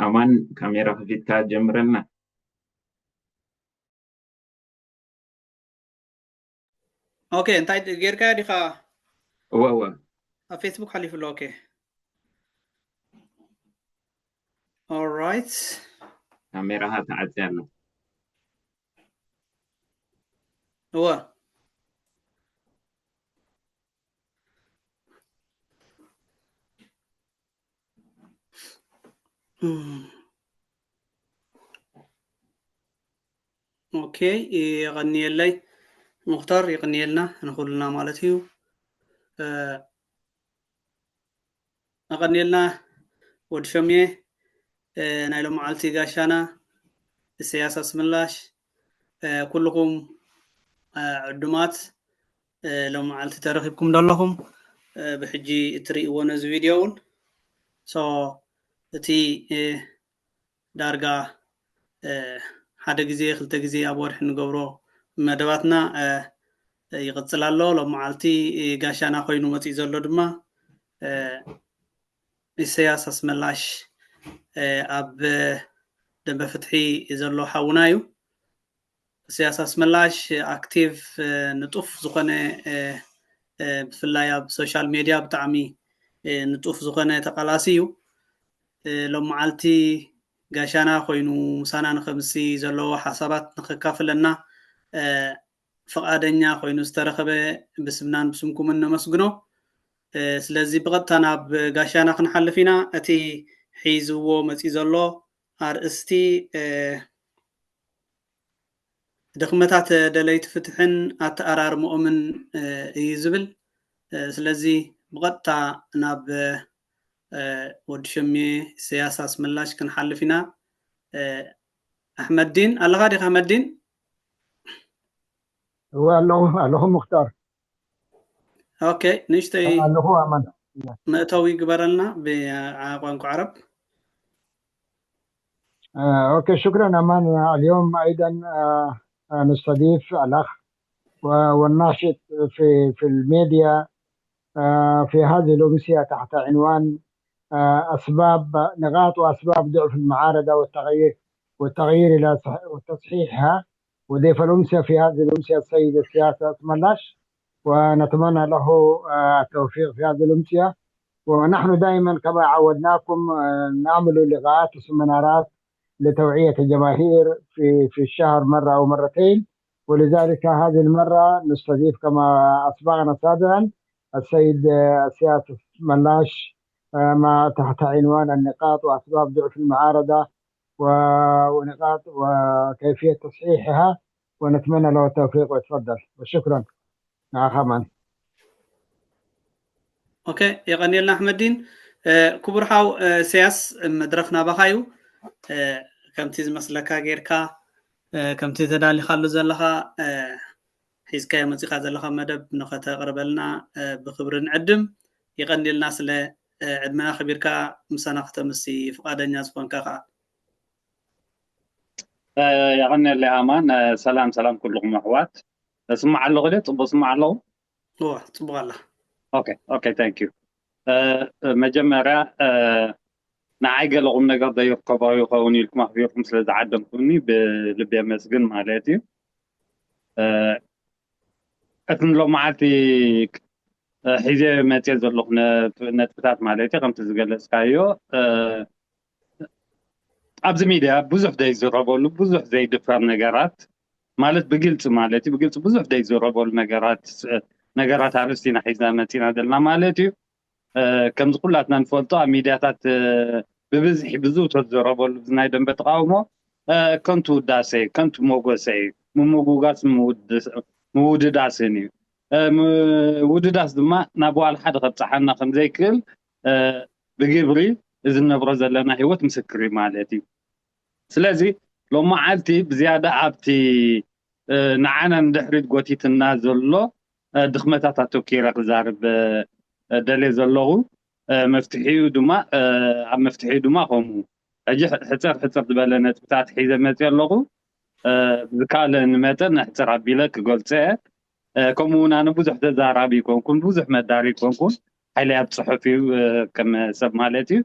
ኣማን፣ ካሜራ ከፊትካ ጀምረልና። ኦኬ፣ እንታይ ጌርካ ዲኻ? እወ እወ። ኣብ ፌስቡክ ሓሊፉ ኣሎ። ኦኬ፣ ኦራይት። ካሜራኻ ተዓጽያ ኣሎ። እወ። ኦኬ፣ የቐንየለይ ሙኽታር፣ የቐንየልና ንኹልና ማለት እዩ። የቐንየልና ወዲ ሸምየ፣ ናይ ሎመዓልቲ ጋሻና ኢሰያስ ኣስመላሽ፣ ኩልኹም ዕዱማት ሎመዓልቲ ተረኺብኩም ዘለኹም፣ ብሕጂ እትርእይዎ ነዚ ቪድዮ እውን። ሶ እቲ ዳርጋ ሓደ ግዜ ክልተ ግዜ ኣብ ወርሒ ንገብሮ መደባትና ይቕጽል ኣሎ። ሎመዓልቲ ጋሻና ኮይኑ መጺኡ ዘሎ ድማ ኢሰያስ ኣስመላሽ ኣብ ደንበ ፍትሒ ዘሎ ሓውና እዩ። ኢሰያስ ኣስመላሽ ኣክቲቭ፣ ንጡፍ ዝኾነ፣ ብፍላይ ኣብ ሶሻል ሜድያ ብጣዕሚ ንጡፍ ዝኾነ ተቓላሲ እዩ። ሎመዓልቲ ጋሻና ኮይኑ ምሳና ንኸምሲ ዘለዎ ሓሳባት ንኸካፍለና ፍቓደኛ ኮይኑ ዝተረኸበ ብስምናን ብስምኩምን ነመስግኖ። ስለዚ ብቐጥታ ናብ ጋሻና ክንሓልፍ ኢና። እቲ ሒዝዎ መፂ ዘሎ ኣርእስቲ ድኽመታት ደለይቲ ፍትሕን ኣተኣራርምኦምን እዩ ዝብል። ስለዚ ብቐጥታ ናብ ወዲ ሸሜ ኢሰያስ ኣስመላሽ ክንሓልፍ ኢና። ኣሕመዲን ኣለኻ ዲኻ? ኣሕመዲን እወ ኣለኹ ኣለኹ ሙክታር። ኦኬ፣ ንእሽተይ ኣለኹ ኣማን። መእተዊ ግበረልና ብቋንቋ ዓረብ። آه، أوكي، شكرا أمان. اليوم أيضا آه، آه، نستضيف الأخ و- والناشط في في الميديا آه، في هذه الأمسية تحت عنوان آه، أسباب نقاط وأسباب ضعف المعارضة والتغيير والتغيير إلى صح- وتصحيحها. وضيف الأمسية في هذه الأمسية السيد السياسي أسملاش، ونتمنى له آه، التوفيق في هذه الأمسية. ونحن دائما كما عودناكم آه، نعمل لقاءات وسيمينارات لتوعية الجماهير في في الشهر مرة أو مرتين، ولذلك هذه المرة نستضيف كما أسبقنا سابقا السيد آه، السياسي ملاش آه، ما تحت عنوان النقاط وأسباب ضعف المعارضة و- ونقاط وكيفية تصحيحها، ونتمنى له التوفيق ويتفضل، وشكرا. نعم. ኦኬ፣ የቐንየልና ኣሕመዲን። ክቡር ሓው ኢሰያስ፣ መድረኽ ናባኻ እዩ። ከምቲ ዝመስለካ ጌርካ፣ ከምቲ ተዳሊኻሉ ዘለኻ፣ ሒዝካዮ መፂኻ ዘለኻ መደብ ንኸተቕርበልና ብክብሪ ንዕድም። የቐንየልና ስለ ዕድመና ኣኽቢርካ ምሳና ክተምሲ ፍቓደኛ ዝኾንካ ከዓ። የቐንየለይ ኣማን። ሰላም ሰላም ኩልኹም ኣሕዋት። እስማዕ ኣለኹ ድየ? ፅቡቅ ስማዕ ኣለኹ? እወ፣ ፅቡቅ ኣላ። ኦኬ ኦኬ፣ ታንክ ዩ። መጀመርያ ንዓይ ገለ ቁም ነገር ዘይርከቦ ይኸውን ኢልኩም ኣኽቢርኩም ስለ ዝዓደምኩኒ ብልቢ የመስግን ማለት እዩ። እቲ ንሎመዓልቲ ሒዘ መፅየ ዘለኹ ነጥብታት ማለት እዩ ከምቲ ዝገለፅካዮ፣ ኣብዚ ሚድያ ብዙሕ ዘይዝረበሉ ብዙሕ ዘይድፈር ነገራት ማለት ብግልፂ ማለት እዩ ብግልፂ ብዙሕ ዘይዝረበሉ ነገራት ነገራት ኣርእስቲ ኢና ሒዝና መፂና ዘለና ማለት እዩ። ከምዚ ኩላትና ንፈልጦ ኣብ ሚድያታት ብብዝሒ ብዝውተር ዝረበሉ ናይ ደንበ ተቃውሞ ከንቱ ውዳሰ ከንቱ ሞጎሰ እዩ። ምምጉጋስ ምውድዳስን እዩ። ምውድዳስ ድማ ናብ ዋላ ሓደ ከብፀሓና ከምዘይክእል ብግብሪ እዚ ንነብሮ ዘለና ህይወት ምስክር እዩ ማለት እዩ። ስለዚ ሎመዓልቲ ብዝያዳ ኣብቲ ንዓና ንድሕሪት ጎቲትና ዘሎ ድኽመታት ኣተኪረ ክዛርብ ደልየ ዘለኹ። መፍትሒኡ ድማ ኣብ መፍትሒኡ ድማ ከምኡ ሕጂ ሕፅር ሕፅር ዝበለ ነጥብታት ሒዘ መፅየ ኣለኹ። ብዝካለኒ መጠን ሕፅር ኣቢለ ክገልፀ እየ። ከምኡ እውን ኣነ ብዙሕ ተዛራቢ ይኮንኩን ብዙሕ መዳሪ ይኮንኩን ሓይለይ ኣብ ፅሑፍ እዩ ከም ሰብ ማለት እዩ።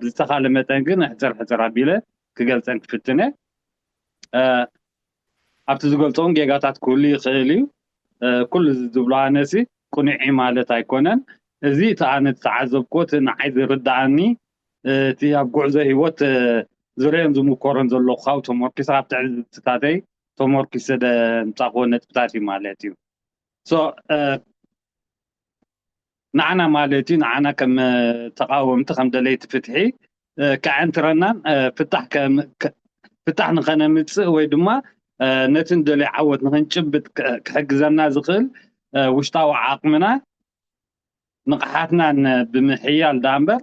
ብዝተኻለ መጠን ግን ሕፅር ሕፅር ኣቢለ ክገልፀን ክፍትነ ኣብቲ ዝገልፆም ጌጋታት ክህሉ ይኽእል እዩ። ኩሉ ዝብሎ ኣነሲ ቅኑዕ ማለት ኣይኮነን። እዚ እቲ ኣነ ዝተዓዘብኩዎ እቲ ንዓይ ዝርድኣኒ እቲ ኣብ ጉዕዞ ህይወት ዝርእዮን ዝምኮሮን ዘለኹ ካብ ተመርኪሰ ካብ ትዕዝብትታተይ ተመርኪሰ ዘምፃእኩዎ ነጥብታት እዩ ማለት እዩ። ንዓና ማለት እዩ ንዓና ከም ተቃወምቲ ከም ደለይቲ ፍትሒ ከዕንትረናን ፍታሕ ንኸነምፅእ ወይ ድማ ነቲ ንደልዮ ዓወት ንክንጭብጥ ክሕግዘና ዝኽእል ውሽጣዊ ዓቕምና ንቕሓትናን ብምሕያል ደኣ እምበር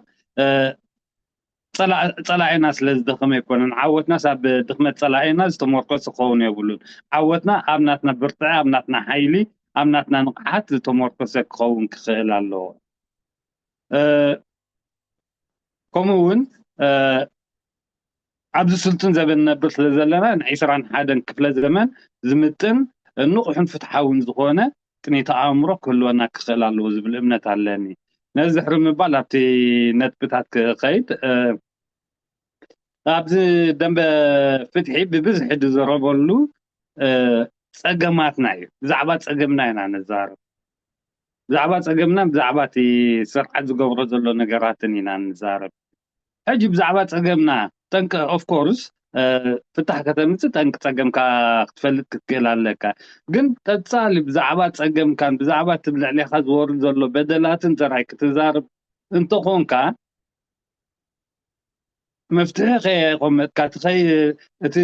ፀላኢና ስለ ዝደኸመ ኣይኮነን። ዓወትናስ ኣብ ድኽመት ፀላኢና ዝተመርኮሰ ክኸውን የብሉን። ዓወትና ኣብ ናትና ብርትዐ፣ ኣብ ናትና ሓይሊ፣ ኣብ ናትና ንቕሓት ዝተመርኮሰ ክኸውን ክኽእል ኣለዎ። ከምኡ እውን ኣብዚ ስልጡን ዘበን ነብር ስለ ዘለና ንዒስራን ሓደን ክፍለ ዘመን ዝምጥን ንቑሕን ፍትሓውን ዝኾነ ጥሜት ኣእምሮ ክህልወና ክኽእል ኣለዎ ዝብል እምነት ኣለኒ። ነዚ ድሕሪ ምባል ኣብቲ ነጥብታት ክኸይድ ኣብዚ ደንበ ፍትሒ ብብዝሒ ዝዘረበሉ ፀገማትና እዩ። ብዛዕባ ፀገምና ኢና ንዛረብ። ብዛዕባ ፀገምና ብዛዕባ እቲ ስርዓት ዝገብሮ ዘሎ ነገራትን ኢና ንዛረብ። ሕጂ ብዛዕባ ፀገምና ጠንቂ of course ፍታሕ ከተምፅእ ጠንቂ ፀገምካ ክትፈልጥ ክትክእል ኣለካ። ግን ቀፃሊ ብዛዕባ ፀገምካን ብዛዕባ እቲ ብልዕሌኻ ዝወርድ ዘሎ በደላትን ጥራይ ክትዛርብ እንተኾንካ መፍትሒ ከየቐመጥካ እቲ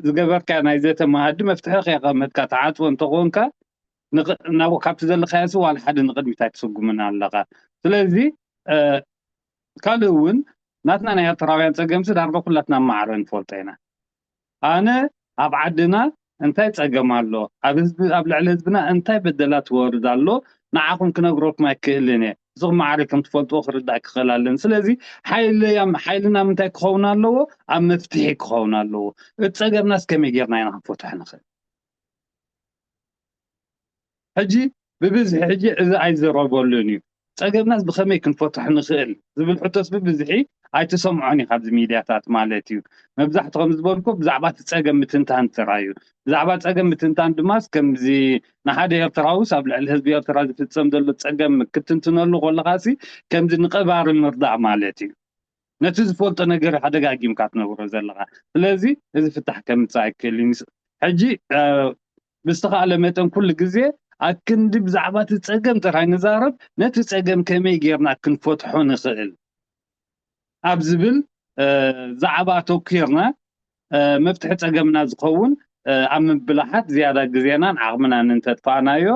ዝገበርካ ናይ ዘተ መኣዲ መፍትሒ ከየቐመጥካ ትዓፅዎ እንተኾንካ ካብቲ ዘለካዮ ሲ ዋላ ሓደ ንቕድሚት ኣይትስጉምን ኣለኻ። ስለዚ ካልእ እውን ናትና ናይ ኤርትራውያን ፀገምሲ ዳርጋ ኩላትና ማዕረ ንፈልጦ ኢና። ኣነ ኣብ ዓድና እንታይ ፀገም ኣሎ፣ ኣብ ልዕሊ ህዝብና እንታይ በደላት ይወርድ ኣሎ ንዓኹም ክነግረኩም ኣይክእልን እየ። ንስኹም ማዕረ ከም ትፈልጥዎ ክርዳእ ክኽእል ኣለኒ። ስለዚ ሓይልና ምንታይ ክኸውን ኣለዎ? ኣብ መፍትሒ ክኸውን ኣለዎ። እቲ ፀገምናስ ከመይ ጌርና ኢና ክንፈትሖ ንኽእል? ሕጂ ብብዝሒ ሕጂ እዚ ኣይዝረበሉን እዩ። ፀገምናስ ብኸመይ ክንፈትሖ ንኽእል ዝብል ሕቶስ ብብዝሒ ኣይትሰምዖን ኢኻ ኣብዚ ሚድያታት ማለት እዩ። መብዛሕትኡ ከም ዝበልኩ ብዛዕባ እቲ ፀገም ምትንታን ጥራይ እዩ። ብዛዕባ ፀገም ምትንታን ድማ ከምዚ ንሓደ ኤርትራውስ ኣብ ልዕሊ ህዝቢ ኤርትራ ዝፍፀም ዘሎ ፀገም ክትንትነሉ ከለኻሲ ከምዚ ንቐባሪ ምርዳእ ማለት እዩ። ነቲ ዝፈልጦ ነገር ኢኻ ደጋጊምካ ትነግሮ ዘለኻ። ስለዚ እዚ ፍታሕ ከምፅእ ኣይክእልን እዩ። ሕጂ ብዝተኻእለ መጠን ኩሉ ግዜ ኣብ ክንዲ ብዛዕባ እቲ ፀገም ጥራይ ንዛረብ፣ ነቲ ፀገም ከመይ ጌርና ክንፈትሖ ንኽእል ኣብ ዝብል ዛዕባ ኣተኲርና መፍትሒ ፀገምና ዝኸውን ኣብ ምብላሓት ዝያዳ ግዜናን ዓቕምናን እንተጥፋእናዮ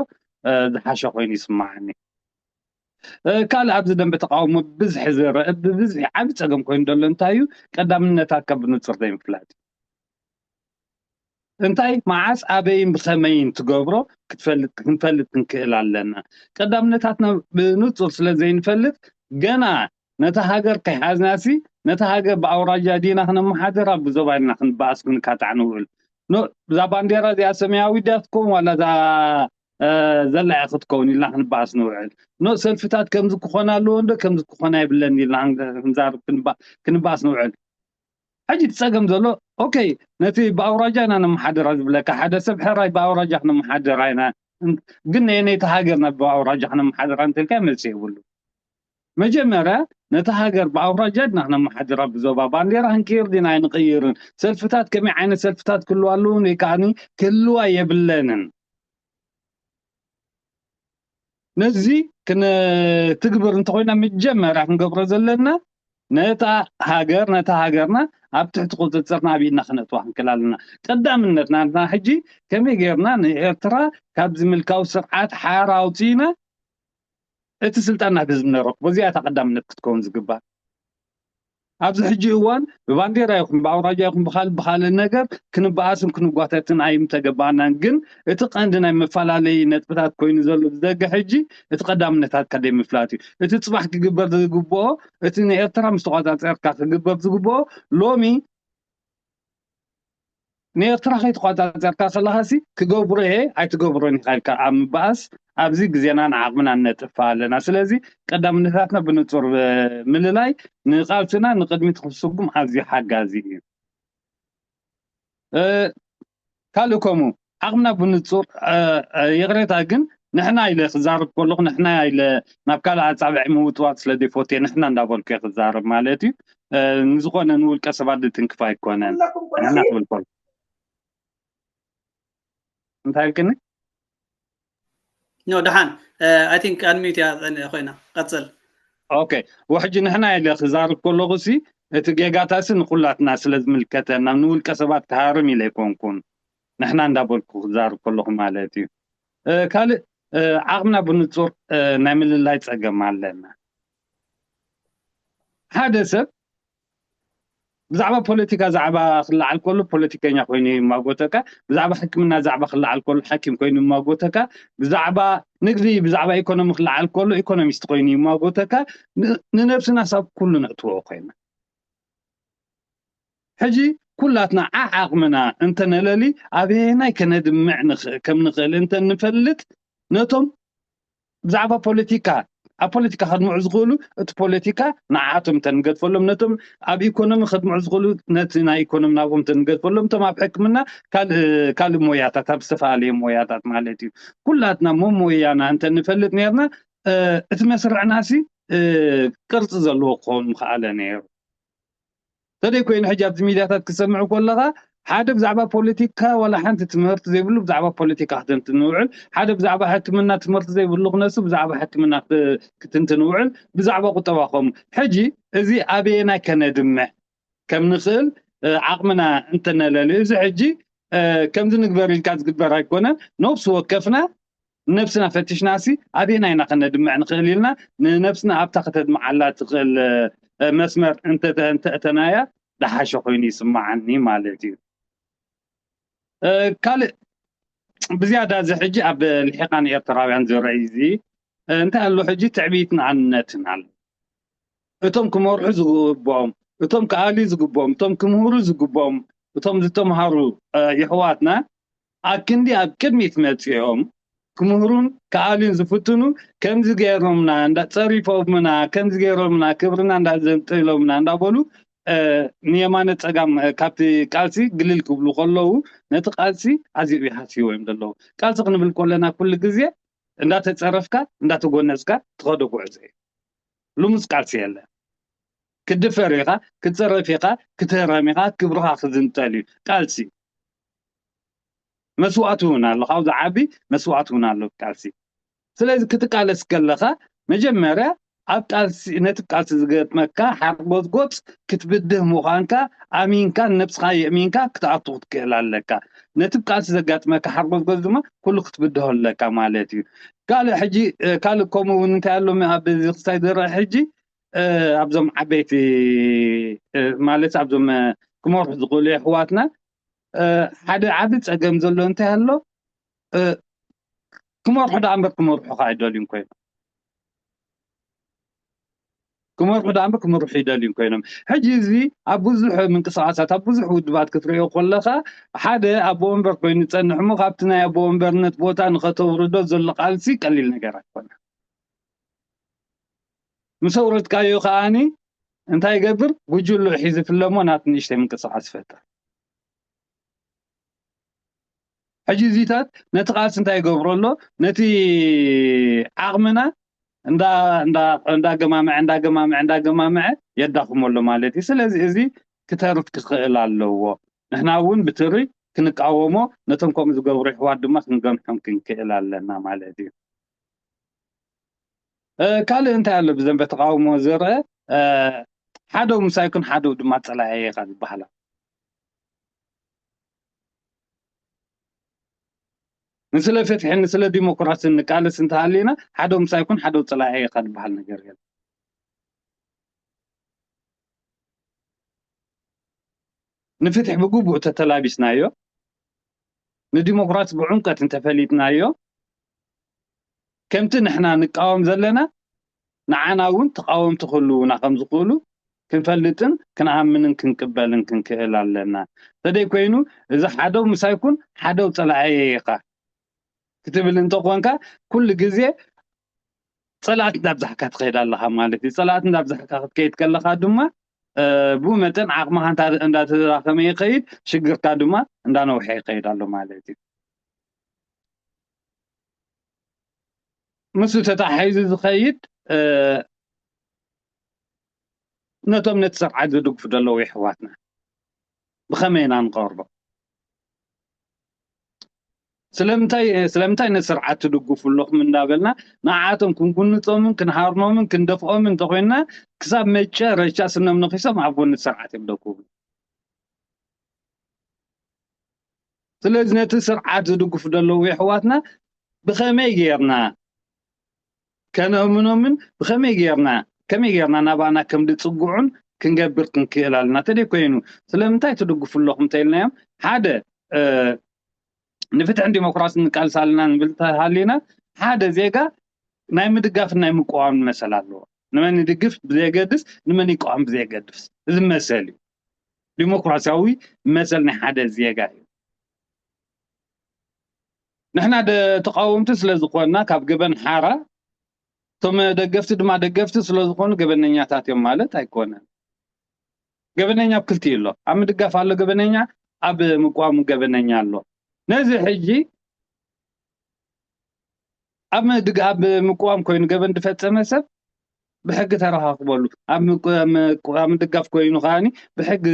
ዝሓሸ ኮይኑ ይስማዓኒ። ካልእ ኣብዚ ደንበ ተቃውሞ ብብዝሒ ዝረአ ብብዝሒ ዓቢ ጸገም ኮይኑ ዘሎ እንታይ እዩ? ቀዳምነታትካ ብንጹር ዘይምፍላጥ እዩ። እንታይ መዓስ ኣበይን ብኸመይን ትገብሮ ክትፈልጥ ክንፈልጥ ክንክእል ኣለና። ቀዳምነታትና ብንጹር ስለ ዘይንፈልጥ ገና ነታ ሃገር ከይሓዝናሲ ነታ ሃገር ብኣውራጃ ዲና ክነመሓድራ ብዞባ ኢልና ክንበኣስ ክንካታዕ ንውዕል። እዛ ባንዴራ እዚኣ ሰማያዊት ድያ ትከውን ዋላ እዛ ዘላዒ ክትከውን ኢልና ክንበኣስ ንውዕል። ኖ ሰልፍታት ከምዚ ክኾን ኣለዎ እንዶ ከምዚ ክኾን ኣይብለን ኢልና ክንዛርብ ክንበኣስ ንውዕል። ሕጂ እቲ ፀገም ዘሎ ኦኬ ነቲ ብኣውራጃ ኢና ነመሓድራ ዝብለካ ሓደ ሰብ ሕራይ ብኣውራጃ ክነመሓድራ ኢና ግን ነየነይቲ ሃገር ናብ ብኣውራጃ ክነመሓድራ እንተልካ መልሲ የብሉ። መጀመርያ ነታ ሃገር ብኣውራጃ ድና ክነመሓድራ ብዞባ ባንዴራ ክንቅይር ዲና ኣይንቕይርን ሰልፍታት ከመይ ዓይነት ሰልፍታት ክህልዋ ኣለውን ወይ ከዓ ክህልዋ የብለንን ነዚ ክንትግብር እንተኮይና መጀመርያ ክንገብሮ ዘለና ነታ ሃገር ነታ ሃገርና ኣብ ትሕቲ ቁፅፅርና ኣብ ኢድና ክነእትዋ ክንክእል ኣለና ቀዳምነት ናትና ሕጂ ከመይ ገይርና ንኤርትራ ካብዚ ምልካዊ ስርዓት ሓራ ኣውፅኢና እቲ ስልጣን ናብ ህዝቢ ነረክቦ እዚኣ እታ ቀዳምነት ክትከውን ዝግባእ ኣብዚ ሕጂ እዋን ብባንዴራ ይኹን ብኣውራጃ ይኹን ብካልእ ብካልእ ነገር ክንበኣስን ክንጓተትን ኣይምተገባእናን ግን እቲ ቀንዲ ናይ መፈላለዪ ነጥብታት ኮይኑ ዘሎ ብደገ ሕጂ እቲ ቀዳምነታትካ ደይ ምፍላጥ እዩ እቲ ፅባሕ ክግበር ዝግብኦ እቲ ንኤርትራ ምስ ተቋፃፀርካ ክግበር ዝግብኦ ሎሚ ንኤርትራ ከይተቋፃፀርካ ከለኻሲ ክገብሮ እየ ኣይትገብሮን ኢኻ ኢልካ ኣብ ምበኣስ ኣብዚ ግዜናን ዓቕምናን ነጥፋ ኣለና። ስለዚ ቀዳምነታትና ብንጹር ምልላይ ንቓልስና ንቕድሚት ክስጉም ኣዝዩ ሓጋዚ እዩ። ካልእ ከምኡ ዓቕምና ብንጹር፣ ይቕሬታ ግን ንሕና ኢለ ክዛረብ ከለኹ ንሕና ኢለ ናብ ካልእ ኣጻብዒ ምውጥዋጥ ስለ ዘይፈትየ ንሕና እንዳበልኩ እየ ክዛረብ ማለት እዩ። ንዝኾነ ንውልቀ ሰባት ዝትንክፍ ኣይኮነን። ንሕና ክብል ከሎ እንታይ ኢልክኒ? ኖ ደሓን። I think unmute እያ ኮይና። ቀጽል። ኦኬ። ወሕጂ ንሕና ኢለ ክዛርብ ከለኹ ሲ እቲ ጌጋታሲ ንኩላትና ስለ ዝምልከተና ንውልቀ ሰባት ክሃርም ኢለ ኣይኮንኩን። ንሕና እንዳበልኩ ክዛርብ ከለኹ ማለት እዩ። ካልእ ዓቕምና ብንጹር ናይ ምልላይ ጸገም ኣለና። ሓደ ሰብ ብዛዕባ ፖለቲካ ዛዕባ ክለዓል ከሎ ፖለቲከኛ ኮይኑ ይማጎተካ፣ ብዛዕባ ሕክምና ዛዕባ ክለዓል ከሎ ሓኪም ኮይኑ ይማጎተካ፣ ብዛዕባ ንግዲ ብዛዕባ ኢኮኖሚ ክለዓል ከሎ ኢኮኖሚስት ኮይኑ ይማጎተካ። ንነብስና ሳብ ኩሉ ነእትዎ ኮይና ሕጂ ኩላትና ዓዓቕምና እንተነለሊ ኣበየናይ ከነድምዕ ከም ንኽእል እንተንፈልጥ ነቶም ብዛዕባ ፖለቲካ ኣብ ፖለቲካ ከድምዑ ዝኽእሉ እቲ ፖለቲካ ንዓኣቶም እንተንገድፈሎም፣ ነቶም ኣብ ኢኮኖሚ ከድምዑ ዝኽእሉ ነቲ ናይ ኢኮኖሚ ናብኦም እንተንገድፈሎም፣ እቶም ኣብ ሕክምና ካልእ ሞያታት ኣብ ዝተፈላለየ ሞያታት ማለት እዩ። ኩላትና መሞያና እንተንፈልጥ ነርና እቲ መስርዕናሲ ቅርፂ ዘለዎ ክኸውን ምኽኣለ ነይሩ። ተደይ ኮይኑ ሕጂ ኣብዚ ሚድያታት ክሰምዑ ከለኻ ሓደ ብዛዕባ ፖለቲካ ዋላ ሓንቲ ትምህርቲ ዘይብሉ ብዛዕባ ፖለቲካ ክትንትን ውዕል፣ ሓደ ብዛዕባ ሕክምና ትምህርቲ ዘይብሉ ክነሱ ብዛዕባ ሕክምና ክትንትን ውዕል፣ ብዛዕባ ቁጠባ ከምኡ። ሕጂ እዚ ኣበየናይ ከነድምዕ ከም ንኽእል ዓቕምና እንተነለልዩ እዚ ሕጂ ከምዚ ንግበር ኢልካ ዝግበር ኣይኮነን። ነብሲ ወከፍና ነብስና ፈቲሽናሲ ኣበየናይ ኢና ከነድምዕ ንኽእል ኢልና ንነብስና ኣብታ ከተድምዓላ ትኽእል መስመር እንተእተናያ ደሓሸ ኮይኑ ይስምዓኒ ማለት እዩ። ካልእ ብዝያዳ እዚ ሕጂ ኣብ ልሒቓን ኤርትራውያን ዝረኣይ እዚ እንታይ ኣሎ ሕጂ ትዕቢትን ኣንነትን ኣሎ። እቶም ክመርሑ ዝግብኦም፣ እቶም ክኣልዩ ዝግብኦም፣ እቶም ክምህሩ ዝግብኦም፣ እቶም ዝተምሃሩ የሕዋትና ኣክንዲ ኣብ ቅድሚት መጺኦም ክምህሩን ክኣልዩን ዝፍትኑ ከምዚ ገይሮምና እንዳጸሪፎምና ከምዚ ገይሮምና ክብርና እንዳዘንጠሎምና እንዳበሉ ንየማነ ጸጋም ካብቲ ቃልሲ ግልል ክብሉ ከለዉ ነቲ ቃልሲ ኣዝዩ ይሃስይዎ እዮም ዘለዉ። ቃልሲ ክንብል ከለና ኩሉ ግዜ እንዳተጸረፍካ እንዳተጎነጽካ ትኸዶ ጉዕዞ እዩ። ልሙስ ቃልሲ የለ። ክድፈር ኢኻ፣ ክጸረፍ ኢኻ፣ ክትህረም ኢኻ፣ ክብርኻ ክዝንጠል እዩ ቃልሲ። መስዋእቲ እውን ኣሎ፣ ካብኡ ዝዓቢ መስዋእቲ እውን ኣሎ ቃልሲ። ስለዚ ክትቃለስ ከለኻ መጀመርያ ኣብ ቃልሲ ነቲ ቃልሲ ዝገጥመካ ሓርጎጽጎጽ ክትብድህ ምዃንካ ኣሚንካ ንነብስኻ የእሚንካ ክትኣቱ ክትክእል ኣለካ። ነቲ ቃልሲ ዘጋጥመካ ሓርጎጽጎጽ ድማ ኩሉ ክትብድሆ ኣለካ ማለት እዩ። ካልእ ሕጂ ካልእ ከምኡ እውን እንታይ ኣሎ ኣብዚ ክስታይ ዝረአ ሕጂ ኣብዞም ዓበይቲ ማለት ኣብዞም ክመርሑ ዝኽእሉ የሕዋትና ሓደ ዓቢ ጸገም ዘሎ እንታይ ኣሎ ክመርሑ ደኣ እምበር ክመርሑኻ ኣይደልዩን ኮይኖም ክመርሑ ደኣ እምበር ክምርሑ ይደልዩን ኮይኖም ሕጂ እዚ ኣብ ብዙሕ ምንቅስቃሳት ኣብ ብዙሕ ውድባት ክትሪኦ ከለካ ሓደ ኣቦ ወንበር ኮይኑ ዝጸንሕ እሞ ካብቲ ናይ ኣቦ ወንበርነት ቦታ ንኸተውርዶ ዘሎ ቃልሲ ቀሊል ነገር ኣይኮነ ምስ ኣውረድካዮ ከኣኒ እንታይ ይገብር ጉጅሎ ሒዙ ፍለሞ ናት ንእሽተይ ምንቅስቃስ ይፈጥር ሕጂ እዚታት ነቲ ቃልሲ እንታይ ይገብሮ ኣሎ ነቲ ዓቕምና እንዳገማምዐ እንዳገማምዐ እንዳገማምዐ የዳኽሞ ኣሎ ማለት እዩ ስለዚ እዚ ክተርፍ ክኽእል ኣለዎ ንሕና እውን ብትሪ ክንቃወሞ ነቶም ከምኡ ዝገብሩ ይሕዋት ድማ ክንገምሖም ክንክእል ኣለና ማለት እዩ ካልእ እንታይ ኣሎ ብዘንበ ተቃውሞ ዝርአ ሓደው ምሳይ ኩን ሓደው ድማ ፀላኢ ኢኻ ዝበሃላ ንስለ ፍትሒ ንስለ ዲሞክራሲ ንቃለስ እንተሃሊና ሓደው ምሳይ ኩን ሓደው ፀላኢ ኢኻ ዝበሃል ነገር የለ ንፍትሒ ብግቡእ ተተላቢስናዮ ንዲሞክራሲ ብዕምቀት እንተፈሊጥናዮ ከምቲ ንሕና ንቃወም ዘለና ንዓና እውን ተቃወምቲ ክህልውና ከም ዝኽእሉ ክንፈልጥን ክንኣምንን ክንቅበልን ክንክእል ኣለና። ተደይ ኮይኑ እዚ ሓደው ምሳይኩን ሓደው ጸላኣየ ኢኻ። ክትብል እንተኾንካ፣ ኩሉ ግዜ ጸላእቲ እንዳብዛሕካ ትኸይድ ኣለኻ ማለት እዩ። ጸላእቲ እንዳብዛሕካ ክትከይድ ከለኻ ድማ፣ እ፣ ብኡ መጠን ዓቕምኻ እንዳ-፣ እንዳተዳኸመ ይኸይድ፣ ሽግርካ ድማ እንዳነውሐ ይኸይድ ኣሎ ማለት እዩ። ምስኡ ተታሒዙ ዝኸይድ፣ እ፣ ነቶም ነቲ ስርዓት ዝድግፉ ዘለዉ የሕዋትና ብኸመይ ኢና ንቐርቦም? ስለምንታይ፣ ስለምንታይ ነቲ ስርዓት ትድግፉ ኣለኹም እንዳበልና ንዓቶም ክንጉንጾምን ክንሃርሞምን ክንደፍኦምን እንተኾይንና፣ ክሳብ መጨረሻ ስኖም ነኺሶም ኣብ ጎኒ እቲ ስርዓት እዮም ደው ክብሉ። ስለዚ ነቲ ስርዓት ዝድግፉ ዘለዉ የሕዋትና ብኸመይ ጌርና ከነእምኖምን ብኸመይ ጌርና፣ ከመይ ጌርና ናባና ከም ዝጽግዑን ክንገብር ክንክእል ኣለና። ተደይ ኮይኑ ስለምንታይ ትድግፉ ኣለኹም እንተኢልናዮም፣ ሓደ፣ እ፣ ንፍትሕን ዲሞክራስን ንቃልስ ኣለና ንብል እንተሃሊና፣ ሓደ ዜጋ ናይ ምድጋፍን ናይ ምቅዋምን መሰል ኣለዎ። ንመን ይድግፍ ብዘየገድስ፣ ንመን ይቃወም ብዘየገድስ፣ እዚ መሰል እዩ። ዲሞክራሲያዊ መሰል ናይ ሓደ ዜጋ እዩ። ንሕና ደ-፣ ተቃወምቲ ስለ ዝኾንና ካብ ገበን ሓራ፣ እቶም ደገፍቲ ድማ ደገፍቲ ስለ ዝኾኑ ገበነኛታት እዮም ማለት ኣይኮነን። ገበነኛ ኣብ ክልቲኡ ኣሎ። ኣብ ምድጋፍ ኣሎ ገበነኛ፣ ኣብ ምቋም ገበነኛ ኣሎ። ነዚ ሕጂ ኣብ ምድግ-፣ ኣብ ምቋም ኮይኑ ገበን ዝፈጸመ ሰብ ብሕጊ ተረኻኽበሉ። ኣብ ምቅ-፣ ምቅ-፣ ኣብ ምድጋፍ ኮይኑ ከኣኒ ብሕጊ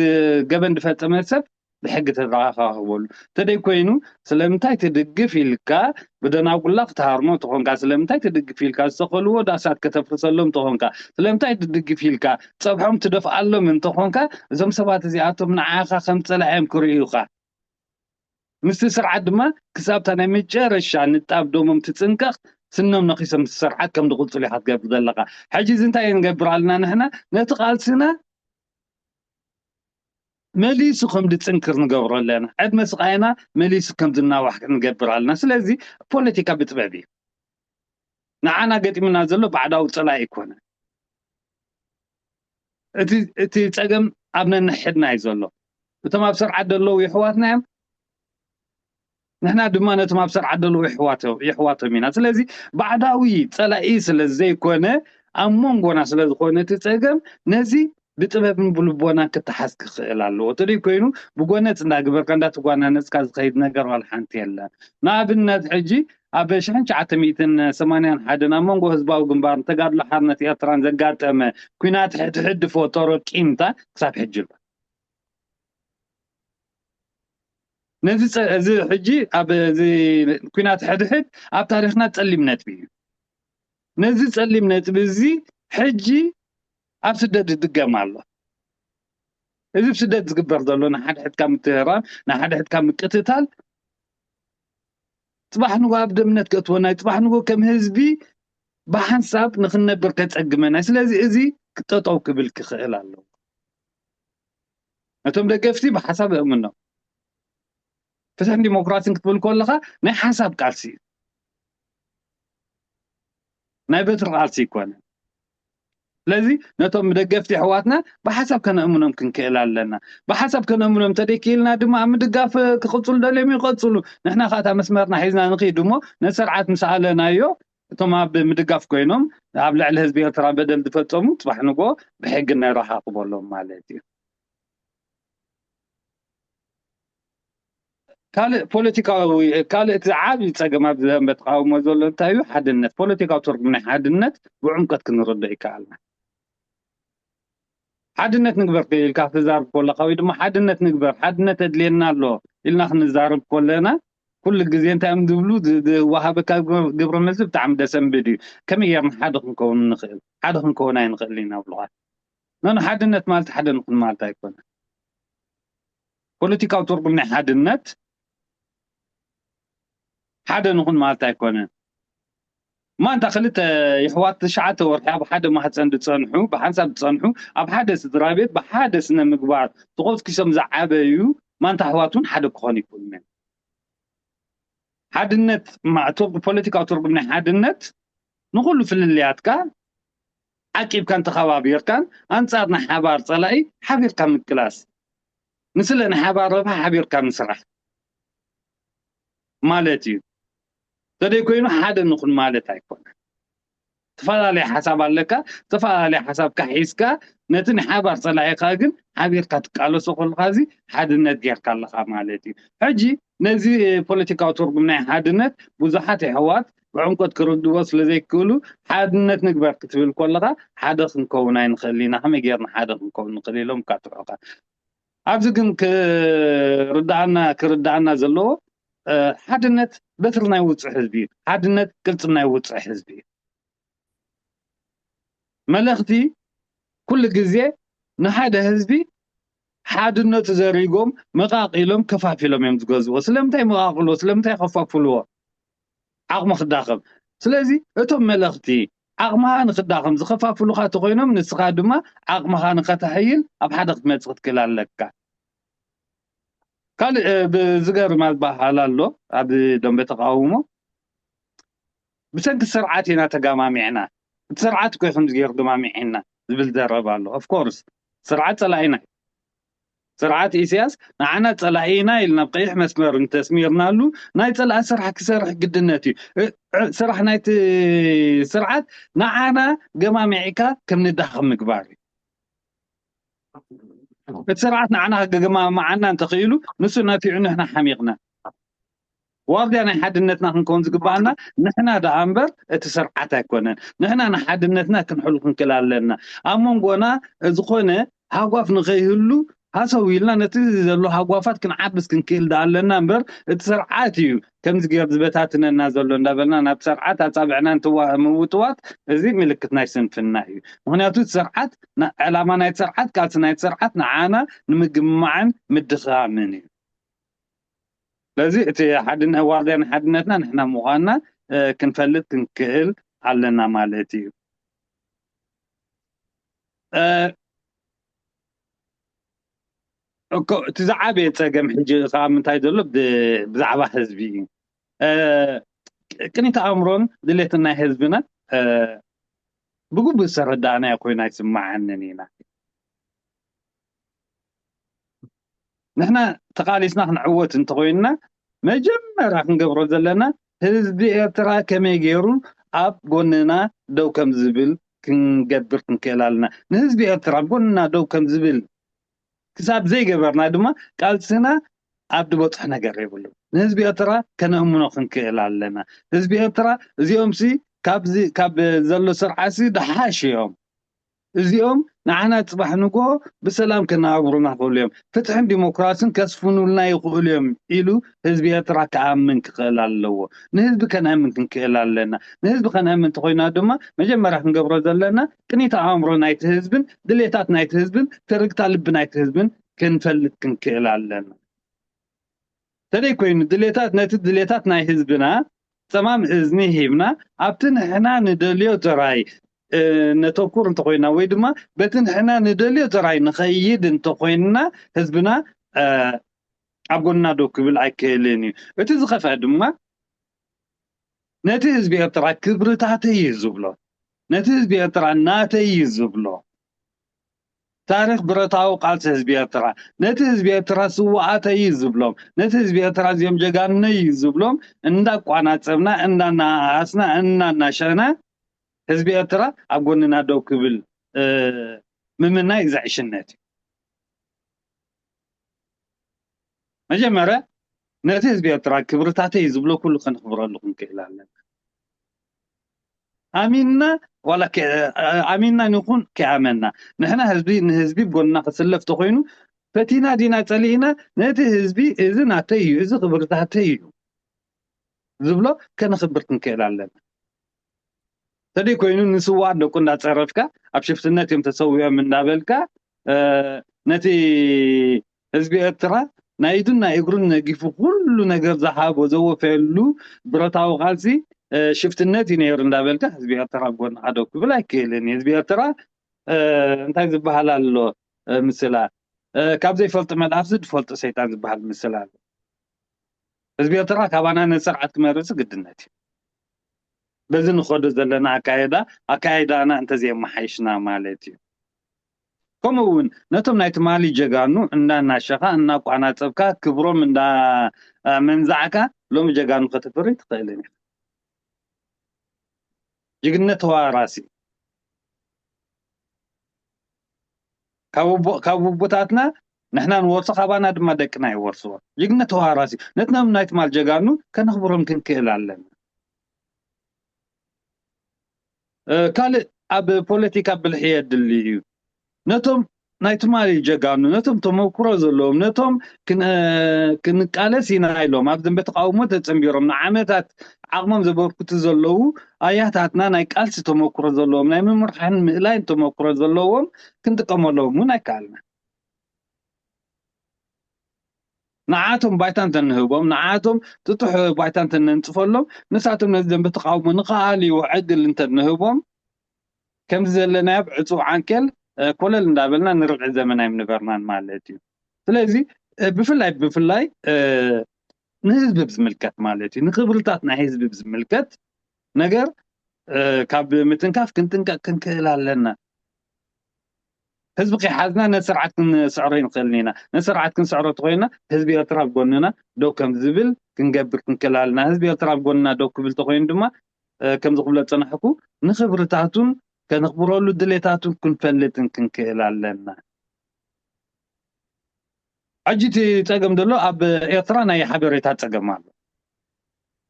ገበን ዝፈጸመ ሰብ ብሕጊ ተረኻኽበሉ። እንተደይ ኮይኑ ስለምንታይ ትድግፍ ኢልካ ብደናጉላ ክትሃርሞ እንተኾንካ፣ ስለምንታይ ትድግፍ ኢልካ ዝተኸልዎ ዳሳት ከተፍርሰሎም እንተኾንካ፣ ስለምንታይ ትድግፍ ኢልካ ጸብሖም ትደፍኣሎም እንተኾንካ፣ እዞም ሰባት እዚኣቶም ንዓኻ ከም ጸላእዮም ክርእዩኻ። ምስቲ ስርዓት ድማ ክሳብታ ናይ መጨረሻ ንጣብ ደሞም ትጽንቀቕ፣ ስኖም ነኺሶም ምስቲ ስርዓት ከም ዝቕጽሉ ኢኻ ትገብር ዘለኻ። ሕጂ እዚ እንታይ ንገብር ኣለና ንሕና? ነቲ ቃልስና መሊሱ ከም ዝጽንክር ንገብሮ ኣለና። ዕድመ ስቓይና መሊሱ ከም ዝናዋሕ ንገብር ኣለና። ስለዚ ፖለቲካ ብጥበብ እዩ። ንዓና ገጢሙና ዘሎ ባዕዳዊ ጸላኢ ኣይኮነን። እቲ፣ እቲ ጸገም ኣብ ነንሕድና እዩ ዘሎ። እቶም ኣብ ስርዓት ዘለዉ የሕዋትና እዮም። ንሕና ድማ ነቶም ኣብ ስርዓት ዘለዉ የሕዋቶ-፣ የሕዋቶም ኢና። ስለዚ ባዕዳዊ ጸላኢ ስለ ዘይኮነ፣ ኣብ መንጎና ስለ ዝኾነ እቲ ጸገም፣ ነዚ ብጥበብን ብልቦናን ክተሓዝ ክኽእል ኣለዎ። እንተደይ ኮይኑ፣ ብጎነጽ እንዳግበርካ እንዳተጓናነጽካ ዝኸይድ ነገር ዋላ ሓንቲ የለን። ንኣብነት፣ ሕጂ ኣብ ሽሕን ትሽዓተ ሚእትን ሰማንያን ሓደን ኣብ መንጎ ህዝባዊ ግንባርን ተጋድሎ ሓርነት ኤርትራን ዘጋጠመ ኲናት ሕድሕድ ዝፈጠሮ ቂምታ ክሳብ ሕጂ ኣሎ። ነዚ ጸ-፣ እዚ ሕጂ ኣብ እዚ ኲናት ሕድሕድ ኣብ ታሪኽና ጸሊም ነጥቢ እዩ። ነዚ ጸሊም ነጥቢ እዚ ሕጂ ኣብ ስደት ይድገም ኣሎ። እዚ ኣብ ስደት ዝግበር ዘሎ ንሓድሕድካ ምትህራም፣ ንሓድሕድካ ምቅትታል፣ ጽባሕ ንጎ ኣብ ደምነት ከእትወና እዩ። ጽባሕ ንጎ ከም ህዝቢ ብሓንሳብ ንኽንነብር ከጸግመና እዩ። ስለዚ እዚ ክጠጠው ክብል ክኽእል ኣለዎ። ነቶም ደገፍቲ ብሓሳብ እእምኖም። ፍትሕን ዲሞክራሲን ክትብል ከለኻ ናይ ሓሳብ ቃልሲ እዩ። ናይ በትሪ ቃልሲ ኣይኮነን። ስለዚ ነቶም ደገፍቲ ኣሕዋትና ብሓሳብ ከነእምኖም ክንክእል ኣለና። ብሓሳብ ከነእምኖም እንተደይክኢልና ድማ ኣብ ምድጋፍ ክቕጽሉ ደልዮም ይቐጽሉ። ንሕና ከዓ እታ መስመርና ሒዝና ንኽይድ እሞ ነቲ ስርዓት ምስ ኣለናዮ እቶም ኣብ ምድጋፍ ኮይኖም ኣብ ልዕሊ ህዝቢ ኤርትራ በደል ዝፈጸሙ ጽባሕ ንጎ ብሕጊ ነረኻኽበሎም ማለት እዩ። ካልእ ፖለቲካዊ፣ ካልእ እቲ ዓቢ ጸገም ኣብዚ ደንበ ተቃውሞ ዘሎ እንታይ እዩ? ሓድነት። ፖለቲካዊ ትርጉም ናይ ሓድነት ብዕምቀት ክንርድኦ ይከኣልና። ሓድነት ንግበር ኢልካ ክትዛረብ ከለኻ ወይ ድማ ሓድነት ንግበር፣ ሓድነት ኣድልየና ኣሎ ኢልና ክንዛረብ ከለና ኩሉ ግዜ እንታይ እዮም ዝብሉ? ዝ-፣ ዝወሃበካ ግብረ፣ ግብረ መልሲ ብጣዕሚ ደሰንብድ እዩ። ከመይ ጌርና ሓደ ክንከውን ንኽእል? ሓደ ክንከውን ኣይንኽእልን ኢና ይብሉኻ። ኖ፣ ኖ፣ ሓድነት ማለት ሓደ ንኹን ማለት ኣይኮነን። ፖለቲካዊ ትርጉም ናይ ሓድነት ሓደ ንኹን ማለት ኣይኮነን። ማንታ ክልተ የሕዋት ትሽዓተ ወርሒ ኣብ ሓደ ማህፀን ዝፀንሑ፣ ብሓንሳብ ዝፀንሑ፣ ኣብ ሓደ ስድራ ቤት፣ ብሓደ ስነ ምግባር ተኾስኪሶም ዝዓበዩ ማንታ ኣሕዋት እውን ሓደ ክኾኑ ይኽእሉ እዮም። ሓድነት፣ ማ-፣ ትርጉ-፣ ፖለቲካዊ ትርጉም ናይ ሓድነት ንኹሉ ፍልልያትካ ዓቂብካን ተኸባቢርካን ኣንጻር ናይ ሓባር ጸላኢ ሓቢርካ ምቅላስ፣ ንስለ ናይ ሓባር ረብሓ ሓቢርካ ምስራሕ ማለት እዩ። ተደይ ኮይኑ ሓደ ንኹን ማለት ኣይኮነን። ዝተፈላለየ ሓሳብ ኣለካ። ዝተፈላለየ ሓሳብካ ሒዝካ ነቲ ናይ ሓባር ጸላኢኻ ግን ሓቢርካ ትቃለሶ ከለኻ እዚ ሓድነት ጌርካ ኣለኻ ማለት እዩ። ሕጂ ነዚ ፖለቲካዊ ትርጉም ናይ ሓድነት ብዙሓት የሕዋት ብዕምቆት ክርድዎ ስለ ዘይክእሉ ሓድነት ንግበር ክትብል ከለኻ ሓደ ክንከውን ኣይንኽእል ኢና፣ ከመይ ጌርና ሓደ ክንከውን ንኽእል ኢሎም ካትርሑኻ። ኣብዚ ግን ክርዳኣና ክርዳኣና ዘለዎ ሓድነት በትሪ ናይ ውፅዕ ህዝቢ እዩ። ሓድነት ቅልፅም ናይ ውፅዕ ህዝቢ እዩ። መለኽቲ ኩሉ ግዜ ንሓደ ህዝቢ ሓድነቱ ዘሪጎም መቃቂሎም ከፋፊሎም እዮም ዝገዝዎ። ስለምንታይ መቃቅልዎ? ስለምንታይ ከፋፍልዎ? ዓቕሙ ክዳኸም። ስለዚ እቶም መለኽቲ ዓቕምኻ ንክዳኸም ዝኸፋፍሉኻ ተኮይኖም ንስኻ ድማ ዓቕምኻ ንኸተሐይል ኣብ ሓደ ክትመፅእ ክትክእል ኣለካ። ካልእ ብዝገርም ኣባህላ ኣሎ ኣብ ደንበ ተቃውሞ። ብሰንኪ ስርዓት ኢና ተጋማሚዕና፣ እቲ ስርዓት እኮ ከምዚ ገይሩ ገማሚዕና ዝብል ዘረባ ኣሎ። ኦፍኮርስ ስርዓት ፀላኢና እዩ። ስርዓት ኢሳያስ ንዓና ፀላኢና ኢልና ኣብ ቀይሕ መስመር እንተስሚርናሉ ናይ ፀላኢ ስራሕ ክሰርሕ ግድነት እዩ። ስራሕ ናይቲ ስርዓት ንዓና ገማሚዕካ ከም ንዳኸም ምግባር እዩ። እቲ ስርዓት ንዓና ክገማምዓና እንተኽኢሉ ንሱ ነፊዑ ንሕና ሓሚቕና። ዋርድያ ናይ ሓድነትና ክንከውን ዝግባኣና ንሕና ደኣ እምበር እቲ ስርዓት ኣይኮነን። ንሕና ንሓድነትና ክንሕሉ ክንክእል ኣለና። ኣብ መንጎና ዝኾነ ሃጓፍ ንኸይህሉ ሃሰው ኢልና ነቲ ዘሎ ሃጓፋት ክንዓብስ ክንክእል ደኣ ኣለና እምበር እቲ ስርዓት እዩ ከምዚ ገይሩ ዝበታትነና ዘሎ እንዳበልና ናብ ስርዓት ኣጻብዕና ምውጥዋጥ እዚ ምልክት ናይ ስንፍና እዩ። ምኽንያቱ እቲ ስርዓት ዕላማ ናይ ስርዓት ቃልሲ ናይ ስርዓት ንዓና ንምግማዕን ምድኻምን እዩ። ስለዚ እቲ ዋርድያ ናይ ሓድነትና ንሕና ምዃንና ክንፈልጥ ክንክእል ኣለና ማለት እዩ። እቲ ዝዓበየ ፀገም ሕጂ ከዓ ምንታይ ዘሎ ብዛዕባ ህዝቢ እዩ። ቅኒት ኣእምሮን ድሌትን ናይ ህዝብና ብግቡእ ዝተረዳእናዮ ኮይና ኣይስምዓንን ኢና። ንሕና ተቓሊስና ክንዕወት እንተኾይንና መጀመርያ ክንገብሮ ዘለና ህዝቢ ኤርትራ ከመይ ገይሩ ኣብ ጎንና ደው ከም ዝብል ክንገብር ክንክእል ኣለና። ንህዝቢ ኤርትራ ኣብ ጎንና ደው ከም ዝብል ክሳብ ዘይገበርና ድማ ቃልስና ኣብ ዝበፅሕ ነገር የብሉ። ንህዝቢ ኤርትራ ከነእምኖ ክንክእል ኣለና። ህዝቢ ኤርትራ እዚኦምሲ ካብዚ ካብ ዘሎ ስርዓሲ ደሓሽ እዮም። እዚኦም ንዓና ፅባሕ ንጎ ብሰላም ከነብሩና ክእሉ እዮም፣ ፍትሕን ዲሞክራስን ከስፍኑልና ይኽእሉ እዮም ኢሉ ህዝቢ ኤርትራ ክኣምን ክኽእል ኣለዎ። ንህዝቢ ከነእምን ክንክእል ኣለና። ንህዝቢ ከነእምን እንተኮይና ድማ መጀመርያ ክንገብሮ ዘለና ቅኒት ኣእምሮ ናይቲ ህዝብን ድሌታት ናይቲ ህዝብን ትርግታ ልቢ ናይቲ ህዝብን ክንፈልጥ ክንክእል ኣለና። ተደይ ኮይኑ ድሌታት ነቲ ድሌታት ናይ ህዝብና ፀማም እዝኒ ሂብና ኣብቲ ንሕና ንደልዮ ጥራይ ነተኩር እንተኮይና ወይ ድማ በቲ ንሕና ንደልዮ ጥራይ ንኸይድ እንተኮይንና ህዝብና ኣብ ጎንና ደው ክብል ኣይክእልን እዩ። እቲ ዝኸፍአ ድማ ነቲ ህዝቢ ኤርትራ ክብርታተይ እዩ ዝብሎ፣ ነቲ ህዝቢ ኤርትራ ናተይ እዩ ዝብሎ። ታሪኽ ብረታዊ ቃልሲ ህዝቢ ኤርትራ ነቲ ህዝቢ ኤርትራ ስውኣተይ እዩ ዝብሎም፣ ነቲ ህዝቢ ኤርትራ እዚኦም ጀጋነይ እዩ ዝብሎም እንዳቋናጸብና እንዳናኣስና እናናሸና ህዝቢ ኤርትራ ኣብ ጎንና ደው ክብል ምምናይ ዘዕሽነት እዩ። መጀመርያ ነቲ ህዝቢ ኤርትራ ክብርታተይ ዝብሎ ኩሉ ከነኽብረሉ ክንክእል ኣለና። ኣሚንና ዋላ ኣሚንና ንኹን ከይኣመንና ንሕና ህዝቢ ንህዝቢ ጎንና ክስለፍ ተኮይኑ ፈቲና ዲና ጸሊእና ነቲ ህዝቢ እዚ ናተይ እዩ፣ እዚ ክብርታተይ እዩ ዝብሎ ከነኽብር ክንክእል ኣለና። ተደይ ኮይኑ ንስዋኣት ደቁ እንዳጸረፍካ ኣብ ሽፍትነት እዮም ተሰዊኦም እንዳበልካ ነቲ ህዝቢ ኤርትራ ናይ ኢዱን ናይ እግሩን ነጊፉ ኩሉ ነገር ዝሃቦ ዘወፈየሉ ብረታዊ ቃልሲ ሽፍትነት እዩ ነይሩ እንዳበልካ ህዝቢ ኤርትራ ኣብ ጎንኻ ደው ክብል ኣይክእልን እዩ። ህዝቢ ኤርትራ እንታይ ዝበሃል ኣሎ ምስላ ካብ ዘይፈልጡ መልኣኽቲ ዝፈልጡ ሰይጣን ዝበሃል ምስላ ኣሎ። ህዝቢ ኤርትራ ካባና ነቲ ስርዓት ክመርጽ ግድነት እዩ። በዚ ንኸዶ ዘለና ኣካየዳ ኣካየዳና እንተዘየመሓይሽና ማለት እዩ። ከምኡ እውን ነቶም ናይ ትማሊ ጀጋኑ እንዳናሸኻ እናቋናጸብካ ክብሮም እንዳ መንዛዕካ ሎሚ ጀጋኑ ከተፍሪ ትኽእልን ኢኻ። ጅግነት ተዋራሲ ካብ ኣቦታትና ንሕና ንወርሶ፣ ካባና ድማ ደቅና ይወርስዎ። ጅግነት ተዋራሲ ነትናም ናይ ትማል ጀጋኑ ከነኽብሮም ክንክእል ኣለና። ካልእ ኣብ ፖለቲካ ብልሒ የድሊ እዩ። ነቶም ናይ ትማሊ ጀጋኑ፣ ነቶም ተመክሮ ዘለዎም፣ ነቶም ክንቃለስ ኢና ኢሎም ኣብ ደንበ ተቃውሞ ተጸንቢሮም ንዓመታት ዓቕሞም ዘበርክቱ ዘለዉ ኣያታትና፣ ናይ ቃልሲ ተመክሮ ዘለዎም፣ ናይ ምምርሓን ምእላይን ተመክሮ ዘለዎም ክንጥቀመሎም እውን ኣይከኣልናን። ንዓቶም ባይታ እንተንህቦም፣ ንዓቶም ጥጡሕ ባይታ እንተነንጽፈሎም፣ ንሳቶም ነዚ ደንበ ተቃውሞ ንኽኣልይዎ ዕድል እንተንህቦም፣ ከምዚ ዘለናዮ ብዕጹው ዓንኬል ኮለል እንዳበልና ንርብዒ ዘመን ኣይምነበርናን ማለት እዩ። ስለዚ ብፍላይ ብፍላይ ንህዝቢ ብዝምልከት ማለት እዩ፣ ንክብርታት ናይ ህዝቢ ብዝምልከት ነገር ካብ ምትንካፍ ክንጥንቀቅ ክንክእል ኣለና። ህዝቢ ከይሓዝና ነቲ ስርዓት ክንስዕሮ ይንክእልን ኢና። ነቲ ስርዓት ክንስዕሮ ተኮይና ህዝቢ ኤርትራ ኣብ ጎንና ደው ከም ዝብል ክንገብር ክንክእል ኣለና። ህዝቢ ኤርትራ ኣብ ጎንና ደው ክብል ተኮይኑ ድማ ከምዚ ክብሎ ዝጸናሕኩ ንክብርታቱን ከነኽብረሉ ድሌታቱን ክንፈልጥን ክንክእል ኣለና። ሕጂ እቲ ጸገም ዘሎ ኣብ ኤርትራ ናይ ሓበሬታ ጸገም ኣሎ።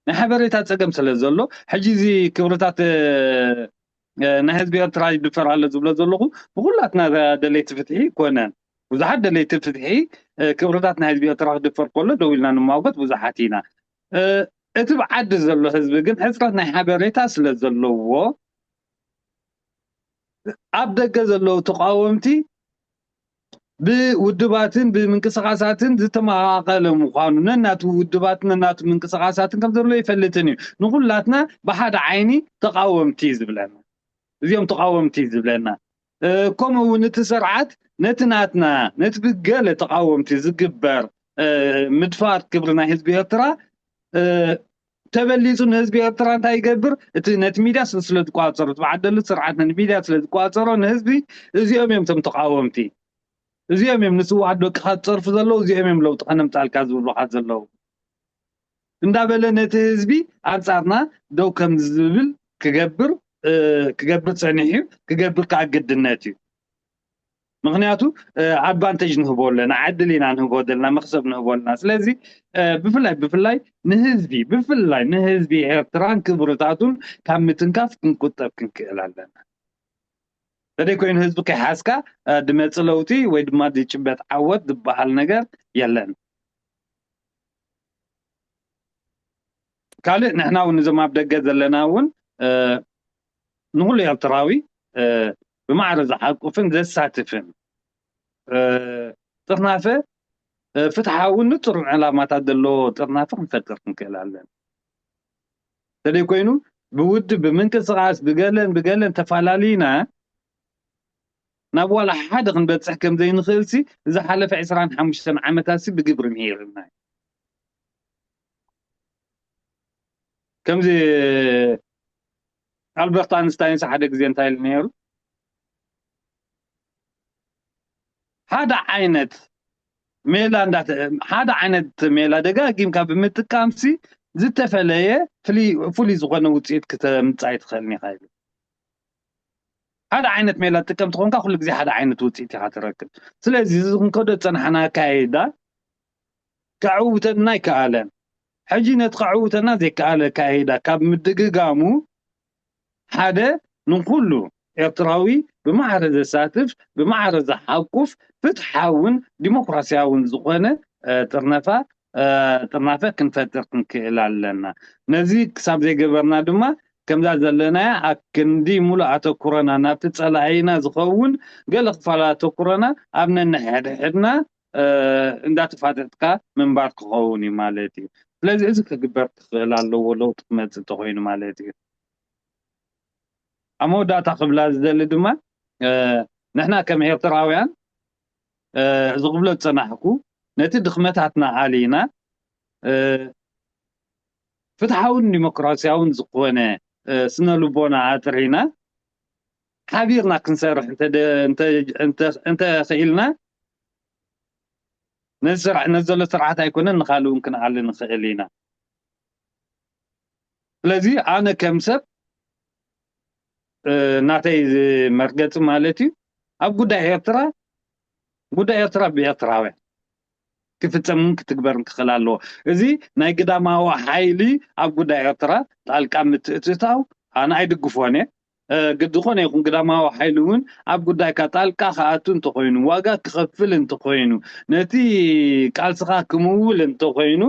ናይ ሓበሬታ ጸገም ስለ ዘሎ ሕጂ እዚ ክብርታት ናይ ህዝቢ ኤርትራ ይድፈር ኣሎ ዝብሎ ዘለኹ ብኩላትና ደለይቲ ፍትሒ ይኮነን። ብዙሓት ደለይቲ ፍትሒ ክብርታት ናይ ህዝቢ ኤርትራ ክድፈር ከሎ ደው ኢልና ንማጎት ብዙሓት ኢና። እቲ ብዓዲ ዘሎ ህዝቢ ግን ሕጽረት ናይ ሓበሬታ ስለ ዘለዎ ኣብ ደገ ዘለዉ ተቃወምቲ ብውድባትን ብምንቅስቃሳትን ዝተመቃቀለ ምዃኑ ነናቱ ውድባትን ነናቱ ምንቅስቃሳትን ከም ዘሎ ይፈልጥን እዩ። ንኩላትና ብሓደ ዓይኒ ተቃወምቲ እዩ ዝብለና። እዚኦም ተቃወምቲ እዩ ዝብለና። ከምኡ እውን እቲ ስርዓት ነቲ ናትና ነቲ ብገለ ተቃወምቲ ዝግበር ምድፋር ክብሪ ናይ ህዝቢ ኤርትራ ተበሊጹ ንህዝቢ ኤርትራ እንታይ ይገብር? እቲ ነቲ ሚድያ ስለ ዝቋጸሮ፣ እቲ በዓል ደሉ ስርዓት ነቲ ሚድያ ስለ ዝቋጸሮ ንህዝቢ እዚኦም እዮም እቶም ተቃወምቲ። እዚኦም እዮም ንስውኣት ደቅኻ ዝጸርፉ ዘለዉ፣ እዚኦም እዮም ለውጢ ከነምጻልካ ዝብሉኻ ዘለዉ እንዳበለ ነቲ ህዝቢ ኣንጻርና ደው ከም ዝብል ክገብር ክገብር ጸኒሑ እዩ፣ ክገብር ከዓ ግድነት እዩ። ምክንያቱ ኣድቫንቴጅ ንህቦ ኣለና፣ ዕድል ኢና ንህቦ ዘለና፣ መክሰብ ንህቦ ኣለና። ስለዚ ብፍላይ ብፍላይ ንህዝቢ ብፍላይ ንህዝቢ ኤርትራን ክብርታቱን ካብ ምትንካፍ ክንቁጠብ ክንክእል ኣለና። ተደይ ኮይኑ ህዝቢ ከይሓዝካ ድመፅእ ለውጢ ወይ ድማ ድጭበጥ ዓወት ዝበሃል ነገር የለን። ካልእ ንሕና እውን እዞም ኣብ ደገ ዘለና እውን ንኩሉ ኤርትራዊ ብማዕረ ዝሓቁፍን ዘሳትፍን ጥርናፈ ፍትሓውን ንፁርን ዕላማታት ዘለዎ ጥርናፈ ክንፈጥር ክንክእል ኣለና። ተደይ ኮይኑ ብውድብ ብምንቅስቃስ ብገለን ብገለን ተፈላለዩና ናብ ዋላ ሓደ ክንበፅሕ ከም ዘይንኽእል ሲ ዝሓለፈ ዕስራን ሓሙሽተን ዓመታት ሲ ብግብሪ ምሂርና እዩ። ከምዚ ኣልበርት ኣንስታይንስ ሓደ ግዜ እንታይ ኢሉ ነይሩ? ሓደ ዓይነት ሜላ ሓደ ዓይነት ሜላ ደጋጊምካ ብምጥቃምሲ ዝተፈለየ ፍሉይ ዝኾነ ውፅኢት ክተምፅእ ኣይትኽእልን ኢኻ ኢሉ። ሓደ ዓይነት ሜላ ትጥቀም ተኾንካ ኩሉ ግዜ ሓደ ዓይነት ውፅኢት ኢኻ ትረክብ። ስለዚ እዚ ክንከዶ ዝፀናሕና ኣካይዳ ከዕውተና ኣይከኣለን። ሕጂ ነቲ ከዕውተና ዘይከኣለ ኣካይዳ ካብ ምድግጋሙ ሓደ ንኩሉ ኤርትራዊ ብማዕረ ዘሳትፍ ብማዕረ ዝሓቁፍ ፍትሓውን ዲሞክራሲያውን ዝኾነ ጥርነፋ ጥርናፈ ክንፈጥር ክንክእል ኣለና። ነዚ ክሳብ ዘይገበርና ድማ ከምዛ ዘለናያ ኣብ ክንዲ ሙሉእ ኣተኩሮና ናብቲ ጸላኢና ዝኸውን ገለ ክፋል ኣተኩሮና ኣብ ነንሕድሕድና እንዳተፋጠጥካ ምንባር ክኸውን እዩ ማለት እዩ። ስለዚ እዚ ክግበር ክኽእል ኣለዎ ለውጢ ክመፅእ እንተኮይኑ ማለት እዩ። ኣብ መወዳእታ ክብላ ዝደሊ ድማ ንሕና ከም ኤርትራውያን እዚ ክብሎ ዝፀናሕኩ ነቲ ድኽመታትና ኣሊና ፍትሓውን ዲሞክራሲያውን ዝኾነ ስነ ልቦና ኣጥሪና ሓቢርና ክንሰርሕ እንተኽኢልና ነዚ ዘሎ ስርዓት ኣይኮነን ንካልእ እውን ክንኣሊ ንኽእል ኢና። ስለዚ ኣነ ከም ሰብ ናተይ መርገፂ ማለት እዩ። ኣብ ጉዳይ ኤርትራ ጉዳይ ኤርትራ ብኤርትራውያን ክፍፀምን ክትግበርን ክኽእል ኣለዎ። እዚ ናይ ግዳማዊ ሓይሊ ኣብ ጉዳይ ኤርትራ ጣልቃ ምትእትታው ኣነ ኣይድግፎን እየ። ግዲ ኮነ ይኹን ግዳማዊ ሓይሊ እውን ኣብ ጉዳይካ ጣልቃ ክኣቱ እንተኾይኑ፣ ዋጋ ክኸፍል እንተኾይኑ፣ ነቲ ቃልስኻ ክምውል እንተኾይኑ፣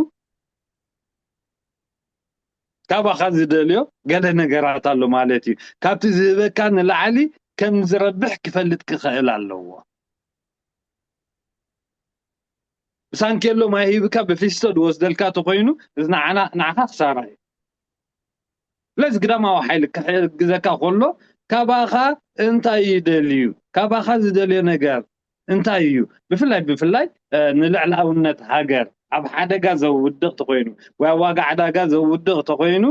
ካባኻ ዝደልዮ ገለ ነገራት ኣሎ ማለት እዩ። ካብቲ ዝህበካ ንላዕሊ ከም ዝረብሕ ክፈልጥ ክኽእል ኣለዎ። ብሳንኬሎ ማይ ሂብካ ብፊስቶ ዝወስደልካ ተኾይኑ፣ እዚ ንዓና ንዓኻ ክሳራ እዩ። ስለዚ ግዳማዊ ሓይሊ ክሕግዘካ ከሎ ካባኻ እንታይ ይደልዩ? ካባኻ ዝደልዮ ነገር እንታይ እዩ? ብፍላይ ብፍላይ ንልዕላውነት ሃገር ኣብ ሓደጋ ዘውድቕ ተኾይኑ ወይ ኣብ ዋጋ ዕዳጋ ዘውድቕ ተኾይኑ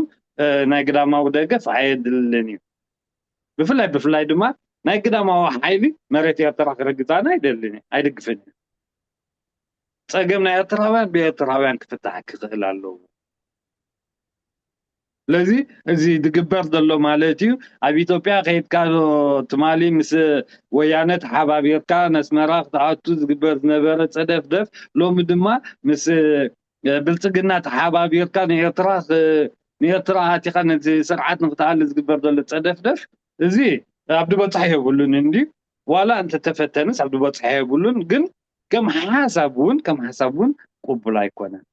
ናይ ግዳማዊ ደገፍ ኣየድልን እዩ። ብፍላይ ብፍላይ ድማ ናይ ግዳማዊ ሓይሊ መሬት ኤርትራ ክረግፃና ኣይደልን እየ፣ ኣይድግፍን እየ። ፀገም ናይ ኤርትራውያን ብኤርትራውያን ክፍታሕ ክኽእል ኣለዎ። ስለዚ እዚ ዝግበር ዘሎ ማለት እዩ። ኣብ ኢትዮጵያ ከይድካ ዶ ትማሊ ምስ ወያነ ተሓባቢርካ ነስመራ ክትኣቱ ዝግበር ዝነበረ ጸደፍደፍ ሎሚ ድማ ምስ ብልጽግና ተሓባቢርካ ንኤርትራ ንኤርትራ ኣቲኻ ነዚ ስርዓት ንክትኣሊ ዝግበር ዘሎ ጸደፍደፍ እዚ ኣብ ድበጽሕ የብሉን እንዲ ዋላ እንተተፈተንስ ኣብ ድበጽሕ የብሉን። ግን ከም ሓሳብ እውን ከም ሓሳብ እውን ቅቡል ኣይኮነን።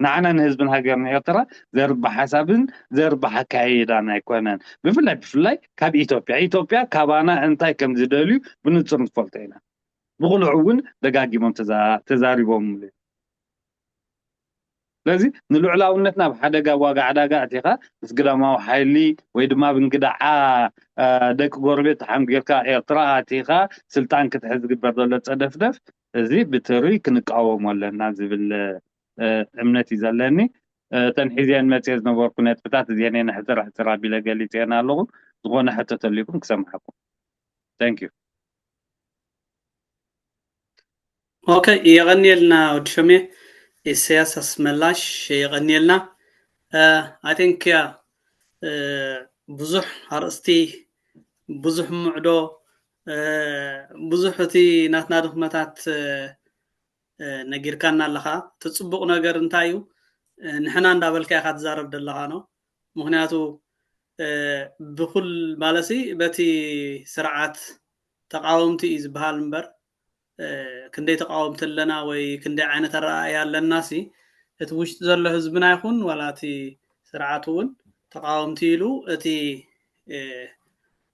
ንዓና ንህዝብን ሃገርን ኤርትራ ዘርብሕ ሓሳብን ዘርብሕ ኣካይዳን ኣይኮነን። ብፍላይ ብፍላይ ካብ ኢትዮጵያ ኢትዮጵያ ካባና እንታይ ከም ዝደልዩ ብንጹር ንፈልጦ ኢና። ብቕሉዕ እውን ደጋጊሞም ተዛሪቦምሉ። ስለዚ ንልዑላውነትና ኣብ ሓደጋ ዋጋ ዕዳጋ ኣቲኻ ምስ ግዳማዊ ሓይሊ ወይ ድማ ብንግዳዓ ደቂ ጎረቤት ተሓንጊርካ ኤርትራ ኣቲኻ ስልጣን ክትሕዝ ዝግበር ዘሎ ጸደፍደፍ እዚ ብትሪ ክንቃወሞ ኣለና ዝብል እምነት እዩ ዘለኒ። እተን ሒዝየን መፅየ ዝነበርኩ ነጥብታት እዚአን እየን ሕፅር ሕፅር ኣቢለ ገሊፀየን ኣለኹ። ዝኾነ ሕቶ ተልዩኩም ክሰምዓኩም። Thank you። ኦኬ፣ የቐንየልና ወዲ ሸሜ። ኢሳያስ ኣስመላሽ፣ የቐንየልና። I think ያ ብዙሕ ኣርእስቲ፣ ብዙሕ ምዕዶ፣ ብዙሕ እቲ ናትና ድኽመታት ነጊርካና ኣለኻ። እቲ ፅቡቕ ነገር እንታይ እዩ? ንሕና እንዳበልካ ኢኻ ትዛረብ ዘለኻ ነው። ምክንያቱ ብኩል ማለሲ በቲ ስርዓት ተቃወምቲ እዩ ዝበሃል እምበር ክንደይ ተቃወምቲ ኣለና ወይ ክንደይ ዓይነት ኣረኣእያ ኣለና ሲ እቲ ውሽጢ ዘሎ ህዝብና ይኹን ዋላ እቲ ስርዓት እውን ተቃወምቲ ኢሉ እቲ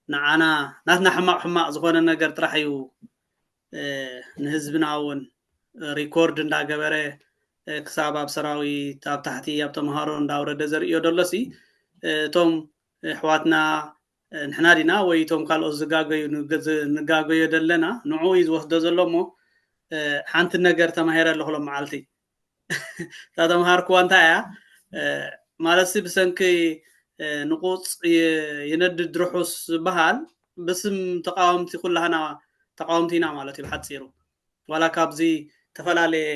ንዓና ናትና ሕማቕ ሕማቕ ዝኾነ ነገር ጥራሕ እዩ ንህዝብና እውን ሪኮርድ እንዳገበረ ክሳብ ኣብ ሰራዊት ኣብ ታሕቲ ኣብ ተምሃሮ እንዳውረደ ዘርእዮ ደሎሲ እቶም ኣሕዋትና ንሕና ዲና ወይ እቶም ካልኦት ዝጋገዩ ንጋገዮ ደለና ንዕኡ እዩ ዝወስዶ ዘሎ እሞ ሓንቲ ነገር ተማሂረ ኣለኹ ሎም መዓልቲ እታ ተምሃርክዋ እንታይ እያ ማለትሲ ብሰንኪ ንቁፅ ይነድድ ርሑስ ዝበሃል ብስም ተቃወምቲ ኩላህና ተቃወምቲ ኢና ማለት እዩ ብሓፂሩ ዋላ ካብዚ ተፈላለየ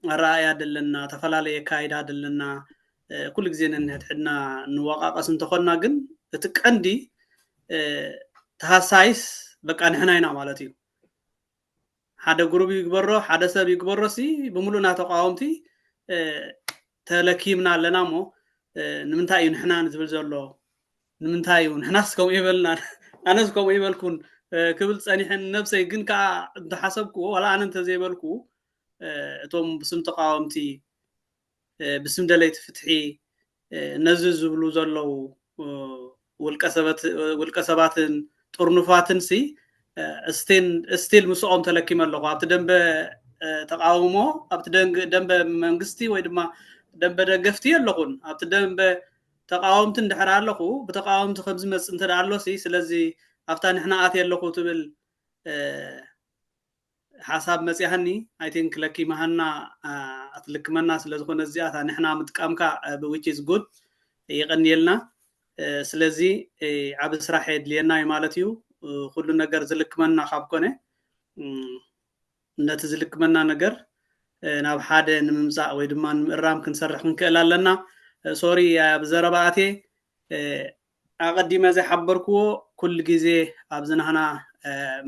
ኣረኣእያ ደለና ተፈላለየ ኣካይዳ ደለና ኩሉ ግዜ ነንሕድሕድና ንወቃቀስ እንተኾንና ግን እቲ ቀንዲ ተሃሳይስ በቃ ንሕና ኢና ማለት እዩ ሓደ ግሩብ ይግበሮ ሓደ ሰብ ይግበሮ ሲ ብምሉእና ተቃወምቲ ተለኪምና ኣለና እሞ ንምንታይ እዩ ንሕና ንዝብል ዘሎ ንምንታይ እዩ ንሕናስ ከምኡ ይበልና ኣነስ ከምኡ ይበልኩን ክብል ፀኒሐን ነብሰይ ግን ከዓ እንተሓሰብክዎ ዋላ ኣነ እንተዘይበልኩ እቶም ብስም ተቃወምቲ ብስም ደለይቲ ፍትሒ ነዚ ዝብሉ ዘለዉ ውልቀ ሰባትን ጥርኑፋትን ሲ ስቲል ምስኦም ተለኪመ ኣለኹ ኣብቲ ደንበ ተቃውሞ ኣብቲ ደንበ መንግስቲ ወይ ድማ ደንበ ደገፍቲ ኣለኹን ኣብቲ ደንበ ተቃወምቲ እንድሕር ኣለኹ ብተቃወምቲ ከምዝመፅእ እንተ ኣሎ ሲ ስለዚ ኣብታ ንሕና ኣትየ ኣለኹ ትብል ሓሳብ መፅያሃኒ ኣይቲንክ ለኪመሃና ኣትልክመና ስለዝኾነ እዚኣታ ንሕና ምጥቃምካ which is good የቐንየልና ስለዚ ዓብ ስራሕ የድልየና እዩ ማለት እዩ ኩሉ ነገር ዝልክመና ካብ ኮነ ነቲ ዝልክመና ነገር ናብ ሓደ ንምምፃእ ወይ ድማ ንምእራም ክንሰርሕ ክንክእል ኣለና ሶሪ ኣብ ዘረባ ኣትየ ኣቐዲመ ዘይሓበርክዎ፣ ኩሉ ግዜ ኣብዚ ናህና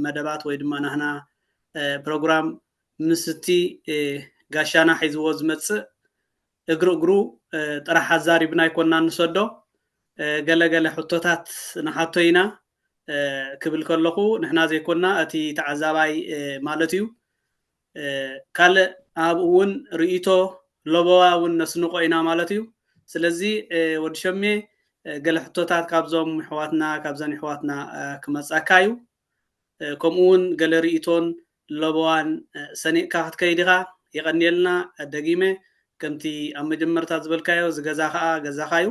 መደባት ወይ ድማ ናህና ፕሮግራም ምስቲ ጋሻና ሒዝዎ ዝመፅእ እግሪ እግሩ ጥራሕ ኣዛሪብና ኣይኮና ንሰዶ። ገለ ገለ ሕቶታት ንሓቶ ኢና ክብል ከለኹ፣ ንሕና ዘይኮና እቲ ተዓዛባይ ማለት እዩ። ካልእ ኣብኡ እውን ርእይቶ ለበዋ እውን ነስንቆ ኢና ማለት እዩ። ስለዚ ወዲ ሸሜ፣ ገለ ሕቶታት ካብዞም ኣሕዋትና፣ ካብዘን ኣሕዋትና ክመጻካ እዩ። ከምኡ እውን ገለ ርእይቶን ለበዋን ሰኒቕካ ክትከይድ ኢኻ። የቐንየልና። ደጊመ ከምቲ ኣብ መጀመርታ ዝበልካዮ፣ እዚ ገዛ ከዓ ገዛኻ እዩ።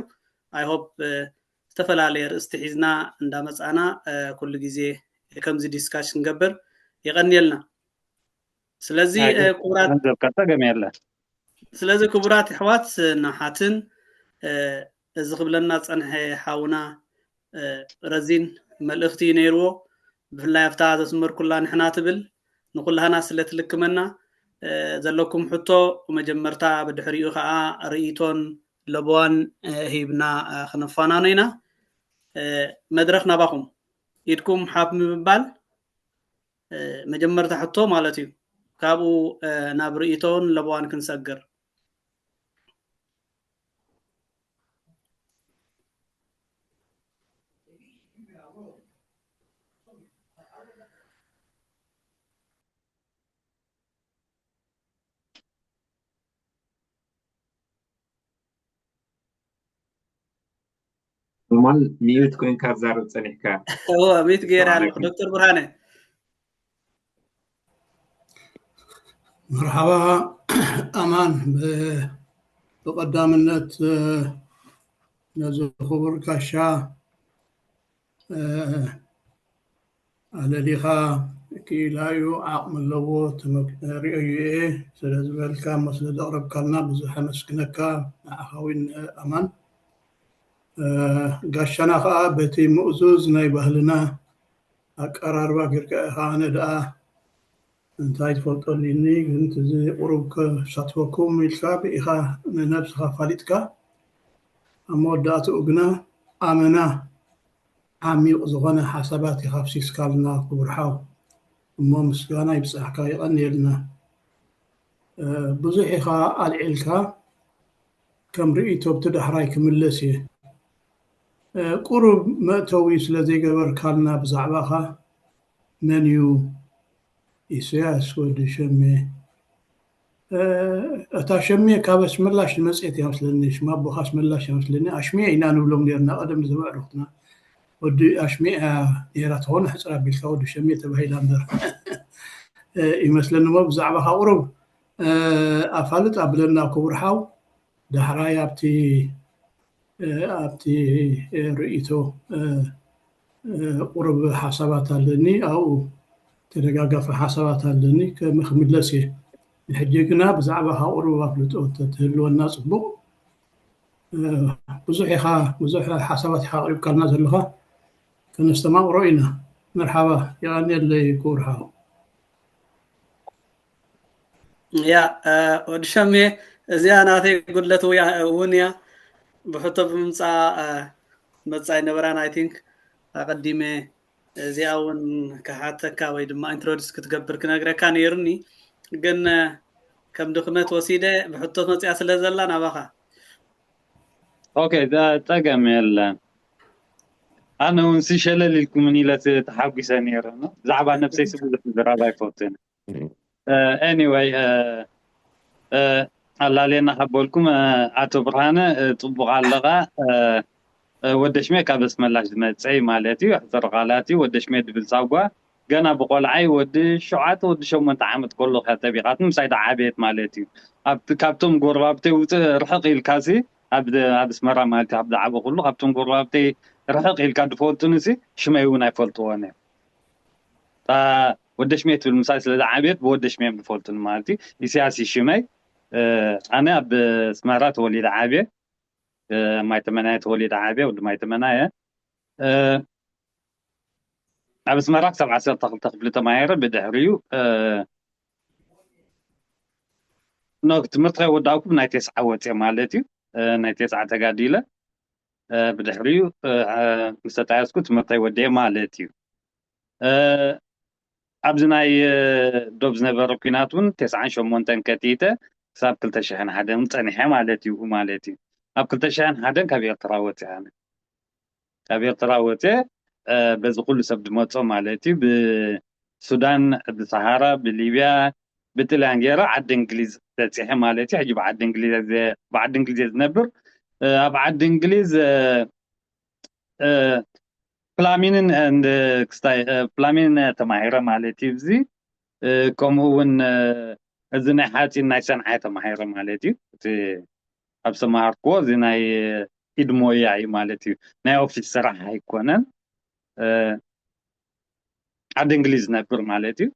I hope ዝተፈላለየ ርእስቲ ሒዝና እንዳመጻና ኩሉ ግዜ ከምዚ ዲስካሽን ክንገብር የቐንየልና። ስለዚ ክቡራት ጸገም የለ። ስለዚ ክቡራት ኣሕዋት ንሓትን እዚ ክብለና ጸንሐ ሓውና ረዚን መልእኽቲ ነይርዎ። ብፍላይ ኣብታ ዘስመርኩላ ንሕና ትብል ንኩላህና ስለ ትልክመና ዘለኩም ሕቶ መጀመርታ፣ ብድሕሪኡ ከዓ ርእይቶን ለበዋን ሂብና ክነፋናኖ ኢና። መድረኽ ናባኹም። ኢድኩም ሓፍ ምብባል መጀመርታ ሕቶ ማለት እዩ። ካብኡ ናብ ርእይቶን ለበዋን ክንሰግር። ኖርማል ሚዩት ኮይንካ ትዛረብ ጸኒሕካ። እወ፣ ሚዩት ገይረ ኣለኹ። ዶክተር ብርሃነ። መርሓባ ኣማን። ብቐዳምነት ነዚ ክቡር ጋሻ ኣለሊኻ፣ ክኢላ እዩ፣ ዓቕሚ ኣለዎ፣ ርእየዮ እየ ስለ ዝበልካ እሞ ስለ ዘቕረብካልና ብዙሕ ኣመስግነካ፣ ንዓኻ እውን ኣማን። ጋሻና ከዓ በቲ ምእዙዝ ናይ ባህልና ኣቀራርባ ጌርካ ኢኻ። ኣነ ደኣ እንታይ ትፈልጦ ኣልኒ፣ ግን እዚ ቁሩብ ከሳትፈኩም ኢልካ ብኢኻ ንነብስኻ ኣፋሊጥካ፣ ኣብ መወዳእትኡ ግና ኣመና ዓሚቕ ዝኾነ ሓሳባት ኢኻ ኣፍሲስካልና ክቡር ሓው። እሞ ምስጋና ይብጻሕካ፣ የቐንየልና። ብዙሕ ኢኻ ኣልዒልካ፣ ከም ርእይቶ ኣብቲ ዳሕራይ ክምለስ እየ። ቁሩብ መእተዊ ስለ ዘይገበርካልና ብዛዕባኻ፣ መን እዩ ኢሳያስ ወዲ ሸሜ? እታ ሸሜ ካብ ኣስመላሽ ዝመፅኤት እያ መስለኒ፣ ሽም ኣቦኻ ኣስመላሽ እያ መስለኒ። ኣሽሜ ኢና ንብሎም ነርና ቀደም ንዘበዕሩኽትና። ወዲ ኣሽሜ እያ ነይራ ትኾን፣ ሕፅር ኣቢልካ ወዲ ሸሜ ተባሂላ እምበር ይመስለኒ። እሞ ብዛዕባኻ ቁሩብ ኣፋልጥ ኣብለና ክቡር ሓው። ዳሕራይ ኣብቲ ኣብቲ ርእይቶ ቁሩብ ሓሳባት ኣለኒ፣ ኣብኡ ተደጋጋፊ ሓሳባት ኣለኒ፣ ከም ክምለስ እየ። ንሕጂ ግና ብዛዕባኻ ቁሩብ ኣፍልጦ ተትህልወና ጽቡቕ። ብዙሕ ኢኻ፣ ብዙሕ ሓሳባት ኢኻ ኣቕሪብካልና ዘለኻ፣ ከነስተማቕሮ ኢና። መርሓባ፣ የቐንየለይ ክቡር ሓው። ያ ወዲ ሸሜ፣ እዚኣ ናተይ ጉድለት እውን እያ። ብሕቶ ብምምፃእ መፃ ኣይነበራን። I think ኣቐዲመ እዚኣ እውን ክሓተካ ወይ ድማ ኢንትሮዲስ ክትገብር ክነግረካ ነይሩኒ፣ ግን ከም ድኽመት ወሲደ ብሕቶ መፅያ ስለ ዘላ ናባኻ። ኦኬ፣ ጸገም የለን። ኣነ እውን ሲ ሸለል ኢልኩምን ኢለ ተሓጒሰ ነይረ። ብዛዕባ ነብሰይ ሲ ብዙሕ ምዝራብ ኣይፈቱን። ኤኒወይ፣ ኣላልየና ካብ በልኩም፣ ኣቶ ብርሃነ፣ ጽቡቕ ኣለኻ። ወደሽሜ ካብ ኣስመላሽ ዝመጸ እዩ ማለት እዩ። ሕጽር ቃላት እዩ። ወደሽሜ ድብል ሳጓ ገና ብቆልዓይ ወዲ ሸውዓተ ወዲ ሸሞንተ ዓመት ከለኹ እያ ጠቢቓትኒ፣ ምሳይ ደዓበየት ማለት እዩ። ኣብቲ ካብቶም ጎረባብተይ ውፅእ ርሕቕ ኢልካሲ ኣብ ኣብ ኣስመራ ማለት እዩ፣ ኣብ ዝዓበኹሉ ካብቶም ጎረባብተይ ርሕቕ ኢልካ ዝፈልጡኒሲ ሽመይ እውን ኣይፈልጥዎን እዮም። እታ ወደሽሜ ትብል ምሳይ ስለ ዝዓበየት ብወደሽሜ እዮም ዝፈልጡኒ ማለት እዩ። ኢሳያስ እዩ ሽመይ። ኣነ ኣብ ኣስመራ ተወሊደ ዓብየ። ማይ ተመናየ ተወሊደ ዓብየ፣ ወዲ ማይ ተመናየ። ኣብ ኣስመራ ክሳብ ዓሰርተ ክልተ ክፍሊ ተማሂረ፣ ብድሕሪኡ ኖ ትምህርቲ ከይወዳእኩ ናይ ቴስዓ ወፅየ ማለት እዩ። ናይ ቴስዓ ተጋዲለ። ብድሕሪኡ ምስ ተጣየስኩ ትምህርተይ ወዲኤ ማለት እዩ። ኣብዚ ናይ ዶብ ዝነበረ ኲናት እውን ተስዓን ሸሞንተን ከቲተ ክሳብ ክልተ ሽሕን ሓደን ጸኒሐ ማለት እዩ ማለት እዩ። ኣብ ክልተ ሽሕን ሓደን ካብ ኤርትራ ወፂኣ፣ ካብ ኤርትራ ወፂአ በዚ ኩሉ ሰብ ዝመፆ ማለት እዩ። ብሱዳን፣ ብሰሃራ፣ ብሊብያ፣ ብጥልያን ገይረ ዓዲ እንግሊዝ በፂሐ ማለት እዩ። ሕጂ ብዓዲ እንግሊዝ ብዓዲ እንግሊዝ ዝነብር፣ ኣብ ዓዲ እንግሊዝ ፕላሚንን ክስታይ ፕላሚንን ተማሂረ ማለት እዩ። እዚ ከምኡ እውን እዚ ናይ ሓፂን ናይ ሰንዓ ተማሂረ ማለት እዩ። እቲ ኣብ ዝተማሃርክዎ እዚ ናይ ኢድ ሞያ እዩ ማለት እዩ። ናይ ኦፊስ ስራሕ ኣይኮነን። ዓዲ እንግሊዝ ዝነብር ማለት እዩ።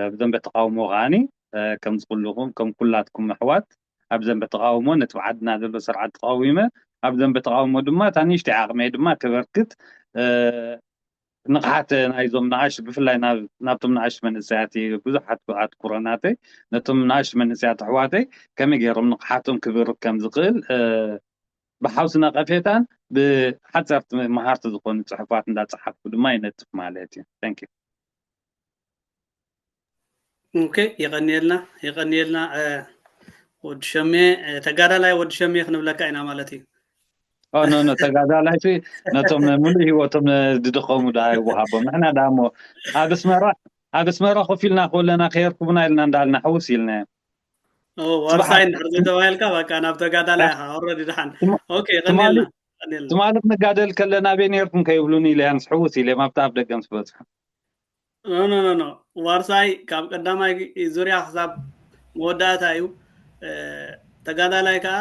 ኣብ ዘንበ ተቃውሞ ከዓኒ ከምዚ ኩልኹም ከም ኩላትኩም ኣሕዋት ኣብ ዘንበ ተቃውሞ ነቲ ብዓድና ዘሎ ስርዓት ተቃዊመ ኣብ ዘንበ ተቃውሞ ድማ እታ ንእሽተይ ዓቕመይ ድማ ከበርክት ንቕሓት ናይዞም ንኣሽ ብፍላይ ናብቶም ንኣሽ መንእሰያት ብዙሓት ኣትኩሮ ናተይ ነቶም ንኣሽ መንእሰያት ኣሕዋተይ ከመይ ገይሮም ንቕሓቶም ክብርክ ከም ዝኽእል ብሓውሲ ነቐፌታን ብሓፀርቲ መሃርቲ ዝኾኑ ፅሑፋት እንዳፀሓፍኩ ድማ ይነጥፍ ማለት እዩ። Thank you። ኦኬ፣ የቐንየልና የቐንየልና ወዲ ሸሜ፣ ተጋዳላይ ወዲ ሸሜ ክንብለካ ኢና ማለት እዩ። ኖ ኖ፣ ተጋዳላይ ነቶም ሙሉእ ህይወቶም ዝድኸሙ ደኣ ይወሃቦም። ንሕና ደኣ እሞ ኣብ ኣስመራ ኣብ ኣስመራ ኮፍ ኢልና ከለና ከየርክቡና ኢልና እንዳልና ሕውስ ኢልና ዋርሳይ እንድሕር ዘይተባሂልካ በቃ ናብ ተጋዳላይ ኢኻ ኦረዲ ደሓን። ኦኬ፣ ቀንየልና። ትማሊ ክንጋደል ከለና ኣበይ ነይርኩም ከይብሉኒ ኢለ ኣንስ ሕውስ ኢለ ኣብቲ ኣብ ደገ ምስ በፅሑ። ኖ ኖ ኖ፣ ዋርሳይ ካብ ቀዳማይ ዙርያ ክሳብ መወዳእታ እዩ። ተጋዳላይ ከዓ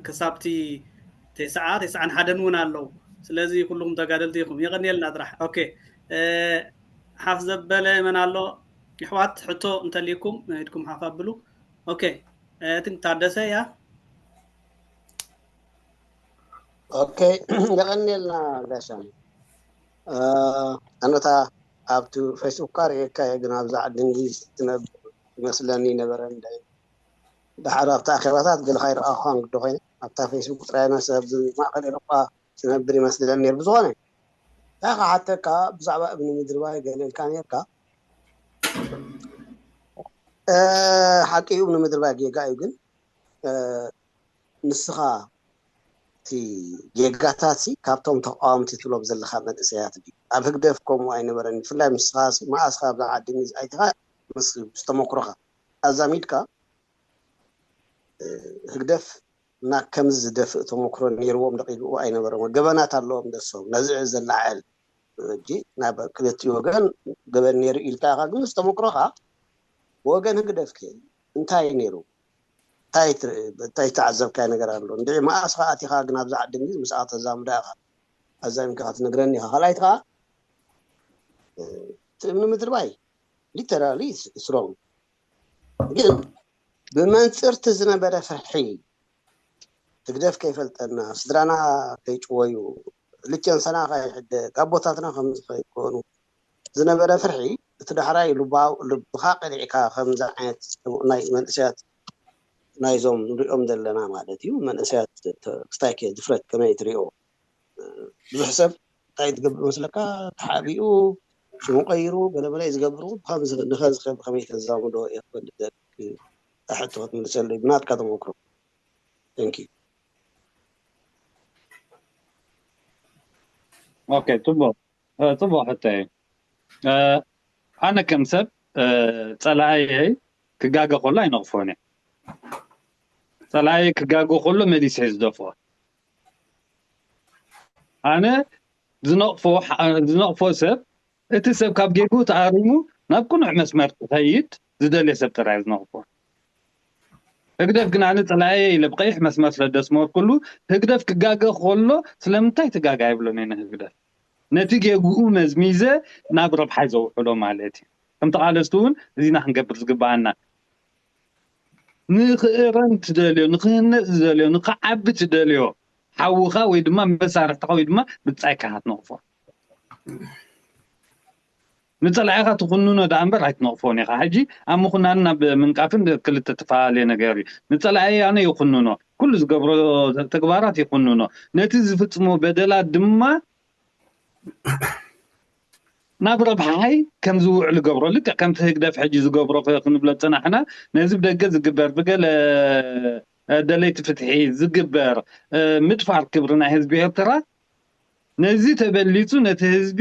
ክሳብቲ ተስዓ ተስዓን ሓደን እውን ኣለዉ። ስለዚ ኩልኹም ተጋደልቲ ኢኹም። የቐንየልና ጥራሕ። ኦኬ፣ ሓፍ ዘበለ መን ኣሎ? ኣሕዋት ሕቶ እንተልይኩም ኢድኩም ሓፍ ኣብሉ። ኦኬ፣ I think ታደሰ እያ። ኦኬ፣ የቐንየልና ጋሻ። ኣነታ ኣብቲ ፌስቡክ ካ ርእየካ እየ፣ ግን ኣብዚ ዓዲ እንግሊዝ ትነብር ይመስለኒ ነበረ። እንደ ድሓር ኣብቲ ኣኼባታት ገለ ካይረኣኹኻ እንግዶ ኮይነ ኣብታ ፌስቡክ ጥራይ ና ሰብ ማእከል ኤውሮጳ ትነብር ይመስለኒ ነይሩ። ብዝኾነ እንታይ ክሓተካ ብዛዕባ እብኒ ምድርባይ ገለ ኢልካ ነይርካ። ሓቂ እዩ፣ እብኒ ምድርባይ ጌጋ እዩ፣ ግን ንስኻ እቲ ጌጋታት ሲ ካብቶም ተቃወምቲ ትብሎም ዘለካ መንእሰያት ድዩ? ኣብ ህግደፍ ከምኡ ኣይነበረን። ብፍላይ ንስኻ ሲ መኣስ ካብ ዝዓዲ ሚዝ ኣይትኻ ምስ ዝተመክሮኻ ኣዛሚድካ ህግደፍ ናብ ከምዚ ዝደፍእ ተመክሮ ነይርዎም ደቂብኡ ኣይነበረም። ገበናት ኣለዎም ደሶም ነዚ ዘለዓል ሕጂ ናብ ክልቲኡ ወገን ገበን ነይሩ ኢልካ ኢኻ፣ ግን ምስ ተመክሮኻ ብወገን ህግደፍ ከ እንታይ ነይሩ? እንታይ ትርኢ? እንታይ ዝተዓዘብካዮ ነገር ኣሎ? እንድዒ መኣስ ኸኣ ኣቲኻ ግን ኣብዚ ዓዲ እንግሊዝ ምስኣ ተዛምዳ ኢኻ? ኣዛሚድካ ክትነግረኒ ኢኻ። ካልኣይቲ ኸኣ እቲ እምኒ ምድርባይ literally it's wrong፣ ግን ብመንፅር እቲ ዝነበረ ፍርሒ ህግደፍ ከይፈልጠና፣ ስድራና ከይጭወዩ፣ ልቸንሰና ከይሕደግ፣ ኣቦታትና ከምዚ ከይኮኑ ዝነበረ ፍርሒ፣ እቲ ዳሕራይ ልባው ልብኻ ቀሊዕካ ከምዚ ዓይነት ናይ መንእሰያት ናይዞም ንሪኦም ዘለና ማለት እዩ መንእሰያት ክስታይ ከ ድፍረት ከመይ ትሪኦ? ብዙሕ ሰብ እንታይ ትገብር መስለካ ተሓቢኡ ሽሙ ቀይሩ ገለመለ ዝገብሩ ብከምዚ ንኸዚ ከ ብከመይ ተዛምዶ እየ ክፈልጥ ደቂ ሕቶ ክትምልሰለይ ብናትካ ተመክሮ። Thank you። ኦኬ፣ ጽቡቕ ጽቡቕ ሕቶ እዩ። ኣነ ከም ሰብ ጸላኣየይ ክጋገ ከሎ ኣይነቕፎን እየ። ጸላኣየይ ክጋገ ከሎ መሊሰ እየ ዝደፍኦ። ኣነ ዝነቕፎ ዝነቕፎ ሰብ እቲ ሰብ ካብ ጌግኡ ተኣሪሙ ናብ ቅኑዕ መስመር ክኸይድ ዝደልዮ ሰብ ጥራይ ዝነቕፎ። ህግደፍ ግን ኣነ ጸላእየ ኢለ ብቐይሕ መስመር ስለ ደስመርኩሉ ህግደፍ ክጋገ ከሎ ስለምንታይ ትጋጋ ይብሎን እየ ንህግደፍ። ነቲ ጌግኡ መዝሚዘ ናብ ረብሓይ ዘውዕሎ ማለት እዩ። ከም ተቓለስቲ እውን እዚና ክንገብር ዝግባኣና። ንኽእረም ትደልዮ፣ ንኽህነፅ ዝደልዮ፣ ንኽዓቢ ትደልዮ ሓውኻ ወይ ድማ መሳርሕትኻ ወይ ድማ ብጻይካ ኢኻ ትነቕፎ። ንጸላኢኻ ትኹንኖ ደኣ እምበር ኣይትነቕፎን ኢኻ። ሕጂ ኣብ ምኹናንን ኣብ ምንቃፍን ክልተ ተፈላለየ ነገር እዩ። ንጸላኢ ኣነ ይኹንኖ፣ ኩሉ ዝገብሮ ተግባራት ይኹንኖ። ነቲ ዝፍጽሞ በደላት ድማ ናብ ረብሓይ ከም ዝውዕል ገብሮ። ልክዕ ከምቲ ህግደፍ ሕጂ ዝገብሮ ክንብሎ ዝጸናሕና፣ ነዚ ብደገ ዝግበር ብገለ ደለይቲ ፍትሒ ዝግበር ምድፋር ክብሪ ናይ ህዝቢ ኤርትራ፣ ነዚ ተበሊጹ ነቲ ህዝቢ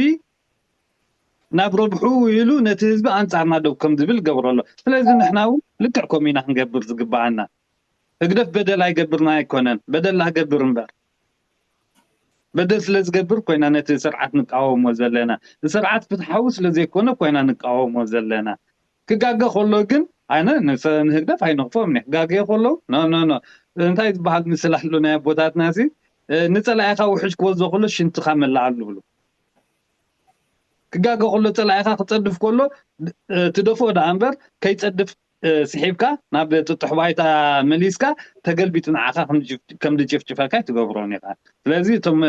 ናብ ረብሑ ኢሉ ነቲ ህዝቢ ኣንጻርና ደው ከም ዝብል ገብሮ ኣሎ። ስለዚ ንሕና እውን ልክዕ ከምኡ ኢና ክንገብር ዝግባኣና። ህግደፍ በደል ኣይገብርና ኣይኮነን፣ በደል ላገብር እምበር። በደል ስለ ዝገብር ኮይና ነቲ ስርዓት ንቃወሞ ዘለና። ስርዓት ፍትሓዊ ስለ ዘይኮነ ኮይና ንቃወሞ ዘለና። ክጋገ ከሎ ግን ኣነ ንሰ- ንህግደፍ ኣይነቕፎም እየ። ክጋገ ከሎ ኖ ኖ ኖ እንታይ ዝበሃል ምስል ኣሎ ናይ ኣቦታትና ሲ ንጸላኢኻ ውሕጅ ክወዞ ከሎ ሽንትኻ መላኣሉ ብሉ። ክጋገ ከሎ ጸላኢኻ ክጸድፍ ከሎ ትደፍኦ ደኣ እምበር ከይጸድፍ ስሒብካ ናብ ጥጡሕ ባይታ መሊስካ ተገልቢጡ ንዓኻ ከም ዝጭፍጭፈካ ትገብሮን ኢኻ። ስለዚ እቶም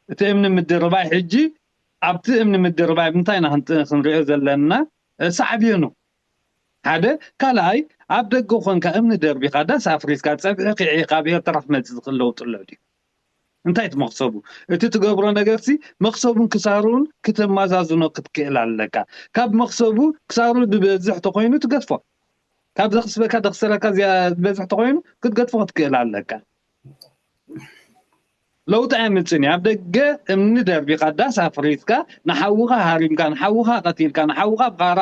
እቲ እምኒ ምድርባይ ሕጂ ኣብቲ እምኒ ምድርባይ እንታይ ኢና ክንሪኦ ዘለና? ሳዕቤኑ ሓደ። ካልኣይ ኣብ ደገ ኮንካ እምኒ ደርቢኻ ዳስ ኣፍሪስካ ጸብሒ ክዒኻ ኣብ ኤርትራ ክመጽእ ዝኽእል ለውጢ ኣሎ ድዩ? እንታይ ትመኽሰቡ? እቲ ትገብሮ ነገርሲ መኽሰቡን ክሳሩን ክተማዛዝኖ ክትክእል ኣለካ። ካብ መኽሰቡ ክሳሩ ዝበዝሕ ተኾይኑ ትገድፎ። ካብ ዘኽስበካ ደኽስረካ ዝበዝሕ ተኾይኑ ክትገድፎ ክትክእል ኣለካ። ለውጢ ኣየምፅን እዩ። ኣብ ደገ እምኒ ደርቢኻ ዳስ ኣፍሪስካ ንሓውኻ ሃሪምካ ንሓውኻ ቀቲልካ ንሓውኻ ብኻራ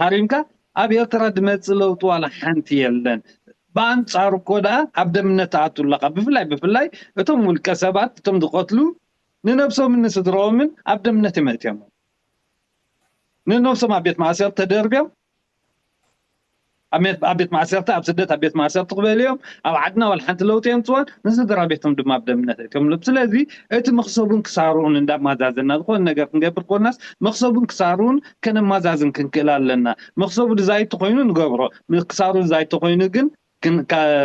ሃሪምካ ኣብ ኤርትራ ድመፅእ ለውጢ ዋላ ሓንቲ የለን። ብኣንፃሩ እኮ ደኣ ኣብ ደምነት ትኣቱ ኣለኻ። ብፍላይ ብፍላይ እቶም ውልቀ ሰባት እቶም ዝቐትሉ ንነብሶምን ንስድረኦምን ኣብ ደምነት እዮም ኣእትዮም። ንነብሶም ኣብ ቤት ማእሰርቲ ተደርብዮም ኣብ ቤት ማእሰርቲ ኣብ ስደት ኣብ ቤት ማእሰርቲ ክበልዮም ኣብ ዓድና ዋላ ሓንቲ ለውጢ የምፅዋን ንስድራ ቤቶም ድማ ኣብ ደምነት እትምልም። ስለዚ እቲ መኽሰቡን ክሳርኡን እንዳማዛዘና ዝኾነ ነገር ክንገብር ኮናስ መኽሰቡን ክሳርኡን ከነማዛዝን ክንክእል ኣለና። መኽሰቡ ድዛይቲ ኮይኑ ንገብሮ፣ ክሳሩ ድዛይቲ ኮይኑ ግን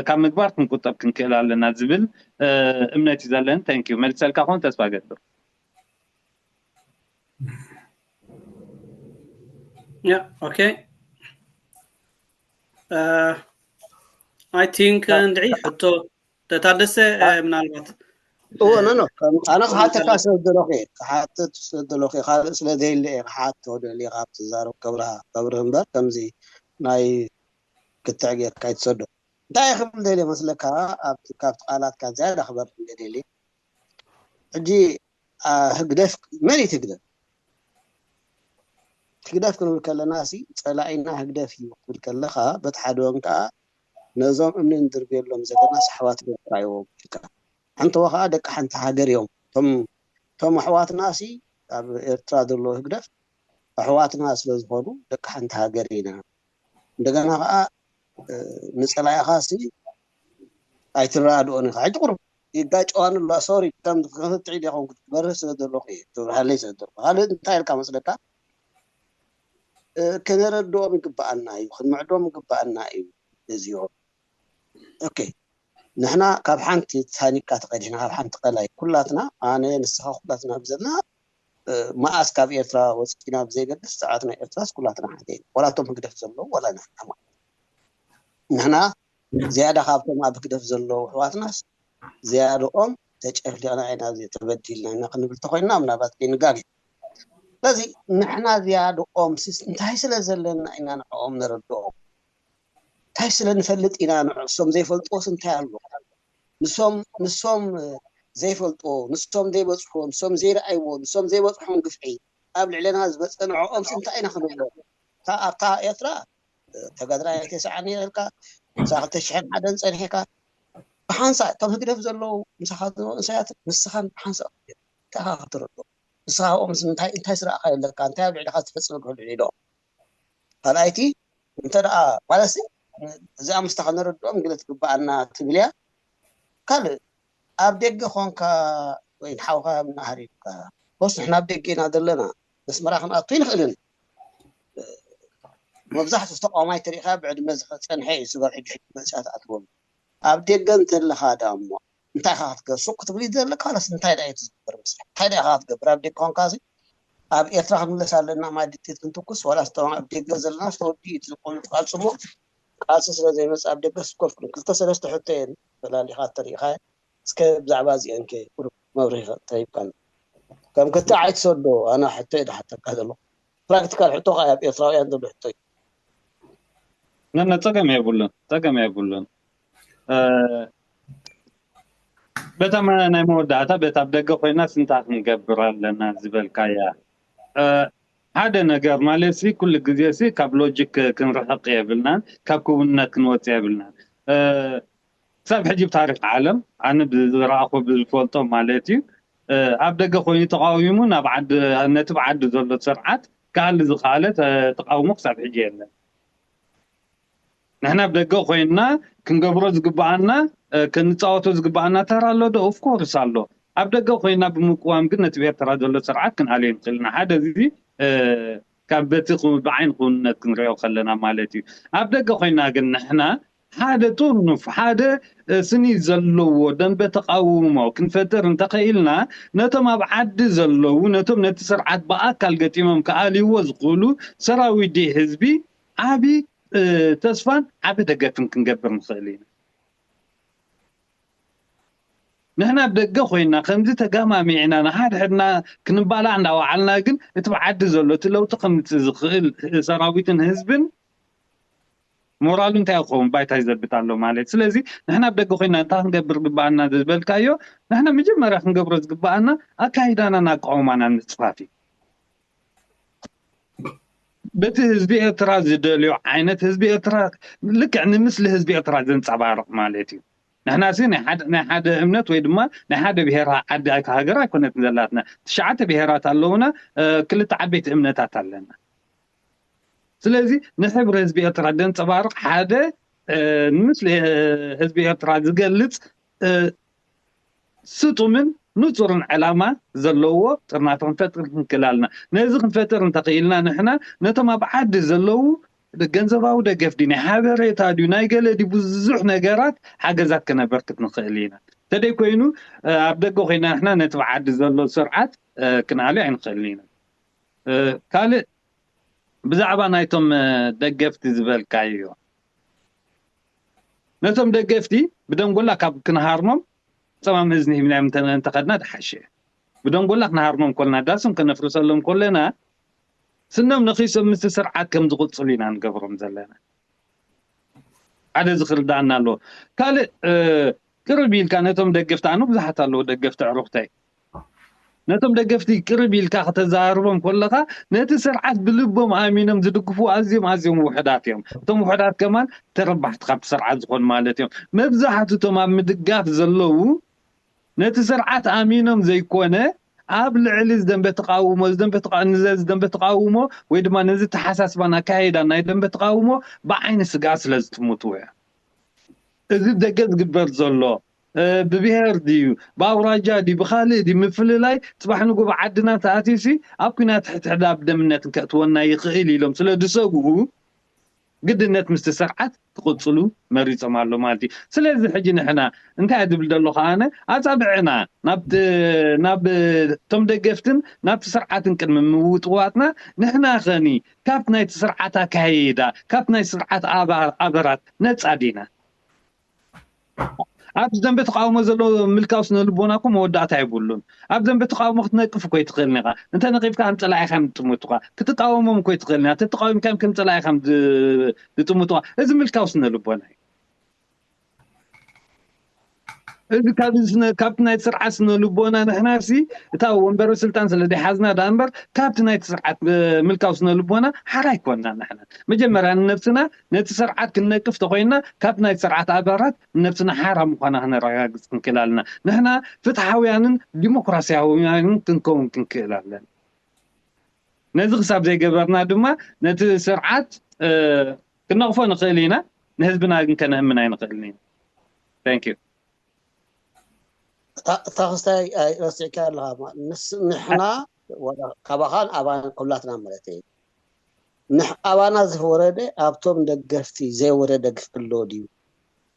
ካብ ምግባር ክንቁጠብ ክንክእል ኣለና ዝብል እምነት እዩ ዘለኒ። ተንኪዩ። መልሰልካ ኮን ተስፋ ገብር። Yeah, okay. Uh, I think እንድዒ ሕቶ ተታደሰ ምናልባት እዎ ኖ ኖ ኣነ ክሓተካ ስለ ዘለኹ ክሓትት ስለ ዘለኹ ካልእ ስለ ዘየለ እየ ክሓቶ ደሊ ካብ ትዛረብ ከብርሃ ከብርህ እምበር ከምዚ ናይ ክትዕ ጌርካ ይትሰዶ እንታይ ክብል ደልየ መስለካ ኣብቲ ካብቲ ቃላትካ ዝያዳ ክበርህ ደልየ ሕጂ ህግደፍ መን እዩ ህግደፍ ህግደፍ ክንብል ከለና ሲ ፀላኢና ህግደፍ እዩ ክብል ከለካ በቲ ሓደ ወገን ከዓ ነዞም እምኒ ንድርብየሎም ዘለና ኣሕዋት ኤርትራ እዮም ኢልካ ሓንተወ ከዓ ደቂ ሓንቲ ሃገር እዮም እቶም ኣሕዋትና ሲ ኣብ ኤርትራ ዘለዎ ህግደፍ ኣሕዋትና ስለዝኾኑ ደቂ ሓንቲ ሃገር ኢና እንደገና ከዓ ንፀላኢኻ ሲ ኣይትረዳድኦን ኢኻ ሕጂ ቁሩብ ይጋጨዋን ኣሎ ሶሪ ከም ክትዕ ኢለ ይኸውን ክትበርህ ስለ ዘለኹ እየ ትብርሃለይ ስለ ዘለኹ ካልእ እንታይ ኢልካ መስለካ ክነረድኦም ይግበኣና እዩ ክንምዕዶም ይግበኣና እዩ እዚኦም ኦኬ ንሕና ካብ ሓንቲ ታኒካ ተቐዲሕና ካብ ሓንቲ ቀላይ ኩላትና ኣነ ንስኻ ኩላትና ብዘልና መኣስ ካብ ኤርትራ ወፂና ብዘይገድስ ሰዓት ናይ ኤርትራስ ኩላትና ሓንቲ ኢና ዋላ እቶም ህግደፍ ዘለዉ ዋላ ንሕና ማለት ንሕና ዝያዳ ካብቶም ኣብ ህግደፍ ዘለዉ ኣሕዋትናስ ዝያድኦም ተጨፍሊቕና ኢና ተበዲልና ኢና ክንብል ተኮይንና ምናልባት ከይንጋገ ስለዚ ንሕና ዝያድኦም እንታይ ስለ ዘለና ኢና ንዕኦም ነረድኦም እንታይ ስለ ንፈልጥ ኢና ንዕሶም ዘይፈልጥዎስ እንታይ ኣሎ ንሶም ንሶም ዘይፈልጥዎ ንሶም ዘይበፅሕዎ ንሶም ዘይረኣይዎ ንሶም ዘይበፅሖም ግፍዒ ኣብ ልዕለና ዝመፀ ንዕኦምስ እንታይ ኢና ክንብሎ ኣብታ ኤርትራ ተጋድላይ ኣይተሰዓኒ ኢልካ ክሳብ ክልተ ሽሕን ሓደን ፀኒሕካ ብሓንሳእ እቶም ህግደፍ ዘለዉ ምሳኻ ዝነበሩ እንስሳት ንስኻን ብሓንሳእ እንታይ ኢኻ ክትረድኦ ንስኻ ኣብኦም እንታይ እንታይ ዝረኣኻ ኣለካ እንታይ ኣብ ልዕሊኻ ዝተፈፀመ ክህሉ ኢሎም ካልኣይቲ እንተ ደኣ ማለት እዚኣ ምስታ ከነረድኦም ግለ ትግበኣና ትብል እያ ካልእ ኣብ ደገ ኾንካ ወይ ሓውካ ምናሃሪካ ወስ ንሕና ኣብ ደገ ኢና ዘለና መስመራ ክንኣቱ ይንኽእልን መብዛሕትኡ ተቃዋማይ ተሪኢኻ ብዕድመ ዝፀንሐ እዩ ስበር ሕጂ ሕጂ መንእሰያት ኣትዎም ኣብ ደገ እንተለኻ ዳ እሞ እንታይ ኢኻ ክትገ ሱቅ ክትብል እዩ ዘለካ ዋላስ እንታይ ዳ እዩ ዝግበር መስለ እንታይ ዳ ኢኻ ክትገብር ኣብ ደገ ኮንካ ሲ ኣብ ኤርትራ ክንምለስ ኣለና ማዲቴት ክንትኩስ ዋላስ ተማ ኣብ ደገ ዘለና ተወዲ እዩ ዝቆሉ ትቃልጽሞ ቃልሲ ስለ ዘይመጽእ ኣብ ደገ ስኮፍ ክልተ ሰለስተ ሕቶ እየን ፈላሊኻ ተሪኢኻ። እስከ ብዛዕባ እዚአን ከ ቁሩብ መብርሂ ተሂብካና። ከም ክቲ ኣይትሰዶ ኣና ሕቶ እየ ዝሓተካ ዘሎ። ፕራክቲካል ሕቶ ከኣ ኣብ ኤርትራውያን ዘሎ ሕቶ እዩ። ነነ ጸገም የብሉን፣ ጸገም የብሉን። በታ ናይ መወዳእታ በታ ኣብ ደገ ኮይና ስንታ ክንገብር ኣለና ዝበልካያ ሓደ ነገር ማለት ሲ ኩሉ ግዜ ሲ ካብ ሎጂክ ክንርሕቅ የብልናን፣ ካብ ክውንነት ክንወፅእ የብልናን። ክሳብ ሕጂ ብታሪክ ዓለም ኣነ ብዝረኣኹ ብዝፈልጦ ማለት እዩ ኣብ ደገ ኮይኑ ተቃዊሙ ናብ ዓዲ ነቲ ብዓዲ ዘሎ ስርዓት ክኣሊ ዝኸኣለ ተቃውሞ ክሳብ ሕጂ የለን። ንሕና ኣብ ደገ ኮይንና ክንገብሮ ዝግባኣና ክንፃወቶ ዝግባኣና ተራ ኣሎ ዶ? ኦፍኮርስ ኣሎ። ኣብ ደገ ኮይና ብምቅዋም ግን ነቲ ኤርትራ ዘሎ ስርዓት ክንኣልዮ ንኽእል ኢና። ሓደ እዚ ካብ በቲ ብዓይኒ ክውንነት ክንሪኦ ከለና ማለት እዩ። ኣብ ደገ ኮይና ግን ንሕና ሓደ ጥርኑፍ ሓደ ስኒ ዘለዎ ደንበ ተቃውሞ ክንፈጥር እንተኸኢልና ነቶም ኣብ ዓዲ ዘለዉ ነቶም ነቲ ስርዓት ብኣካል ገጢሞም ክኣልይዎ ዝኽእሉ ሰራዊት ህዝቢ ዓቢ ተስፋን ዓቢ ደገፍን ክንገብር ንኽእል ኢና። ንሕና ኣብ ደገ ኮይና ከምዚ ተጋማሚዕና ንሓድሕድና ክንባላዕ እንዳወዓልና ግን እቲ ብዓዲ ዘሎ እቲ ለውጢ ከምፅእ ዝኽእል ሰራዊትን ህዝብን ሞራሉ እንታይ ክኸውን ባይታ ይዘብጥ ኣሎ ማለት። ስለዚ ንሕና ኣብ ደገ ኮይና እንታይ ክንገብር ግባኣና ዝበልካዮ ንሕና መጀመርያ ክንገብሮ ዝግባኣና ኣካይዳናን ኣቃውማናን ምፅፋፍ እዩ። በቲ ህዝቢ ኤርትራ ዝደልዮ ዓይነት ህዝቢ ኤርትራ ልክዕ ንምስሊ ህዝቢ ኤርትራ ዘንፀባርቕ ማለት እዩ። ንሕና ሲ ናይ ሓደ እምነት ወይ ድማ ናይ ሓደ ብሄር ዓዲ ሃገር ኣይኮነትን ዘላትና። ትሽዓተ ብሄራት ኣለውና፣ ክልተ ዓበይቲ እምነታት ኣለና። ስለዚ ንሕብሪ ህዝቢ ኤርትራ ዘንፀባርቕ ሓደ ንምስሊ ህዝቢ ኤርትራ ዝገልፅ ስጡምን ንፁርን ዕላማ ዘለዎ ጥርናፈ ክንፈጥር ክንክእል ኣለና። ነዚ ክንፈጥር እንተኽኢልና ንሕና ነቶም ኣብ ዓዲ ዘለዉ ገንዘባዊ ደገፍ ድዩ ናይ ሓበሬታ ድዩ ናይ ገለ ድዩ ብዙሕ ነገራት ሓገዛት ከነበርክት ንኽእል ኢና። እንተደይ ኮይኑ ኣብ ደገ ኮይና ንሕና ነቲ ብዓዲ ዘሎ ስርዓት ክንኣልዮ ኣይንኽእልን ኢና። ካልእ ብዛዕባ ናይቶም ደገፍቲ ዝበልካዮ ነቶም ደገፍቲ ብደንጎላ ካብ ክንሃርሞም ፀማም እዝኒ ሂብናዮም እንተኸድና ድሓሸ። ብደንጎላ ክንሃርሞም ኮለና ዳሶም ከነፍርሰሎም ኮለና ስኖም ነኺሶም ምስቲ ስርዓት ከም ዝቕፅሉ ኢና ንገብሮም ዘለና። ሓደ እዚ ክርዳእና ኣለዎ። ካልእ ቅርብ ኢልካ ነቶም ደገፍቲ ኣነ ብዙሓት ኣለዉ ደገፍቲ ዕሩኽተይ ነቶም ደገፍቲ ቅርብ ኢልካ ከተዛርቦም ኮለኻ ነቲ ስርዓት ብልቦም ኣሚኖም ዝድግፉ ኣዝዮም ኣዝዮም ውሕዳት እዮም። እቶም ውሕዳት ከማን ተረባሕቲ ካብቲ ስርዓት ዝኾኑ ማለት እዮም። መብዛሕትቶም ኣብ ምድጋፍ ዘለዉ ነቲ ስርዓት ኣሚኖም ዘይኮነ ኣብ ልዕሊ ዝደንበ ተቃውሞ ዝደንበ ተቃ- ንዘ ዝደንበ ተቃውሞ ወይ ድማ ነዚ ተሓሳስባን ኣካይዳን ናይ ደንበ ተቃውሞ ብዓይኒ ስግኣት ስለ ዝጥምትዎ እዮም። እዚ ደገ ዝግበር ዘሎ ብብሄር ድዩ ብኣውራጃ ድዩ ብካልእ ድዩ ምፍልላይ ፅባሕ ንጉ ብዓድና ተኣትዩሲ ኣብ ኩናት ሕድሕድ ኣብ ደምነት ከእትወና ይኽእል ኢሎም ስለ ዝሰግኡ ግድነት ምስቲ ስርዓት ክቕፅሉ መሪፆም ኣሎ ማለት እዩ። ስለዚ ሕጂ ንሕና እንታይ ዝብል ዘሎ ከዓነ ኣፃብዕና ናብ እቶም ደገፍትን ናብቲ ስርዓትን ቅድሚ ምውጥዋጥና ንሕና ኸኒ ካብቲ ናይቲ ስርዓት ኣካይዳ ካብቲ ናይ ስርዓት ኣበራት ነፃ ዲና? ኣብቲ ደንበ ተቃውሞ ዘሎ ምልካው ስነ ልቦና እኮ መወዳእታ የብሉን። ኣብ ደንበ ተቃውሞ ክትነቅፍ እኮ ይትኽእል ኒኻ። እንተ ነቂፍካ ከም ጸላኢ ከም ዝጥምቱኻ ክትቃወሞም እኮ ይትኽእል ኒኻ። ተተቃዊምካዮም ከም ጸላኢ ከም ዝጥምቱኻ እዚ ምልካው ስነ ልቦና እዩ። እዚ ካብቲ ናይ ስርዓት ስነ ልቦና ንሕና ሲ እታ ወንበረ ስልጣን ስለ ደይሓዝና ደኣ እምበር ካብቲ ናይቲ ስርዓት ምልካው ስነ ልቦና ሓራ ኣይኮንና ንሕና። መጀመርያ ንነብስና ነቲ ስርዓት ክንነቅፍ ተኾይንና ካብ ናይ ስርዓት ኣባላት ንነብስና ሓራ ምዃና ክነረጋግጽ ክንክእል ኣለና። ንሕና ፍትሓውያንን ዲሞክራሲያውያንን ክንከውን ክንክእል ኣለና። ነዚ ክሳብ ዘይገበርና ድማ ነቲ ስርዓት ክነቕፎ ንኽእል ኢና፣ ንህዝብና ግን ከነእምን ኣይንኽእልን ኢና። Thank you። እታ ክስታይ ረሲዕካ ኣለኻ። ንሕና ካባኻን ኣባን ኩላትና ማለት እዩ። ኣባና ዝወረደ ኣብቶም ደገፍቲ ዘይወረደ ክፍሎ ድዩ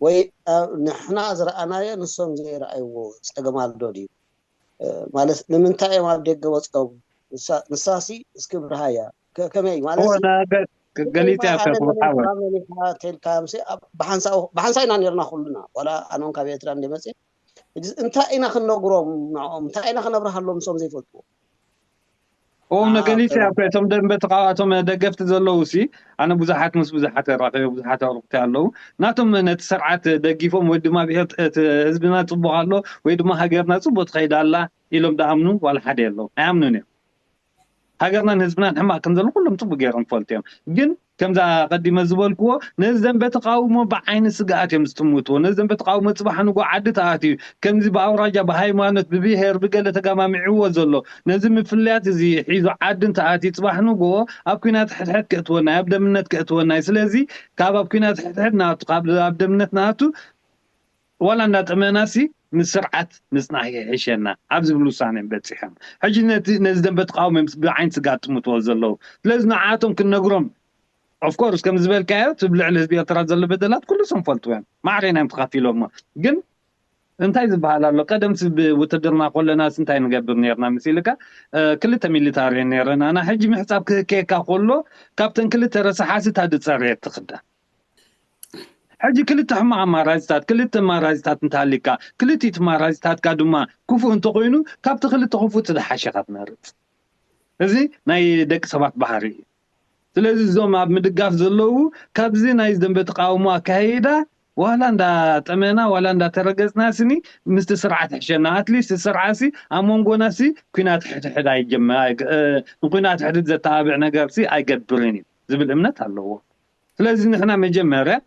ወይ ንሕና ዝረኣናዮ ንሶም ዘይረኣይዎ ፀገም ኣሎ ድዩ? ማለት ንምንታይ እዮም ኣብ ደገ ወፂኦም? ንሳሲ እስኪ ብርሃያ ከመይ ማለት ገሊጽ እያ። ሓደ መን ኢኻ፣ መን ኢኻ ተልካ፣ ምስ ኣብ ብሓንሳእ ብሓንሳእ ኢና ነርና ኩሉና፣ ዋላ ኣነን ካብ ኤርትራ እንደ መጽእ። ሕጂ እንታይ ኢና ክንነግሮም ንዕኦም? እንታይ ኢና ክነብርሃሎም፣ ምስኦም ዘይፈልጥዎ? ኦ፣ ነገሊት እያ እኮ። እቶም ደንበ ተቃዋቶም ደገፍቲ ዘለዉ ሲ፣ ኣነ ብዙሓት ምስ ብዙሓት ራኸበ፣ ብዙሓት ኣውርቅቲ ኣለዉ። ናቶም ነቲ ስርዓት ደጊፎም ወይ ድማ ብሄር፣ እቲ ህዝብና ጽቡቕ ኣሎ ወይ ድማ ሃገርና ጽቡቕ ትኸይድ ኣላ ኢሎም ደኣምኑ ዋላ ሓደ የለዉ። ኣይኣምኑን እዮም። ሃገርናን ህዝብናን ሕማቕ ከም ዘሎ ኩሎም ጽቡቕ ገይሮም ይፈልጡ እዮም። ግን ከምዛ ቀዲመ ዝበልክዎ፣ ነዚ ደንበ ተቃውሞ ብዓይኒ ስግኣት እዮም ዝጥምትዎ። ነዚ ደንበ ተቃውሞ ጽባሕ ንጎ ዓዲ ተኣትዩ፣ ከምዚ ብኣውራጃ፣ ብሃይማኖት፣ ብብሄር፣ ብገለ ተጋማሚዕዎ ዘሎ፣ ነዚ ምፍልያት እዚ ሒዙ ዓዲ እንተኣትዩ፣ ጽባሕ ንጎ ኣብ ኲናት ሕድሕድ ከእትወና እዩ፣ ኣብ ደምነት ከእትወና እዩ። ስለዚ ካብ ኣብ ኲናት ሕድሕድ ንኣቱ፣ ካብ ኣብ ደምነት ንኣቱ፣ ዋላ እንዳጠመናሲ ምስ ስርዓት ምጽናሕ ይሕሸና ኣብ ዝብል ውሳነ እዮም በጺሖም። ሕጂ ነቲ፣ ነዚ ደንበ ተቃውሞ እዮም ብዓይኒ ስግኣት ጥምትዎ ዘለዉ። ስለዚ ንዓቶም ክንነግሮም፣ ኦፍኮርስ፣ ከም ዝበልካዮ፣ እቲ ልዕሊ ህዝቢ ኤርትራ ዘሎ በደላት ኩሉ ሰም ፈልጥዎ እዮም። ማዕረ ኢና እዮም ተኻፊሎሞ። ግን እንታይ ዝበሃል ኣሎ? ቀደምሲ ብውትድርና ከለናስ እንታይ ንገብር ነርና ምስ ኢልካ፣ እ፣ ክልተ ሚሊታሪ እየን ነረን። ኣና ሕጂ ምሕጻብ ክህከየካ ከሎ፣ ካብተን ክልተ ረሳሓሲ እታ ዝጸረየት ትኽዳን። ሕጂ ክልተ ሕማቕ ኣማራጺታት፣ ክልተ ኣማራጺታት እንተሃሊካ፣ ክልቲኡ ኣማራጺታትካ ድማ ክፉእ እንተኾይኑ፣ ካብቲ ክልተ ክፉእ እቲ ዝሓሸ ኢኻ ትመርጽ። እዚ ናይ ደቂ ሰባት ባህሪ እዩ። ስለዚ እዞም ኣብ ምድጋፍ ዘለዉ ካብዚ ናይ ደንበ ተቃውሞ ኣካይዳ ዋላ እንዳጠመና ዋላ እንዳተረገጽና ስኒ ምስቲ ስርዓት ይሕሸና። ኣትሊስት እቲ ስርዓትሲ ኣብ መንጎናሲ ኲናት ሕድሕድ ኣይጀመ-፣ ኣይ-፣ እ፣ ንኲናት ሕድሕድ ዘተባብዕ ነገርሲ ኣይገብርን እዩ ዝብል እምነት ኣለዎ። ስለዚ ንሕና መጀመርያ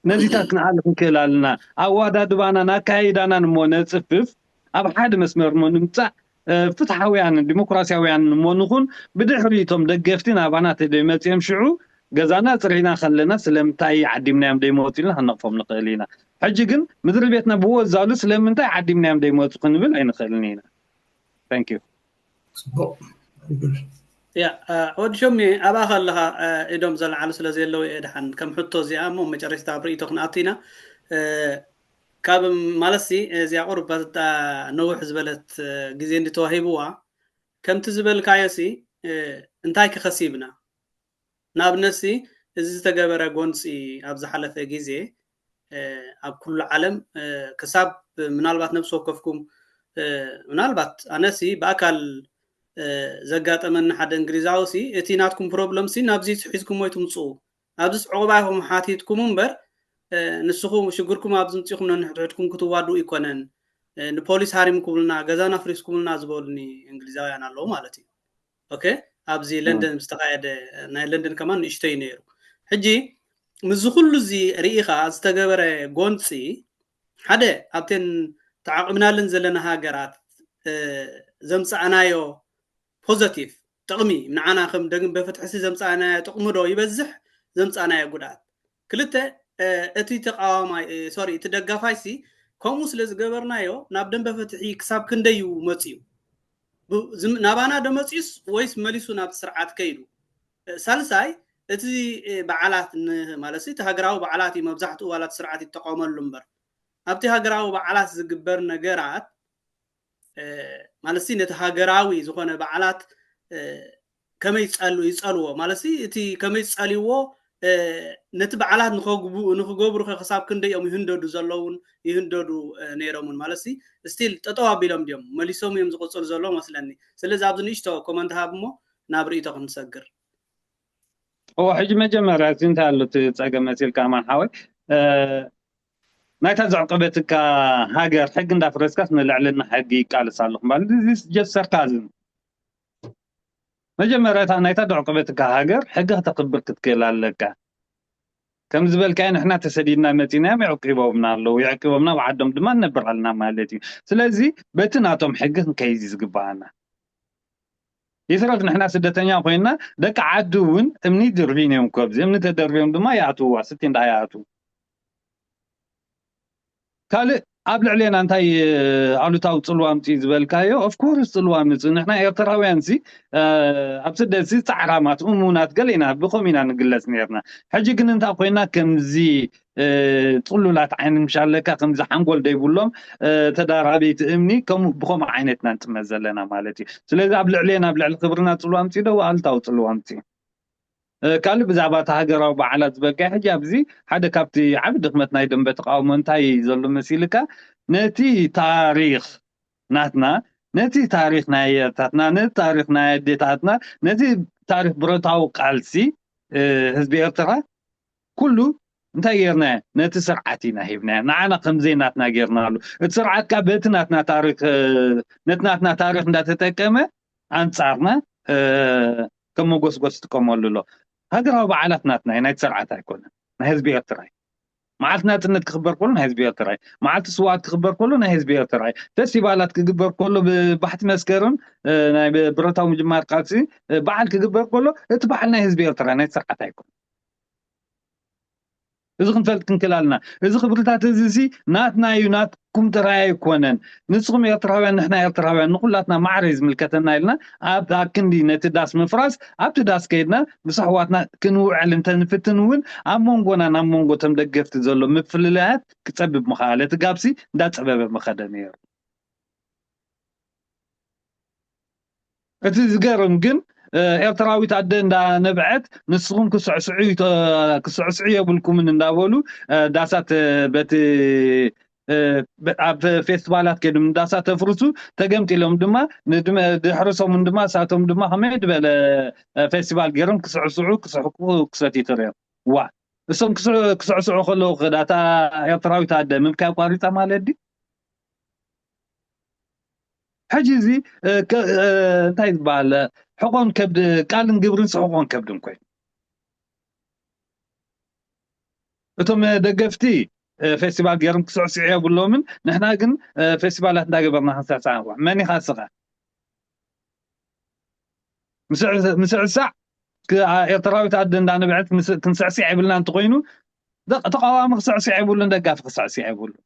ነዚታት ክንኣሊ ክንክእል ኣለና። ኣወዳድባናን ኣካይዳናን እሞ ነጽፍፍ፣ ኣብ ሓደ መስመር እሞ ንምጻእ፣ እ፣ ፍትሓውያንን ዲሞክራሲያውያንን እሞ ንኹን። ብድሕሪ እቶም ደገፍቲ ናባና ተደይመጽኦም ሽዑ ገዛና ጽሪና ከለና ስለምንታይ ዓዲምናዮም ደይመጹ ኢልና ክንነቕፎም ንኽእል ኢና። ሕጂ ግን ምድሪ ቤትና ብወዛሉ ስለምንታይ ዓዲምናዮም ደይመጹ ክንብል ኣይንኽእልን ኢና። Thank you። ጽቡቕ። ያ፣ እ፣ ወዲ ሾሚ፣ ኣብኣ ከለኻ፣ እ፣ ኢዶም ዘልዓሉ ስለ ዘለዉ እየ ድሓን ከም ሕቶ እዚኣ እሞ መጨረሽታ ኣብ ርእይቶ ክንኣቱ ኢና። እ፣ ካብ ማለትሲ እዚኣ ቁሩብ በታ ነውሕ ዝበለት፣ እ፣ ግዜ እንዲ ተዋሂብዋ፣ ከምቲ ዝበልካዮሲ፣ እ፣ እንታይ ክኸሲብና? ንኣብነትሲ እዚ ዝተገበረ ጎንፂ ኣብ ዝሓለፈ ግዜ፣ እ፣ ኣብ ኩሉ ዓለም፣ እ፣ ክሳብ ምናልባት ነብሲ ወከፍኩም፣ እ፣ ምናልባት ኣነሲ ብኣካል፣ እ፣ ዘጋጠመኒ ሓደ እንግሊዛዊ ሲ፣ እቲ ናትኩም ፕሮብለም ሲ ናብዚ ሒዝኩም ወይ ትምፅኡ፣ ኣብዚስ ዕቑባ ኢኹም ሓቲትኩም እምበር፣ እ፣ ንስኹም ሽግርኩም ኣብዚ ምፂኹም ነንሕድሕድኩም ክትዋድኡ ኣይኮነን፣ እ፣ ንፖሊስ ሃሪምኩምልና፣ ገዛና ኣፍሪስኩምልና ዝበሉኒ እንግሊዛውያን ኣለዉ ማለት እዩ። ኦኬ፣ ኣብዚ ለንደን ዝተኻየደ፣ ናይ ለንደን ከማን ንእሽተይ ነይሩ። ሕጂ ምስዚ ኩሉ እዚ ርኢኻ ዝተገበረ ጎንፂ ሓደ ኣብተን ተዓቒብናለን ዘለና ሃገራት፣ እ፣ ዘምፃእናዮ ፖዘቲቭ ጥቕሚ ንዓና ከም ደንበ ፍትሕሲ ዘምፃእናዮ ጥቕሚ ዶ ይበዝሕ ዘምፃእናዮ ጉድኣት? ክልተ፣ እ፣ እቲ ተቃዋማይ፣ እ፣ ሶሪ፣ እቲ ደጋፋይሲ ከምኡ ስለ ዝገበርናዮ ናብ ደንበ ፍትሒ ክሳብ ክንደይ እዩ መፂኡ? ብ-፣ ዝም-፣ ናባና ዶ መፂኡስ ወይስ መሊሱ ናብቲ ስርዓት ከይዱ? እ፣ ሳልሳይ፣ እቲ፣ እ፣ በዓላት ን-፣ ማለት እቲ ሃገራዊ በዓላት እዩ መብዛሕትኡ ዋላ እቲ ስርዓት ይጠቐመሉ እምበር፣ ኣብቲ ሃገራዊ በዓላት ዝግበር ነገራት፣ እ፣ ማለት ነቲ ሃገራዊ ዝኾነ በዓላት፣ እ፣ ከመይ ይጸል-፣ ይጸልዎ? ማለት እቲ ከመይ ዝጸልይዎ፣ እ፣ ነቲ በዓላት ንኸግቡ-፣ ንኽገብሩ ከ ክሳብ ክንደይ እዮም ይህንደዱ ዘለውን ይህንደዱ፣ እ፣ ነይሮምን? ማለት ስቲል ጠጠው ኣቢሎም ድዮም? መሊሶም እዮም ዝቕጽሉ ዘለዉ መስለኒ። ስለዚ ኣብዚ ንእሽቶ ኮመንት ሃብ እሞ ናብ ርእይቶ ክንሰግር። እዎ፣ ሕጂ መጀመርያ እዚ እንታይ ኣሎ እቲ ጸገም መሲልካ ኣማን ሓወይ? እ፣ ናይታ ዘዕቆበትካ ሃገር ሕጊ እንዳፍረስካስ ንልዕልና ሕጊ ይቃለስ ኣለኹ ማለት እዚ just sarcasm። መጀመርያ እታ ናይታ ዘዕቆበትካ ሃገር ሕጊ ክተኽብር ክትክእል ኣለካ። ከም ዝበልካዮ ንሕና ተሰዲድና መጺናዮም የዕቂቦምና ኣለዉ። የዕቂቦምና ኣብ ዓዶም ድማ ንነብር ኣለና ማለት እዩ። ስለዚ በቲ ናቶም ሕጊ ክንከይድ እዩ ዝግባኣና። ይትረፍ ንሕና ስደተኛ ኮይንና ደቂ ዓዲ እውን እምኒ ድርብዮም እዮም። ከብዚ እምኒ ተደርብዮም ድማ ይኣትውዋ ስቲ እንዳ ይኣትዉ። ካልእ ኣብ ልዕሌና እንታይ፣ እ፣ ኣሉታዊ ጽልዋ ኣምጽኡ ዝበልካዮ? Of course ጽልዋ ኣምጽኡ። ንሕና ኤርትራውያን ሲ፣ እ፣ ኣብ ስደት ሲ ጻዕራማት፣ እሙናት ገለ ኢና፣ ብኸም ኢና ንግለጽ ነርና። ሕጂ ግን እንታይ ኮይና ከምዚ፣ እ፣ ጥሉላት ዓይኒ ምሽ ኣለካ፣ ከምዚ ሓንጎል ደይብሎም፣ እ፣ ተዳራቢቲ እምኒ ከም-፣ ብኸምኡ ዓይነት ኢና ንጥመት ዘለና ማለት እዩ። ስለዚ ኣብ ልዕሌና፣ ኣብ ልዕሊ ክብርና ጽልዋ ኣምጽኡ ዶ ኣሉታዊ ጽልዋ ኣምጽኡ? ካልእ ብዛዕባ እቲ ሃገራዊ በዓላት ዝበልካዮ፣ ሕጂ ኣብዚ ሓደ ካብቲ ዓቢ ድኽመት ናይ ደንበ ተቃውሞ እንታይ ዘሎ መሲልካ፣ ነቲ ታሪኽ ናትና፣ ነቲ ታሪኽ ናይ ኣያታትና፣ ነቲ ታሪኽ ናይ ኣዴታትና፣ ነቲ ታሪኽ ብረታዊ ቃልሲ ህዝቢ ኤርትራ ኩሉ እንታይ ጌርናዮ? ነቲ ስርዓት ኢና ሂብናዮ። ንዓና ከም ዘይናትና ጌርናሉ። እቲ ስርዓት ከኣ በቲ ናትና ታሪኽ ነቲ ናትና ታሪኽ እንዳተጠቀመ ኣንጻርና ከም መጎስጎስ ይጥቀመሉ ኣሎ። ሃገራዊ በዓላት ናትና እዩ፣ ናይቲ ስርዓት ኣይኮነን። ናይ ህዝቢ ኤርትራ እዩ። መዓልቲ ናጽነት ክኽበር ከሎ ናይ ህዝቢ ኤርትራ እዩ። መዓልቲ ስውኣት ክኽበር ከሎ ናይ ህዝቢ ኤርትራ እዩ። ፌስቲቫላት ክግበር ከሎ ብባሕቲ መስከረም ናይ ብረታዊ ምጅማር ቃልሲ በዓል ክግበር ከሎ እቲ በዓል ናይ ህዝቢ ኤርትራ ናይ ስርዓት ኣይኮነን። እዚ ክንፈልጥ ክንክእል ኣለና። እዚ ክብርታት እዚ ሲ ናትና እዩ፣ ናትኩም ጥራይ ኣይኮነን። ንስኹም ኤርትራውያን፣ ንሕና ኤርትራውያን፣ ንኹላትና ማዕረ እዩ ዝምልከተና ኢልና ኣብ ኣክንዲ ነቲ ዳስ ምፍራስ ኣብቲ ዳስ ከይድና ምስ ኣሕዋትና ክንውዕል እንተንፍትን እውን ኣብ መንጎና ናብ መንጎ እቶም ደገፍቲ ዘሎ ምፍልላያት ክጸብብ ምኽኣለ። እቲ ጋብሲ እንዳጸበበ ምኸደ ነይሩ። እቲ ዝገርም ግን ኤርትራዊት ኣደ እንዳነብዐት ንስኹም ክስዕስዑ የብልኩምን እንዳበሉ ዳሳት በቲ ኣብ ፌስቲቫላት ከይዶም ንዳሳት ተፍርሱ ተገምጢሎም ድማ ድሕሪ ሰሙን ድማ እሳቶም ድማ ከመይ ዝበለ ፌስቲቫል ገይሮም ክስዕስዑ ክስሕቁ ክሰትዩ ትርእዮም። ዋ እሶም ክስዕስዑ ከለዉ ክዳታ ኤርትራዊት ኣደ ምብካይ ኣቋሪፃ ማለት ድዩ? ሕጂ እዚ እንታይ ዝበሃል ሕቆን ከብድ ቃልን ግብርን ሕቆን ከብድን ኮይኑ እቶም ደገፍቲ ፌስቲቫል ገይሮም ክስዕስዑ የብሎምን። ንሕና ግን ፌስቲቫላት እንዳገበርና ክንስዕስዕ ንኽእል። መን ኢኻ እስኻ? ምስዕሳዕ ኤርትራዊት ኣደ እንዳነብዐት ክንስዕስዕ የብልና እንተኮይኑ ተቃዋሚ ክስዕስዕ የብሉን፣ ደጋፊ ክስዕስዕ የብሉን።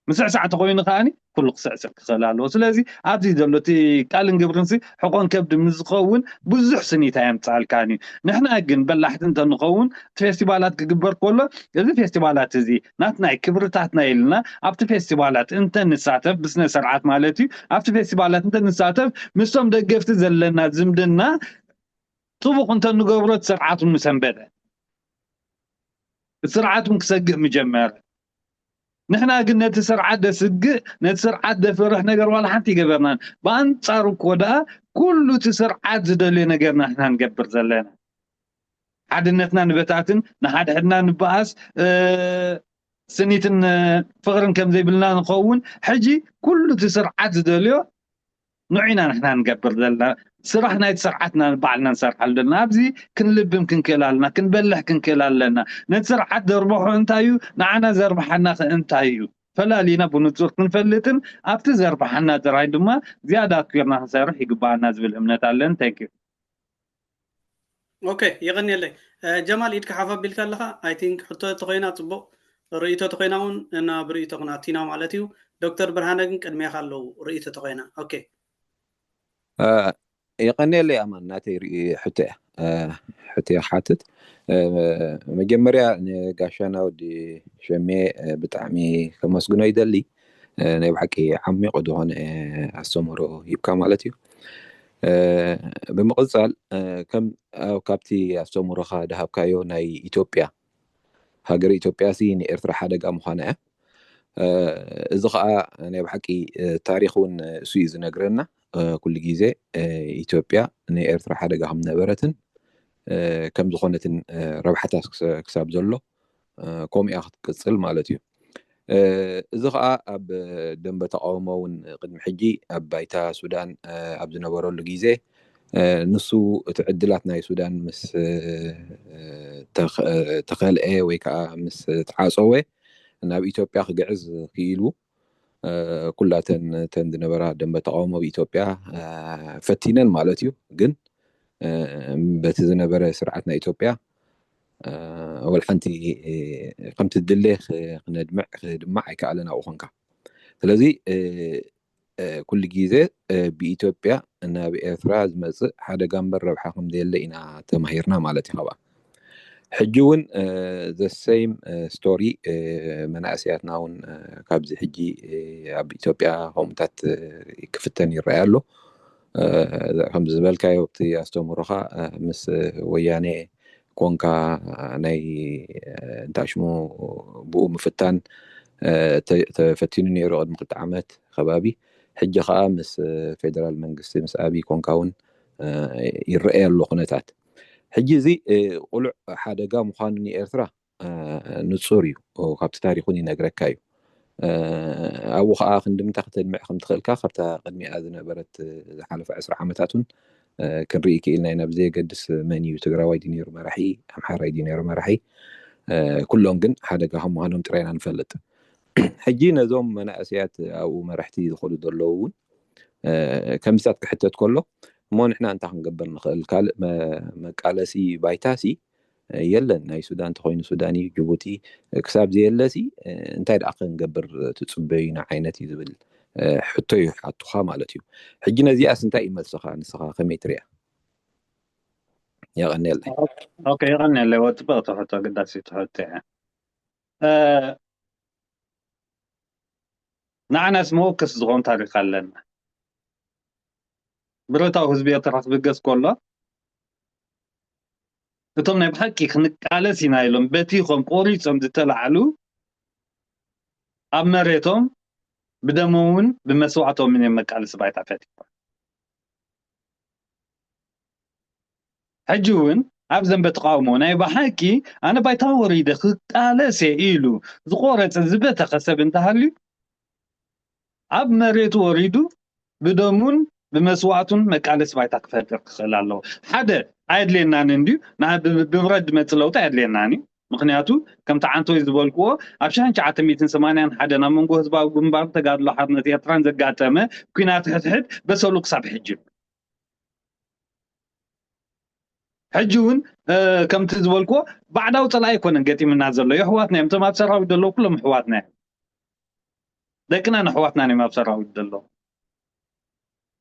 ምስዕሳዕ ተኮይኑ ከዓኒ ኩሉ ክስዕስዕ ክኽእል ኣለዎ። ስለዚ ኣብዚ ዘሎ እቲ ቃልን ግብርን ሲ ሕቆን ከብዲ ምስ ዝኸውን ብዙሕ ስኒት ኣየምፅኣልካን እዩ። ንሕና ግን በላሕቲ እንተንኸውን እቲ ፌስቲቫላት ክግበር ከሎ እዚ ፌስቲቫላት እዚ ናትና ክብርታትና ኢልና ኣብቲ ፌስቲቫላት እንተንሳተፍ ብስነ ስርዓት ማለት እዩ ኣብቲ ፌስቲቫላት እንተንሳተፍ ምስቶም ደገፍቲ ዘለና ዝምድና ጥቡቕ እንተንገብሮ እቲ ስርዓት እውን ምሰንበደ እቲ ስርዓት እውን ክሰግእ ምጀመረ። ንሕና ግን ነቲ ስርዓት ደስግእ ነቲ ስርዓት ደፍርሕ ነገር ዋላ ሓንቲ ይገበርናን። ብኣንጻሩ እኮ ደኣ ኩሉ እቲ ስርዓት ዝደልዮ ነገርና ንሕና ንገብር ዘለና። ሓድነትና ንበታትን ንሓድሕድና ንበኣስ ስኒትን ፍቕርን ከም ዘይብልና ንኸውን። ሕጂ ኩሉ እቲ ስርዓት ዝደልዮ ንዑ ኢና ንሕና ንገብር ዘለና ስራሕ ናይቲ ስርዓትና ባዕልና ንሰርሓሉ ዘለና። ኣብዚ ክንልብም ክንክእል ኣለና፣ ክንበልሕ ክንክእል ኣለና። ነቲ ስርዓት ዘርብሖ እንታይ እዩ፣ ንዓና ዘርብሓና ከ እንታይ እዩ ፈላሊና ብንጹር ክንፈልጥን ኣብቲ ዘርብሓና ጥራይ ድማ ዝያዳ ኣትኪርና ክንሰርሕ ይግባኣና ዝብል እምነት ኣለኒ። Thank you። ኦኬ የቐንየለይ። ጀማል ኢድካ ሓፍ ኣቢልካ ኣለኻ። I think ሕቶ ተኾይና ጽቡቕ፣ ርእይቶ ተኾይና እውን ናብ ርእይቶ ክንኣቱ ኢና ማለት እዩ። ዶክተር ብርሃነ ግን ቅድሜኻ ኣለዉ ርእይቶ ተኾይና። ኦኬ የቐንየለይ ኣማን ናተይ ርእዩ ሕቶ እያ ሕቶ እያ ክሓትት። መጀመርያ ንጋሻና ወዲ ሸሜ ብጣዕሚ ከመስግኖ ይደሊ። ናይ ብሓቂ ዓሚቑ ዝኾነ ኣስተምህሮ ሂብካ ማለት እዩ። ብምቕፃል ከም ካብቲ ኣስተምህሮኻ ድሃብካዮ ናይ ኢትዮጵያ ሃገር ኢትዮጵያ ሲ ንኤርትራ ሓደጋ ምዃና እያ። እዚ ከዓ ናይ ብሓቂ ታሪክ እውን እሱ እዩ ዝነግረና። ኩሉ ግዜ ኢትዮጵያ ንኤርትራ ሓደጋ ከም ነበረትን ከም ዝኾነትን ረብሓታ ክሳብ ዘሎ ከምኡ እያ ክትቅፅል ማለት እዩ። እዚ ከዓ ኣብ ደንበ ተቃውሞ እውን ቅድሚ ሕጂ ኣብ ባይታ ሱዳን ኣብ ዝነበረሉ ግዜ ንሱ እቲ ዕድላት ናይ ሱዳን ምስ ተኸልአ ወይ ከዓ ምስ ተዓፀወ ናብ ኢትዮጵያ ክግዕዝ ክኢሉ ኩላተን ተን ዝነበራ ደንበ ተቃውሞ ኣብ ኢትዮጵያ ፈቲነን ማለት እዩ። ግን በቲ ዝነበረ ስርዓት ናይ ኢትዮጵያ ወላ ሓንቲ ከምቲ ድሌ ክነድምዕ ክድማዕ ኣይከኣለን ኣብኡ ኮንካ። ስለዚ ኩሉ ግዜ ብኢትዮጵያ ናብ ኤርትራ ዝመፅእ ሓደጋ እምበር ረብሓ ከምዘየለ ኢና ተማሂርና ማለት እዩ። ካብኣ ሕጂ እውን the same story መናእሰያትና እውን ካብዚ ሕጂ ኣብ ኢትዮጵያ ከምኡታት ክፍተን ይረኣይ ኣሎ። ከምዚ ዝበልካዮ ኣብቲ ኣስተምህሮኻ ምስ ወያኔ ኮንካ፣ ናይ እንታይ ሽሙ፣ ብኡ ምፍታን ተፈቲኑ ነይሩ ቅድሚ ክልተ ዓመት ከባቢ። ሕጂ ከዓ ምስ ፌደራል መንግስቲ፣ ምስ ኣብይ ኮንካ እውን ይረኣይ ኣሎ ኩነታት። ሕጂ እዚ ቁሉዕ ሓደጋ ምዃኑ ንኤርትራ ንጹር እዩ። ካብቲ ታሪክ እውን ይነግረካ እዩ። ኣብኡ ከዓ ክንድምታ ክተድምዕ ከም ትኽእልካ ካብታ ቅድሚኣ ዝነበረት ዝሓለፈ ዕስራ ዓመታት እውን ክንርኢ ክኢልና ኢና። ብዘየገድስ መን እዩ፣ ትግራዋይ ድዩ ነይሩ መራሒ፣ ኣምሓራይ ድዩ ነይሩ መራሒ፣ ኩሎም ግን ሓደጋ ከም ምዃኖም ጥራይ ኢና ንፈልጥ። ሕጂ ነዞም መናእሰያት ኣብኡ መራሕቲ ዝኾኑ ዘለዉ እውን ከምዚታት ክሕተት ከሎ፣ እሞ ንሕና እንታይ ክንገብር ንኽእል? ካልእ መቃለሲ ባይታሲ የለን። ናይ ሱዳን እንተኾይኑ ሱዳን እዩ፣ ጅቡቲ ክሳብ ዘየለሲ እንታይ ደኣ ክንገብር ትጽበዩና ዓይነት እዩ ዝብል ሕቶ እዩ ሓቱኻ ማለት እዩ። ሕጂ ነዚኣስ እንታይ እዩ መልስኻ? ንስኻ ከመይ ትሪኣ? የቐንየለይ። ኦኬ፣ የቐንየለይ። ወ ጽብቕቲ ሕቶ፣ ግዳሲ ትሕቶ እያ። ንዓናስ መወከሲ ዝኾን ታሪኽ ኣለና። ብረታዊ ህዝቢ ኤርትራ ክብገስ ከሎ፣ እቶም ናይ ብሓቂ ክንቃለስ ኢና ኢሎም በቲኾም ቆሪጾም ዝተላዕሉ፣ ኣብ መሬቶም ብደሞምን ብመስዋእቶምን እዮም መቃለሲ ባይታ ፈጢሮም። ሕጂ እውን ኣብ ዘንበ ተቃውሞ ናይ ብሓቂ ኣነ ባይታ ወሪደ ክቃለስ እየ ኢሉ ዝቆረጸ ዝበተኸ ሰብ እንተሃልዩ፣ ኣብ መሬቱ ወሪዱ ብደሙን ብመስዋእቱን መቃለሲ ባይታ ክፈጥር ክኽእል ኣለዎ። ሓደ ኣየድልየናን እንድዩ፣ ብብረት ድመጽእ ለውጢ ኣየድልየናን እዩ። ምኽንያቱ ከምቲ ዓንቶይ ዝበልክዎ ኣብ ሽሕን ትሽዓተ ሚእትን ሰማንያን ሓደን ኣብ መንጎ ህዝባዊ ግንባር ተጋድሎ ሓርነት ኤርትራን ዘጋጠመ ኲናት ሕድሕድ በሰሉ ክሳብ ሕጂ። ሕጂ እውን ከምቲ ዝበልክዎ ባዕዳዊ ጸላኢ ኣይኮነን ገጢምና ዘሎ፣ የሕዋትና እዮም። እቶም ኣብ ሰራዊት ዘለዉ ኩሎም ኣሕዋትና እዮም። ደቅና ንኣሕዋትና እዮም ኣብ ሰራዊት ዘለዉ።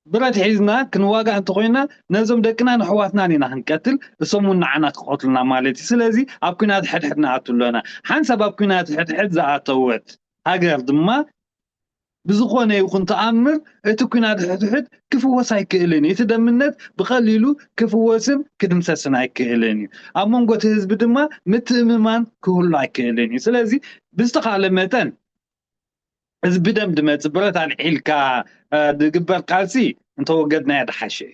ብረት ሒዝና ክንዋጋእ እንተኾይና ነዞም ደቅና ንኣሕዋትናን ኢና ክንቀትል፣ እሶም እውን ንዓና ክቐትሉና ማለት እዩ። ስለዚ ኣብ ኲናት ሕድሕድ ንኣቱ ኣለና። ሓንሳብ ኣብ ኲናት ሕድሕድ ዝኣተወት ሃገር ድማ ብዝኾነ ይኹን ተኣምር እቲ ኲናት ሕድሕድ ክፍወስ ኣይክእልን እዩ። እቲ ደምነት ብቐሊሉ ክፍወስን ክድምሰስን ኣይክእልን እዩ። ኣብ መንጎ እቲ ህዝቢ ድማ ምትእምማን ክህሉ ኣይክእልን እዩ። ስለዚ ብዝተኻለ መጠን እዚ ብደም ድመጽእ ብረት ኣልዒልካ ዝግበር ቃልሲ እንተወገድናዮ ድሓሸ እዩ።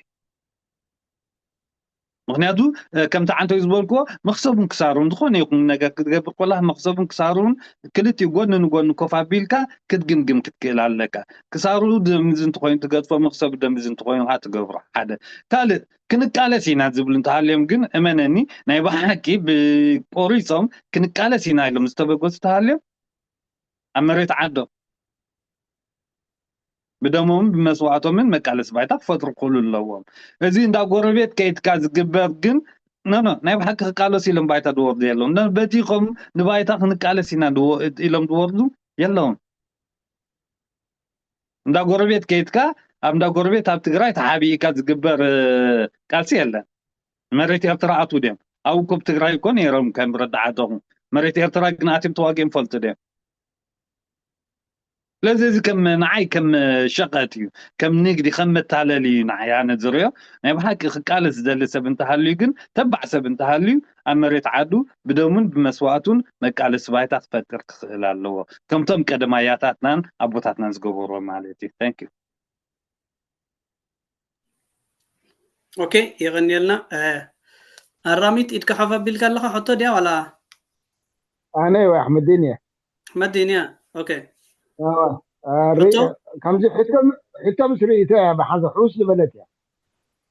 ምኽንያቱ ከምቲ ዓንቶይ ዝበልክዎ መኽሰቡን ክሳሩን ዝኾነ ይኹን ነገር ክትገብር ኮላ መኽሰቡን ክሳሩን ክልቲኡ ጎኒ ንጎኒ ኮፍ ኣቢልካ ክትግምግም ክትክእል ኣለካ። ክሳሩ ደምዚ እንተኾይኑ ትገድፎ፣ መኽሰቡ ደምዚ እንተኾይኑ ከዓ ትገብሮ። ሓደ ካልእ ክንቃለስ ኢና ዝብሉ እንተሃልዮም ግን እመነኒ ናይ ብሓቂ ብቆሪጾም ክንቃለስ ኢና ኢሎም ዝተበገሱ እንተሃልዮም ኣብ መሬት ዓዶም ብደሞምን ብመስዋእቶምን መቃለሲ ባይታ ክፈጥሩ ክኽእሉ ኣለዎም። እዚ እንዳ ጎረቤት ከይትካ ዝግበር ግን ኖ ኖ ናይ ብሓቂ ክቃለሱ ኢሎም ባይታ ዝወርዱ የለውን። በቲኾም ንባይታ ክንቃለስ ኢና ኢሎም ዝወርዱ የለውን። እንዳ ጎረቤት ከይትካ ኣብ እንዳ ጎረቤት ኣብ ትግራይ ተሓቢእካ ዝግበር ቃልሲ የለን። መሬት ኤርትራ ኣትዉ ድዮም? ኣብ ኮብ ትግራይ እኮ ነይሮም ከም ረዳዓተኹ መሬት ኤርትራ ግን ኣትዮም ተዋጊኦም ፈልጡ ድዮም? ስለዚ እዚ ከም ንዓይ ከም ሸቐጥ እዩ፣ ከም ንግዲ፣ ከም መታለሊ እዩ ንዓይ ኣነ ዝሪኦ። ናይ ብሓቂ ክቃለስ ዝደሊ ሰብ እንተሃልዩ ግን ተባዕ ሰብ እንተሃልዩ ኣብ መሬት ዓዱ ብደሙን ብመስዋእቱን መቃለሲ ባይታ ክፈጥር ክኽእል ኣለዎ። ከምቶም ቀደማያታትናን ኣቦታትናን ዝገበርዎ ማለት እዩ። Thank you። ኦኬ፣ የቐንየልና። ኣራሚት ኢድካ ሓፍ ኣቢልካ ኣለኻ? ሕቶ ድያ ዋላ? ኣነ ወይ ኣሕመዲን እየ። ኣሕመዲን እያ። ኦኬ። ከምዚ ሕቶ ምስ ርእይቶ እያ ብሓዘ ሕውስ ዝበለት እያ።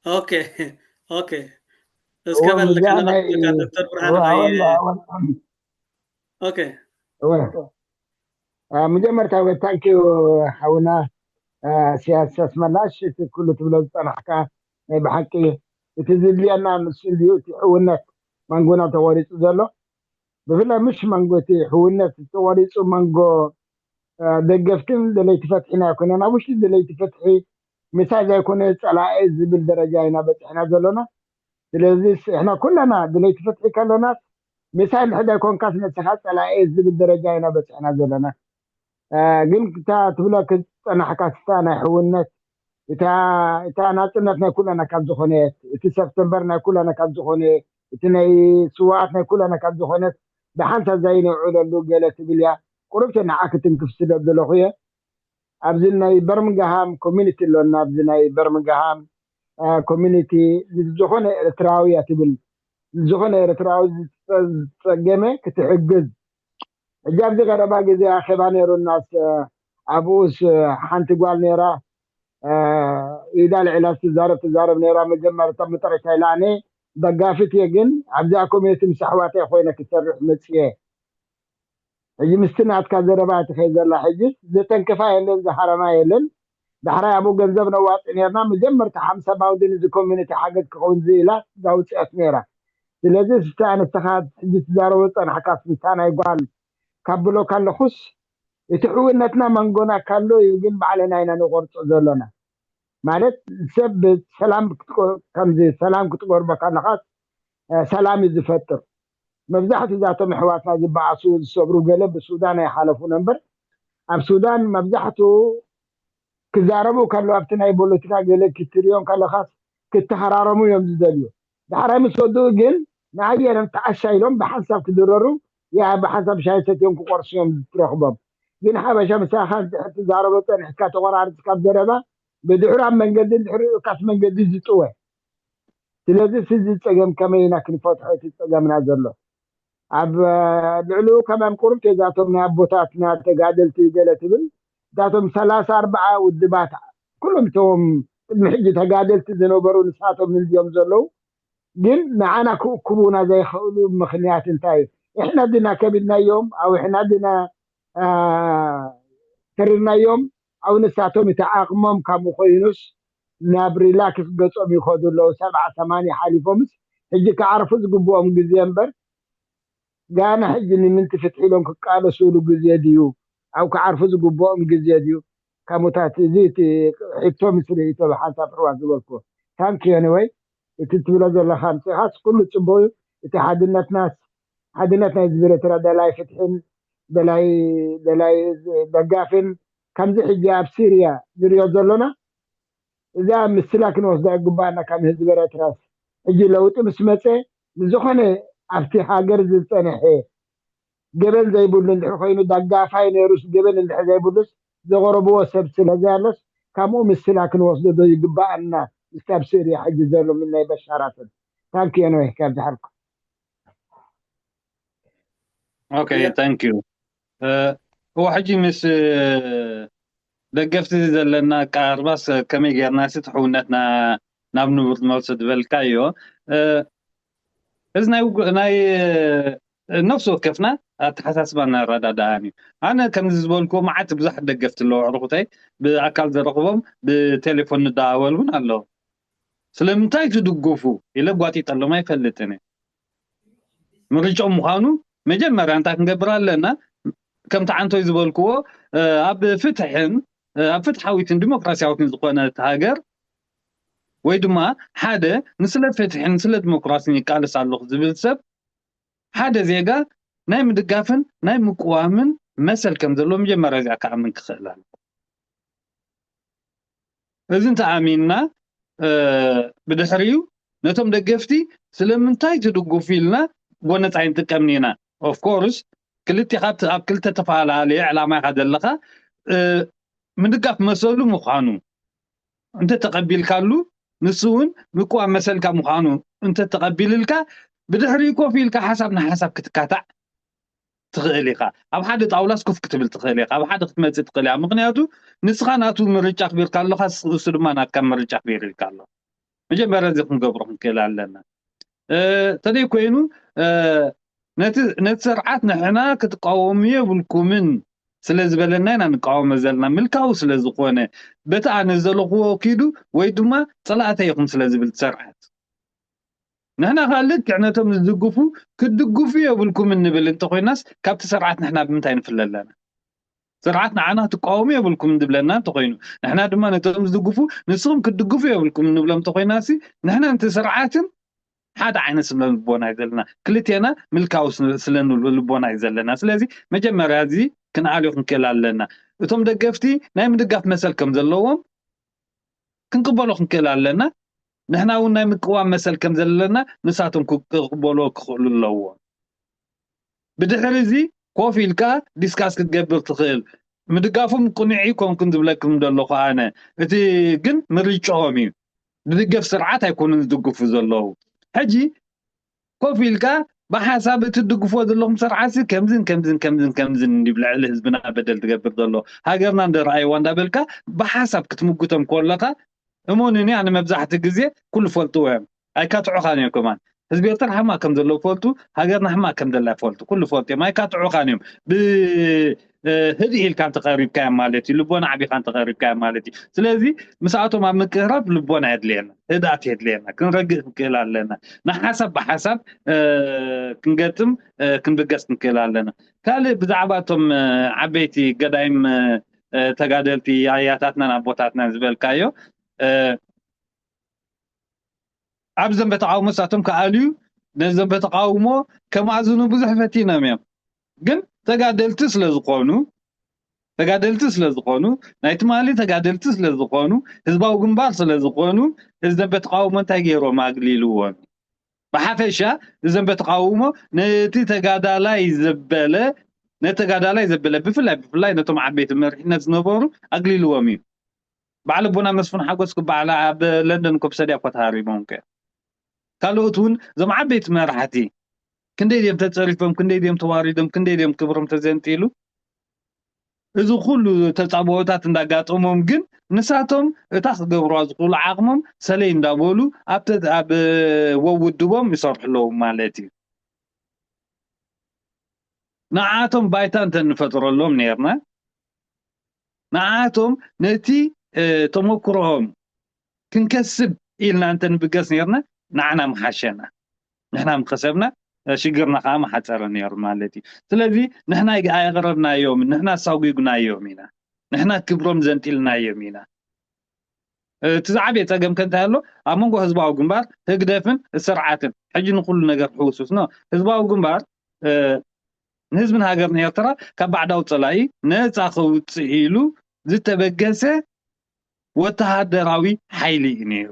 ኦኬ ኦኬ። እስከ በልካ ዶክተር ብርሃን ኦኬ። መጀመርታ ወታንኪ ሓውና ሲያስ ኣስመላሽ እቲ ኩሉ ትብሎ ዝፀናሕካ ናይ ብሓቂ እቲ ዝድልየና ንሱ እንድዩ። እቲ ሕውነት መንጎና ተቆሪፁ ዘሎ ብፍላይ ምሽ መንጎ እቲ ሕውነት ተቆሪፁ መንጎ ደገፍትን ደለይቲ ፍትሒ ናይ ኮነን ኣብ ውሽጢ ደለይቲ ፍትሒ ምሳይ ዘይኮነ ፀላኢ ዝብል ደረጃ ኢና በፂሕና ዘሎና። ስለዚ ሕና ኩለና ደለይቲ ፍትሒ ከለናስ ምሳይ ንሕድ ኣይኮንካስ ንስኻ ፀላኢ ዝብል ደረጃ ኢና በፂሕና ዘለና። ግን እታ ትብሎ ክፀናሕካ ስታ ናይ ሕውነት እታ ናፅነት ናይ ኩለና ካብ ዝኾነ እቲ ሰፕተምበር ናይ ኩለና ካብ ዝኾነ እቲ ናይ ስዋኣት ናይ ኩላና ካብ ዝኾነት ብሓንሳብ ዛይ ነውዕለሉ ገለ ትብል እያ። ቁርብቲ ንዓ ክትንክፍ ስለ ዘለኹ እየ። ኣብዚ ናይ በርሚንግሃም ኮሚኒቲ ኣሎ እና ኣብዚ ናይ በርሚንግሃም ኮሚኒቲ ዝኾነ ኤርትራዊ እያ ትብል። ዝኾነ ኤርትራዊ ዝፀገመ ክትሕግዝ። ሕጂ ኣብዚ ቀረባ ግዜ ኣኼባ ነይሩ እናስ ኣብኡስ ሓንቲ ጓል ነይራ ኢዳ ልዕላ ትዛረብ ትዛረብ ነይራ። መጀመርታ መጠረሻ ኢላ ኣነ ደጋፊት እየ፣ ግን ኣብዚኣ ኮሚኒቲ ምስ ኣሕዋተይ ኮይነ ክሰርሕ መፅየ። ሕጂ ምስቲ ናትካ ዘረባ ትኸይ ዘላ ሕጂ ዘተንከፋ የለን ዝሃረማ የለን። ዳሕራይ ኣብኡ ገንዘብ ነዋፂ ነርና። መጀመርታ ሓምሳ ባውንድ ንዚ ኮሚኒቲ ሓገዝ ክኸውን ዝኢላ ዳውፅያት ነይራ። ስለዚ ስተ ኣነስተኻ ሕጂ ትዛረቦ ፀናሕካ ስንታ ናይ ጓል ካብ ብሎካ ኣለኹስ እቲ ሕውነትና መንጎና ካሎ እዩ፣ ግን ባዕልና ኢና ንቆርፆ ዘሎና። ማለት ሰብ ሰላም ከምዚ ሰላም ክትጎርቦ ካለኻስ ሰላም እዩ ዝፈጥር። መብዛሕትኡ እዛቶም ኣሕዋትና ዝበኣሱ ዝሰብሩ ገለ ብሱዳን ኣይሓለፉን እምበር ኣብ ሱዳን መብዛሕትኡ ክዛረቡ ከለዉ ኣብቲ ናይ ፖለቲካ ገለ ክትሪኦም ከለኻስ ክተሃራረሙ እዮም ዝደልዩ። ዳሕራይ ምስ ወድኡ ግን ንኣየለም ተዓሻ ኢሎም ብሓንሳብ ክድረሩ ያ ብሓንሳብ ሻሂ ሰትዮም ክቆርሱ እዮም ዝትረኽቦም። ግን ሓበሻ ምሳኻ ትዛረቦ ፀኒሕካ ተቆራርፅካ ዘረባ ብድሕሩ ኣብ መንገዲ ድሕሪ ርካስ መንገዲ ዝጥወ። ስለዚ እዚ ፀገም ከመይ ኢና ክንፈትሖ እቲ ፀገምና ዘሎ? ኣብ ልዕሊኡ ከማን ቁሩብ ተዛቶም ናይ ኣቦታትና ተጋደልቲ ገለ ትብል እታቶም ሰላሳ ኣርባዓ ውድባት ኩሎም እቶም ቅድሚ ሕጂ ተጋደልቲ ዝነበሩ ንሳቶም እንድዮም ዘለዉ። ግን ንዓና ክእክቡና ዘይኽእሉ ምኽንያት እንታይ እዩ? እሕና ድና ከቢድናዮም? ኣብ እሕና ድና ተሪርናዮም? ኣብ ንሳቶም እቲ ዓቕሞም ካብኡ ኮይኑስ ናብ ሪላክስ ገጾም ይኸዱ ኣለዉ። ሰብዓ ሰማንያ ሓሊፎምስ ሕጂ ክዓርፉ ዝግብኦም ግዜ እምበር ጋና ሕጂ ንምንቲ ፍትሒ ኢሎም ክቃለሱሉ ግዜ ድዩ? ኣብ ክዓርፉ ዝግብኦም ግዜ ድዩ? ካሙታት እዚ እቲ ሕቶ ምስ ርእይቶ ብሓንሳብ ኣሕዋት ዝበልኩ ታንኪ ዮኒወይ እቲ ትብሎ ዘለኻ ምፅኻስ ኩሉ ፅቡቅ እዩ። እቲ ሓድነትናስ ሓድነት ናይ ህዝቢ ኤርትራ ደላይ ፍትሕን ደላይ ደላይ ደጋፍን ከምዚ ሕጂ ኣብ ሲርያ ዝሪኦ ዘሎና እዛ ምስላ ክንወስዳ ይግባኣና ካብ ህዝቢ ኤርትራስ ሕጂ ለውጢ ምስ መፀ ንዝኾነ ኣብቲ ሃገር ዝፀንሐ ገበን ዘይብሉ እንድሕር ኮይኑ ዳጋፋይ ነይሩስ ገበን እንድሕር ዘይብሉስ ዘቕረብዎ ሰብ ስለ ዘያለስ ካብኡ ምስላ ክንወስዶ ዶ ይግባኣና? ምስቲ ኣብ ስእሊ ሕጂ ዘሎ ምናይ በሻራትን ታንኪ ዮኖይ ካብ ዝሓልኩ okay thank you እዋ ሕጂ ምስ ደገፍቲ ዘለና ኣቀራርባስ ከመይ ጌርና ሲ ትሕውነትና ናብ ንቡር መልሶ ዝበልካ እዮ እዚ ናይ ናይ ነፍሲ ወከፍና ኣተሓሳስባን ኣረዳድኣን እዩ። ኣነ ከምዚ ዝበልክዎ መዓት ብዙሓት ደገፍቲ ኣለዉ ኣዕሩኹተይ ብኣካል ዘረኽቦም ብቴሌፎን ንደዋወል እውን ኣለዉ። ስለምንታይ ትድግፉ ኢለ ኣጓጢጠሎም ኣይፈልጥን እየ። ምርጫኦም ምዃኑ መጀመርያ እንታይ ክንገብር ኣለና? ከምቲ ዓንቶይ ዝበልክዎ ኣብ ፍትሕን ኣብ ፍትሓዊትን ዲሞክራሲያዊትን ዝኾነት ሃገር ወይ ድማ ሓደ ንስለ ፍትሕን ስለ ዲሞክራሲን ይቃለስ ኣለኹ ዝብል ሰብ ሓደ ዜጋ ናይ ምድጋፍን ናይ ምቅዋምን መሰል ከም ዘለዎ መጀመርያ እዚኣ ክኣምን ክኽእል ኣሎ። እዚ እንተኣሚንና ብድሕሪኡ ነቶም ደገፍቲ ስለምንታይ ትድግፉ ኢልና ጎነፃ ኣይንጥቀምን ኢና። Of course ክልቲኻ ኣብ ክልተ ተፈላለየ ዕላማ ኢኻ ዘለኻ ምድጋፍ መሰሉ ምዃኑ እንተተቐቢልካሉ ንሱ እውን ምቅዋም መሰልካ ምዃኑ እንተተቐቢልልካ ብድሕሪኡ ኮፍ ኢልካ ሓሳብ ንሓሳብ ክትካታዕ ትኽእል ኢኻ። ኣብ ሓደ ጣውላስ ኮፍ ክትብል ትኽእል ኢኻ። ኣብ ሓደ ክትመፅእ ትኽእል ኢኻ። ምክንያቱ ንስኻ ናቱ ምርጫ ኣኽቢርካ ኣለኻ፣ እሱ ድማ ናትካ ምርጫ ኣኽቢርልካ ኣሎ። መጀመርያ እዚ ክንገብሮ ክንክእል ኣለና። ተደይ ኮይኑ ነቲ ነቲ ስርዓት ንሕና ክትቃወሙ የብልኩምን ስለ ዝበለና ኢና ንቃወሞ ዘለና ምልካዊ ስለ ዝኾነ በቲ ኣነ ዘለኽዎ ኪዱ ወይ ድማ ፀላእተ ይኹን ስለ ዝብል ስርዓት ንሕና ከዓ ልክዕ ነቶም ዝድግፉ ክትድግፉ የብልኩም እንብል እንተኮይናስ ካብቲ ስርዓት ንሕና ብምንታይ ንፍለ ኣለና? ስርዓት ንዓና ክትቃወሙ የብልኩም ዝብለና እንተኮይኑ ንሕና ድማ ነቶም ዝድግፉ ንስኹም ክትድግፉ የብልኩም እንብሎም እንተኮይናሲ ንሕና ነቲ ስርዓትን ሓደ ዓይነት ስነ ልቦና እዩ ዘለና። ክልቴና ምልካዊ ስነ ልቦና እዩ ዘለና። ስለዚ መጀመርያ እዚ ክንኣልዮ ክንክእል ኣለና። እቶም ደገፍቲ ናይ ምድጋፍ መሰል ከም ዘለዎም ክንቅበሎ ክንክእል ኣለና። ንሕና እውን ናይ ምቅዋም መሰል ከም ዘለና ንሳቶም ክቅበልዎ ክኽእሉ ኣለዎም። ብድሕሪ እዚ ኮፍ ኢልካ ዲስካስ ክትገብር ትኽእል። ምድጋፎም ቅኑዕ ይኮንኩን ዝብለኩም ዘለኹ ኣነ። እቲ ግን ምርጫኦም እዩ። ዝድገፍ ስርዓት ኣይኮኑን ዝድግፉ ዘለዉ። ሕጂ ኮፍ ኢልካ ብሓሳብ እቲ ትድግፍዎ ዘለኹም ስርዓትሲ ከምዝን ከምዝን ከምዝን ከምዝን እንዲብ ልዕሊ ህዝብና በደል ትገብር ዘሎ ሃገርና እንደረኣይዋ እንዳበልካ ብሓሳብ ክትምጉቶም ከለኻ እሞንኒ ኣነ መብዛሕቲ ግዜ ኩሉ ፈልጥዎ እዮም ኣይካትዑኻን እዮም ከማን ህዝቢ ኤርትራ ሕማቅ ከም ዘለዎ ፈልጡ ሃገርና ሕማቅ ከም ዘላ ፈልጡ ኩሉ ፈልጡ እዮም ኣይካትዑኻን እዮም ብ ህድእ ኢልካ እንተቀሪብካዮም ማለት እዩ ልቦና ዓቢኻ እንተቀሪብካዮም ማለት እዩ ስለዚ ምስኣቶም ኣብ ምቅራብ ልቦና የድልየና ህድኣት የድልየና ክንረግእ ክንክእል ኣለና ንሓሳብ ብሓሳብ ክንገጥም ክንብገስ ክንክእል ኣለና ካልእ ብዛዕባ እቶም ዓበይቲ ገዳይም ተጋደልቲ ኣያታትናን ኣቦታትናን ዝበልካዮ ኣብ ዘንበ ተቃውሞ ንሳቶም ክኣልዩ ነዚ ዘንበ ተቃውሞ ከማእዝኑ ብዙሕ ፈቲኖም እዮም ግን ተጋደልቲ ስለዝኾኑ ተጋደልቲ ስለዝኾኑ ናይ ትማሊ ተጋደልቲ ስለዝኾኑ ህዝባዊ ግንባር ስለዝኾኑ እዚ ዘንበ ተቃውሞ እንታይ ገይሮም ኣግሊልዎም ብሓፈሻ እዚ ዘንበ ተቃውሞ ነቲ ተጋዳላይ ዘበለ ነተጋዳላይ ዘበለ ብፍላይ ብፍላይ ነቶም ዓበይቲ መሪሕነት ዝነበሩ ኣግሊልዎም እዩ በዓል ኣቦና መስፍን ሓጎስ ክበዓል ኣብ ለንደን ኮብሰድያ እኮ ተሃሪሞም ከ ካልኦት እውን እዞም ዓበይቲ መራሕቲ ክንደይ ድዮም ተፀሪፎም ክንደይ ድዮም ተዋሪዶም ክንደይ ድዮም ክብሮም ተዘንጢሉ እዚ ኩሉ ተፃብኦታት እንዳጋጠሞም ግን ንሳቶም እታ ክገብርዋ ዝኽእሉ ዓቕሞም ሰለይ እንዳበሉ ኣብ ወውድቦም ይሰርሑ ኣለዉ ማለት እዩ ንዓቶም ባይታ እንተንፈጥረሎም ነርና ንዓቶም ነቲ ተመክሮኦም ክንከስብ ኢልና እንተንብገስ ነርና ንዓና ምሓሸና ንሕና ምከሰብና ሽግርና ከዓ መሓፀረ ነሩ ማለት እዩ ስለዚ ንሕና ኣየቅረብናዮም ንሕና ኣሳጒጉናዮም ኢና ንሕና ክብሮም ዘንጢልናዮም ኢና እቲ ዝዓበየ ፀገም ከ እንታይ ኣሎ ኣብ መንጎ ህዝባዊ ግንባር ህግደፍን ስርዓትን ሕጂ ንኩሉ ነገር ሕውሱስ ነው ህዝባዊ ግንባር ንህዝብን ሃገርን ኤርትራ ካብ ባዕዳዊ ፀላኢ ነፃ ከውፅእ ኢሉ ዝተበገሰ ወተሃደራዊ ሓይሊ እዩ ነይሩ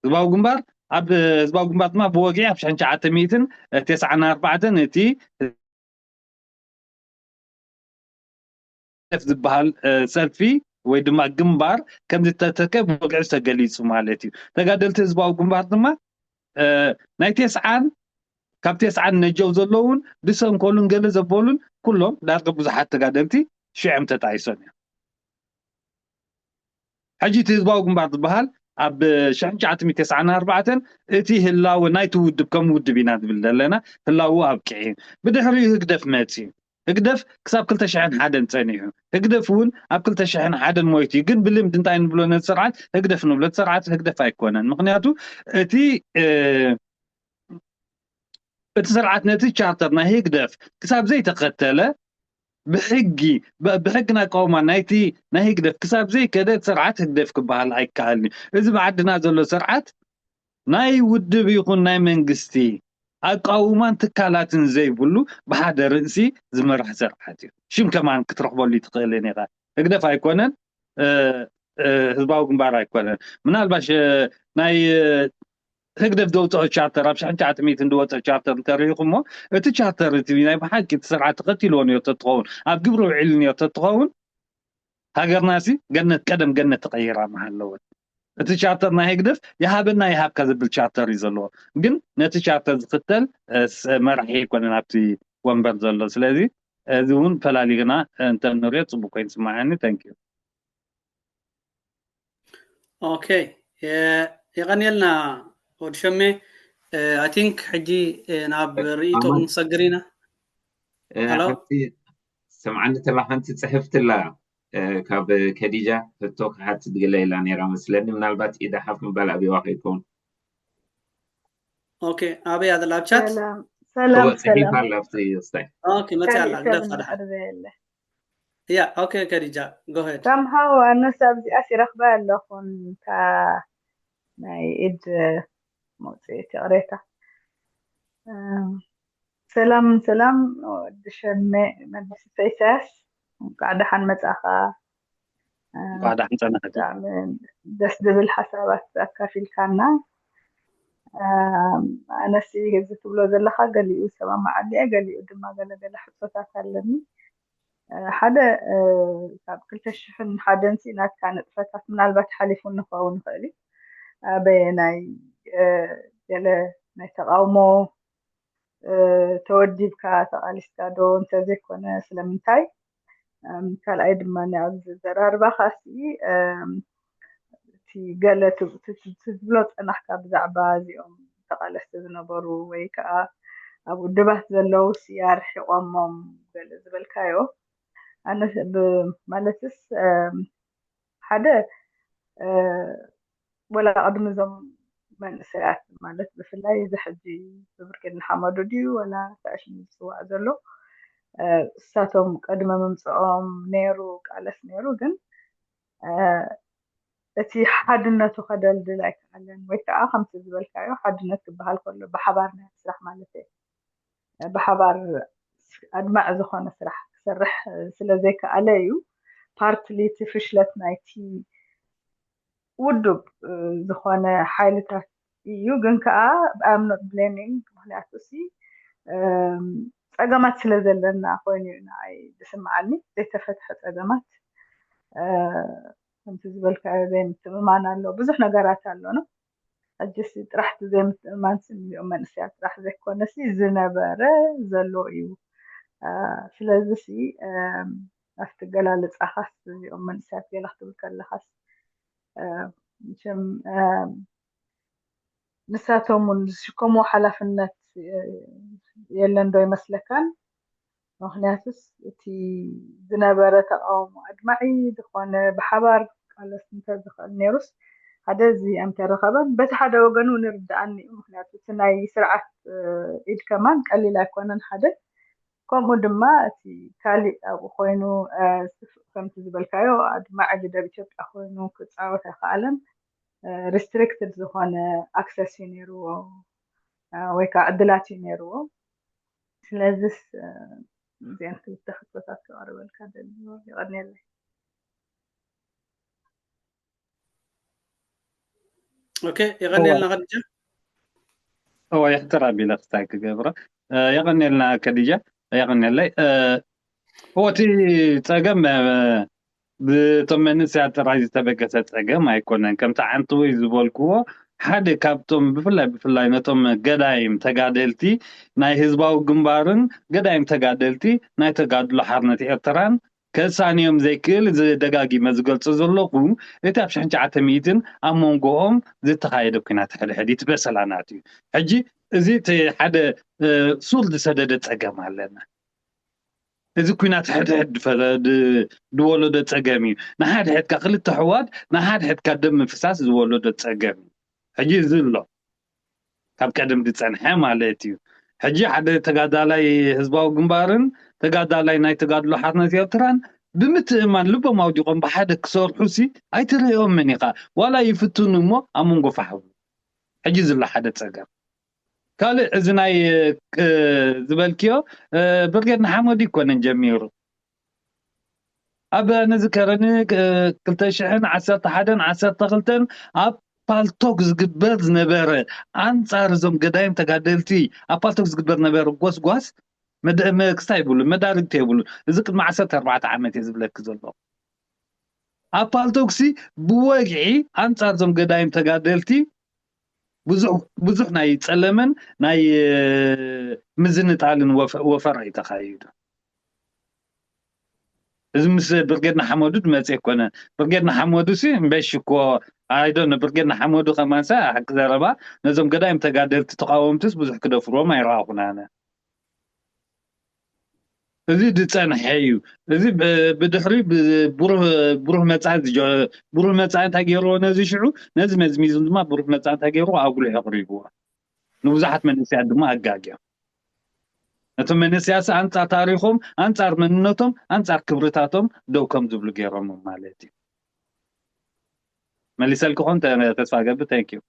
ህዝባዊ ግንባር ኣብ ህዝባዊ ግንባር ድማ ብወግዒ ኣብ ሽሕን ትሽዓተ ሚእትን ተስዓን ኣርባዕተን እቲ ዝበሃል ሰልፊ ወይ ድማ ግንባር ከም ዝተተከ ብወግዒ ዝተገሊፁ ማለት እዩ ተጋደልቲ ህዝባዊ ግንባር ድማ ናይ ቴስዓን ካብ ቴስዓን ነጀው ዘለውን ብሰንኮሉን ገለ ዘበሉን ኩሎም ዳርጋ ብዙሓት ተጋደልቲ ሽዕም ተጣይሶም እዮም ሕጂ እቲ ህዝባዊ ግንባር ዝበሃል ኣብ ሽሕን ትሽዓተ ሚእትን ተስዓን ኣርባዕተን እቲ ህላወ ናይቲ ውድብ ከም ውድብ ኢና ዝብል ዘለና ህላወ ኣብቂዑ እዩ ብድሕሪኡ ህግደፍ መፅዩ ህግደፍ ክሳብ ክልተ ሽሕን ሓደን ፀኒሑ ህግደፍ እውን ኣብ ክልተ ሽሕን ሓደን ሞይቱ እዩ ግን ብልምድ እንታይ ንብሎ ነቲ ስርዓት ህግደፍ ንብሎ እቲ ስርዓት ህግደፍ ኣይኮነን ምክንያቱ እቲ እቲ ስርዓት ነቲ ቻርተር ናይ ህግደፍ ክሳብ ዘይተኸተለ ብሕጊ ብሕጊ ናይ ቀውማ ናይቲ ናይ ህግደፍ ክሳብ ዘይከደ ስርዓት ህግደፍ ክበሃል ኣይከኣልን እዚ ብዓድና ዘሎ ስርዓት ናይ ውድብ ይኹን ናይ መንግስቲ ኣቃውማን ትካላትን ዘይብሉ ብሓደ ርእሲ ዝመራሕ ስርዓት እዩ ሽም ከማን ክትረኽበሉ ትኽእልን ኢኻ ህግደፍ ኣይኮነን ህዝባዊ ግንባር ኣይኮነን ምናልባሽ ናይ ህግደፍ ዘውፅኦ ቻርተር ኣብ ሽሕን ትሽዓተ ሚእትን ዝወፀ ቻርተር እንተሪኢኹሞ እቲ ቻርተር እቲ ናይ ብሓቂ እቲ ስርዓት ተኸቲልዎ ነዮ ተትኸውን ኣብ ግብሪ ውዒሉ ነዮ ተትኸውን ሃገርናሲ ገነት ቀደም ገነት ተቐይራ ምሃለወት እቲ ቻርተር ናይ ህግደፍ ይሃበና ይሃብካ ዝብል ቻርተር እዩ ዘለዎ ግን ነቲ ቻርተር ዝኽተል መራሒ ኣይኮነን ኣብቲ ወንበር ዘሎ ስለዚ እዚ እውን ፈላሊግና እንተንሪኦ ፅቡቅ ኮይኑ ስማዓኒ thank you okay የቀንየልና ወዲ ሸሜ I think ሕጂ ናብ ርእይቶ ክንሰግር ኢና ሓንቲ ሰምዓኒ ተላ ሓንቲ ፅሕፍቲ ኣላ ካብ ከዲጃ ሕቶ ክሓትት ገለ ኢላ ነይራ መስለኒ ምናልባት ኢዳ ሓፍ ምባል ኣብዋ ከይከውን okay ኣበይ ኣላ ኣብ ቻት ሰላም ፅሒፋ ኣላ ኣብቲ ስታይ okay መፅያ ኣላ ግደፍ ኣድሓ ያ okay ከዲጃ go ahead somehow ኣነስ ኣብዚኣስ ይረኽባ ኣለኹን እታ ናይ ኢድ መውፅኢት ይቕሬታ ሰላም ሰላም ወዲ ሸሜ መለስ ኢሳያስ እንኳዕ ደሓን መጻኻ እንኳዕ ደሓን ጸናሕቲ። ብጣዕሚ ደስ ዝብል ሓሳባት ኣካፊልካና። ኣነሲ እዚ ትብሎ ዘለካ ገሊኡ ሰማማዓሉ እየ፣ ገሊኡ ድማ ገለገለ ሕቶታት ኣለኒ። ሓደ ካብ ክልተ ሽሕን ሓደን ሲ ናትካ ንጥፈታት ምናልባት ሓሊፉ ንኸውን ይኽእል እዩ። ኣበየናይ ገለ ናይ ተቃውሞ ተወዲብካ ተቃሊስካ ዶ እንተዘይኮነ ስለምንታይ? ካልኣይ ድማ ኣብዚ ዘራርባኻ ሲ እቲ ገለ ትብሎ ጸናሕካ ብዛዕባ እዚኦም ተቃለስቲ ዝነበሩ ወይ ከዓ ኣብ ውድባት ዘለዉ ሲ ኣርሒቆሞም ገለ ዝበልካዮ ኣነ ማለትስ ሓደ ወላ ቅድሚ እዞም መንእሰያት ማለት ብፍላይ እዚ ሕጂ ብብርጌድ ንሓመዱ ድዩ ወላ ተኣሽሙ ዝፅዋዕ ዘሎ እሳቶም ቅድሚ ምምፅኦም ነይሩ ቃለስ ነይሩ ግን እቲ ሓድነቱ ከደልድል ኣይከኣለን ወይ ከዓ ከምቲ ዝበልካዮ ሓድነት ክበሃል ከሎ ብሓባር ናይ ስራሕ ማለት እዩ ብሓባር ኣድማዕ ዝኾነ ስራሕ ክሰርሕ ስለዘይከኣለ እዩ ፓርትሊ እቲ ፍሽለት ናይቲ ውዱብ ዝኾነ ሓይልታት እዩ ግን ከዓ I'm not blaming ምክንያቱ ሲ ፀገማት ስለ ዘለና ኮይኑ እዩ ንዓይ ዝስምዓኒ ዘይተፈትሐ ፀገማት ከምቲ ዝበልካዮ ዘይምትእምማን ኣሎ ብዙሕ ነገራት ኣሎ ነው ሕጂ ሲ ጥራሕ እቲ ዘይምትእምማን ሲ ንዚኦም መንእሰያት ጥራሕ ዘይኮነ ሲ ዝነበረ ዘሎ እዩ ስለዚ ሲ ኣብቲ ገላልፃኻስ እዚኦም መንእሰያት ገለ ክትብል ከለኻስ መቸም ንሳቶም እውን ዝሽከምዎ ሓላፍነት የለን ዶ ይመስለካን ምክንያቱስ እቲ ዝነበረ ተቃውሞ ኣድማዒ ዝኾነ ብሓባር ቃለስ እንተዝኽእል ነይሩስ ሓደ እዚ ኣይምተረኸበን በቲ ሓደ ወገን እውን ይርድኣኒ እዩ ምክንያቱ እቲ ናይ ስርዓት ኢድ ከማን ቀሊል ኣይኮነን ሓደ ከምኡ ድማ እቲ ካሊእ ኣብኡ ኮይኑ ከምቲ ዝበልካዮ ኣድማዒ ግደ ኣብ ኢትዮጵያ ኮይኑ ክፃወት ኣይከኣለን restricted ዝኾነ access እዩ ነይርዎ ወይ ከዓ ዕድላት እዩ ነይርዎ ስለዚስ እዚአን ክልተ ሕቶታት ከቐርበልካ ደልዮ ይቐንየለይ ኦኬ ይቐንየልና ከድጃ እወ ይሕተር ኣቢለ ክስታይ ክገብሮ የቐንየልና ከድጃ የቐንየለይ እወ እቲ ፀገም ብቶም መንእሰያት ጥራይ ዝተበገሰ ፀገም ኣይኮነን ከምቲ ዓንትውይ ዝበልክዎ ሓደ ካብቶም ብፍላይ ብፍላይ ነቶም ገዳይም ተጋደልቲ ናይ ህዝባዊ ግንባርን ገዳይም ተጋደልቲ ናይ ተጋድሎ ሓርነት ኤርትራን ከሳንዮም ዘይክእል እዚ ደጋጊመ ዝገልጾ ዘለኹ እቲ ኣብ ሽሕን ትሽዓተ ሚእትን ኣብ መንጎኦም ዝተኻየደ ኩናት ሕድሕድ እቲ በሰላናት እዩ ሕጂ እዚ እቲ ሓደ ሱር ዝሰደደ ፀገም ኣለና እዚ ኩናት ሕድሕድ ዝወለዶ ፀገም እዩ ንሓድሕድካ ክልተ ኣሕዋት ንሓድሕድካ ደም ምፍሳስ ዝወለዶ ፀገም እዩ ሕጂ እዚ ኣሎ ካብ ቀደም ዝፀንሐ ማለት እዩ ሕጂ ሓደ ተጋዳላይ ህዝባዊ ግንባርን ተጋዳላይ ናይ ተጋድሎ ሓርነት ኤርትራን ብምትእማን ልቦም ኣውዲቖም ብሓደ ክሰርሑ ሲ ኣይትርእዮምን ኢኻ ዋላ ይፍትኑ እሞ ኣብ መንጎ ፋሕቡ ሕጂ ዝሎ ሓደ ፀገም ካልእ እዚ ናይ ዝበልክዮ ብርጌድ ንሓመዱ ይኮነን ጀሚሩ ኣብ ንዝከረኒ ክልተ ሽሕን ዓሰርተ ሓደን ዓሰርተ ክልተን ኣብ ፓልቶክ ዝግበር ዝነበረ ኣንፃር እዞም ገዳይም ተጋደልቲ ኣብ ፓልቶክ ዝግበር ነበረ ጎስጓስ ክስታይ ይብሉ መዳርግቲ የብሉ እዚ ቅድሚ ዓሰርተ ኣርባዕተ ዓመት እየ ዝብለክ ዘሎ ኣብ ፓልቶክሲ ብወግዒ ኣንፃር እዞም ገዳይም ተጋደልቲ ብዙሕ ናይ ፀለመን ናይ ምዝንጣልን ወፈራ እዩ ተኻይዱ እዚ ምስ ብርጌድ ንሓመዱ ዝመፅእ ኣይኮነን ብርጌድ ንሓመዱ ሲ እምበሽ እኮ ኣይዶ ብርጌድ ንሓመዱ ከማንሳ ሓቂ ዘረባ ነዞም ገዳይም ተጋደልቲ ተቃወምትስ ብዙሕ ክደፍርዎም ኣይረኣኹን ኣነ እዚ ዝፀንሐ እዩ እዚ ብድሕሪ ብሩህ መፃኢ ብሩህ መፃኢ እንታይ ገይርዎ ነዚ ሽዑ ነዚ መዝሚዙ ድማ ብሩህ መፃኢ እንታይ ገይርዎ ኣጉሊሑ ኣቅሪብዎ ንብዙሓት መንእሰያት ድማ ኣጋግዮም ነቶም መንእሰያት ኣንፃር ታሪኮም ኣንፃር መንነቶም ኣንፃር ክብርታቶም ደው ከም ዝብሉ ገይሮም ማለት እዩ መሊሰልክኾን ተስፋ ገብር thank you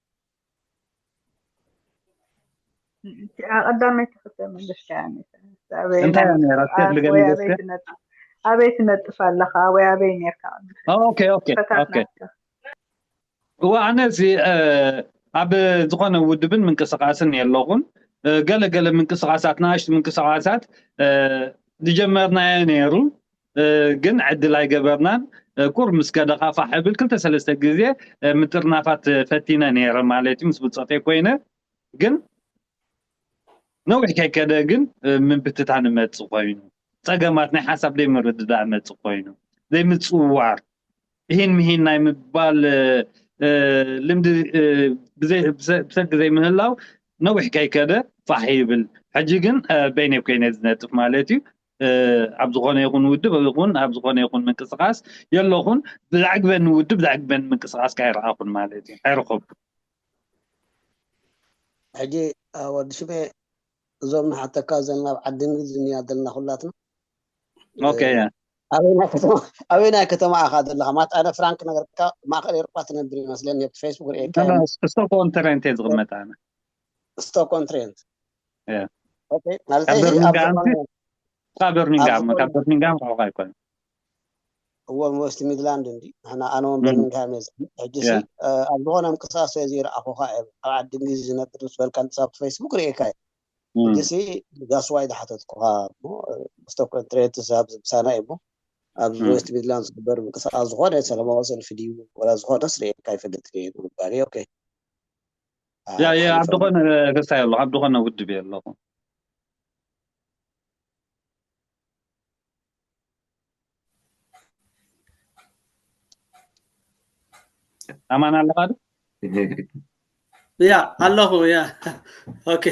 ቀዳመይቲ ክልተ መለስካ እንታይ ነራ ስቴት ልገለስከ ኣበይ ትነጥፍ ኣለኻ ወይ ኣበይ ነርካ? ኦኬ ኦኬ ኦኬ። እዋ ኣነ እዚ ኣብ ዝኾነ ውድብን ምንቅስቃስን የለኹን። ገለ ገለ ምንቅስቃሳት፣ ንኣሽቱ ምንቅስቃሳት ዝጀመርናዮ ነይሩ፣ ግን ዕድል ኣይገበርናን። ቁር ምስ ከደኻ ፋሕ እብል ክልተ ሰለስተ ግዜ ምጥርናፋት ፈቲነ ነይረ ማለት እዩ፣ ምስ ብጾተይ ኮይነ። ግን ነዊሕ ከይከደ ግን ምብትታን ይመጽእ ኮይኑ፣ ጸገማት ናይ ሓሳብ ዘይምርድዳእ ይመጽእ ኮይኑ፣ ዘይምጽውዋር፣ እሂን ምሂን ናይ ምባል ልምዲ ብሰንኪ ዘይምህላው ነዊሕ ከይከደ ፋሕ ይብል። ሕጂ ግን በይነይ ኮይነ ዝነጥፍ ማለት እዩ። ኣብ ዝኾነ ይኹን ውድብ ይኹን ኣብ ዝኾነ ይኹን ምንቅስቃስ የለኹን። ብዘዕግበኒ ውድብ ዘዕግበኒ ምንቅስቃስ ከይረኣኹን ማለት እዩ። ኣይረኸብኩን። ሕጂ ወዲ ሽሜ፣ እዞም ንሓተካ ዘለና ኣብ ዓዲ እንግሊዝ እንያ ዘለና ኩላትና። ኦኬ። ኣበይ ናይ ከተማ ኢኻ ዘለኻ? ማለት ኣነ ፍራንክ ነገርካ፣ ማእከል ኤውሮጳ ትነብር ይመስለኒ። ኣብቲ ፌስቡክ ርእየካ። ስቶክ ኦን ትሬንት እየ ዝቕመጥ ኣነ። ስቶክ ኦን ትሬንት። እያ። ኦኬ። ማለት ካብ እዚ ኣብ በርሚንግሃም ዝኾነ ካብ በርሚንግሃም ኣብ ዝኾነ ካብ በርሚንግሃም ርሑቕ ኣይኮነን። እዎ፣ ዌስት ሚድላንድ እንዲ ንሕና ኣነ እውን እም። በርሚንግሃም እየ ዝቕመጥ። ሕጂ ሲ እያ። ኣብ ዝኾነ ምንቅስቃስ እየ ዘይረኣኹኻ እየ። ኣብ ዓዲ እንግሊዝ ዝነብር ምስ በልካ ንሳ ኣብቲ ፌስቡክ ርእየካ እየ። እም። ሕጂ ሲ that's why ዝሓተትኩኻ እሞ፣ ስቶክ ኦን ትሬንት ሲ ኣብዚ ምሳና እዩ እሞ፣ ኣብ እም። ዌስት ሚድላንድ ዝግበር ምንቅስቃስ ዝኾነ ሰላማዊ ሰልፊ ድዩ ወላ ዝኾነስ ርእየካ ኣይፈልጥን እየ ንምባል እየ። ኦኬ። ያ ያ ኣብ ሓሊፈ ዝኾነ ክስታይ ኣለኹ ኣብ ዝኾነ ውድብ እየ ኣለኹ። ኣማን ኣለኻ ዶ? ያ ኣለኹ። ያ ኦኬ።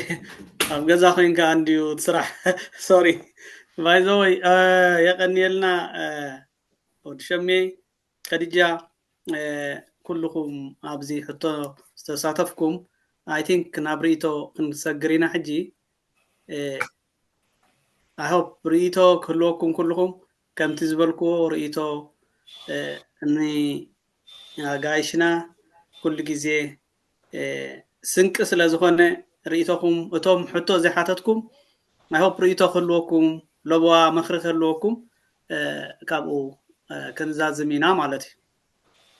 ኣብ ገዛ ኮይንካ እንድዩ ስራሕ። ሶሪ። ባይ ዘ ወይ የቀንየልና። ወዲ ሸሜ፣ ከድጃ፣ ኩልኹም ኣብዚ ሕቶ ዝተሳተፍኩም፣ ኣይ ቲንክ ናብ ርእይቶ ክንሰግር ኢና ሕጂ። ኣይ ሆፕ ርእይቶ ክህልወኩም ኩልኹም። ከምቲ ዝበልክዎ ርእይቶ እ፣ እኒ ኣጋይሽና ኩሉ ግዜ እ፣ ስንቂ ስለ ዝኾነ ርእይቶኹም፣ እቶም ሕቶ ዘይሓተትኩም፣ ኣይ ሆፕ ርእይቶ ክህልወኩም፣ ለበዋ ምኽሪ ክህልወኩም እ፣ ካብኡ እ፣ ክንዛዝም ኢና ማለት እዩ።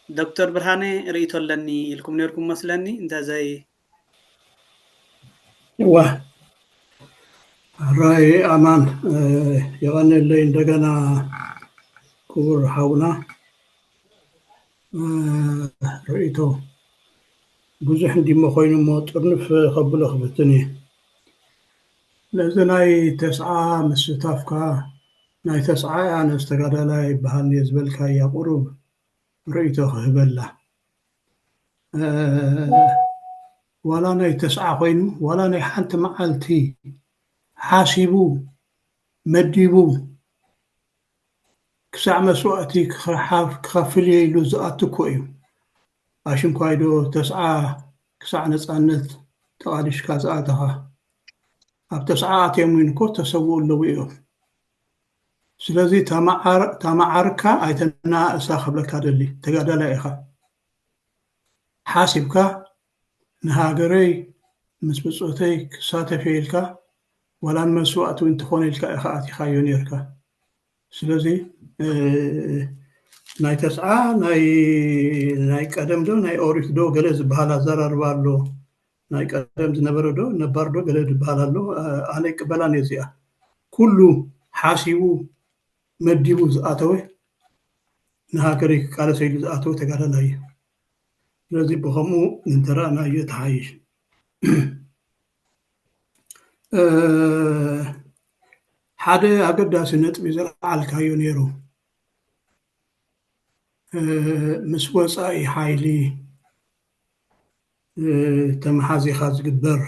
ዶክተር ብርሃነ ርእይቶ ኣለኒ ኢልኩም ነርኩም መስለኒ፣ እንተዘይ እዋ ራይ ኣማን እ፣ የቐንየለይ እንደገና ክቡር ሓውና እ፣ ርእይቶ ብዙሕ እንዲሞ ኮይኑ እሞ ጥርንፍ ከብሎ ክፍትን እየ። ነዚ ናይ ተስዓ ምስታፍካ ናይ ተስዓ ኣነስ ተጋዳላይ ይበሃል እየ ዝበልካያ ቁሩብ ርእይቶ ክህበላ። እ፣ ዋላ ናይ ተስዓ ኮይኑ ዋላ ናይ ሓንቲ መዓልቲ ሓሲቡ መዲቡ ክሳዕ መስዋእቲ ክኸሓፍ- ክኸፍል እየ ኢሉ ዝኣቱ እኮ እዩ። ኣሽንኳይ ዶ ተስዓ ክሳዕ ነፃነት ተቓሊስካ ዝኣተኻ? ኣብ ተስዓ ኣትዮም እውን እኮ ተሰውኡ ኣለዉ እዮም። ስለዚ ተመዓር- ተመዓርካ ኣይተናእሳ ክብለካ ደሊ። ተጋዳላይ ኢኻ። ሓሲብካ ንሃገረይ ምስ ብፆተይ ክሳተፍ እየ ኢልካ ዋላ ንመስዋእቲ እውን ትኾነ ኢልካ ኢኻ ኣቲኻዮ ነርካ። ስለዚ እ፣ ናይ ተስዓ ናይ ናይ ቀደም ዶ ናይ ኦሪት ዶ ገለ ዝበሃል ኣዘራርባ ኣሎ። ናይ ቀደም ዝነበረ ዶ ነባር ዶ ገለ ዝበሃል ኣሎ። እ፣ ኣነ ይቅበላን እየ እዚኣ። ኩሉ ሓሲቡ መዲቡ ዝኣተወ ንሃገረይ ክቃለሰ ኢሉ ዝኣተወ ተጋዳላይ እዩ። ስለዚ ብኸምኡ እንተረኣናዮ ተሓይሽ። እ፣ ሓደ ኣገዳሲ ነጥቢ ዘልዓልካዮ ነይሩ። እ፣ ምስ ወፃኢ ሓይሊ እ፣ ተመሓዚኻ ዝግበር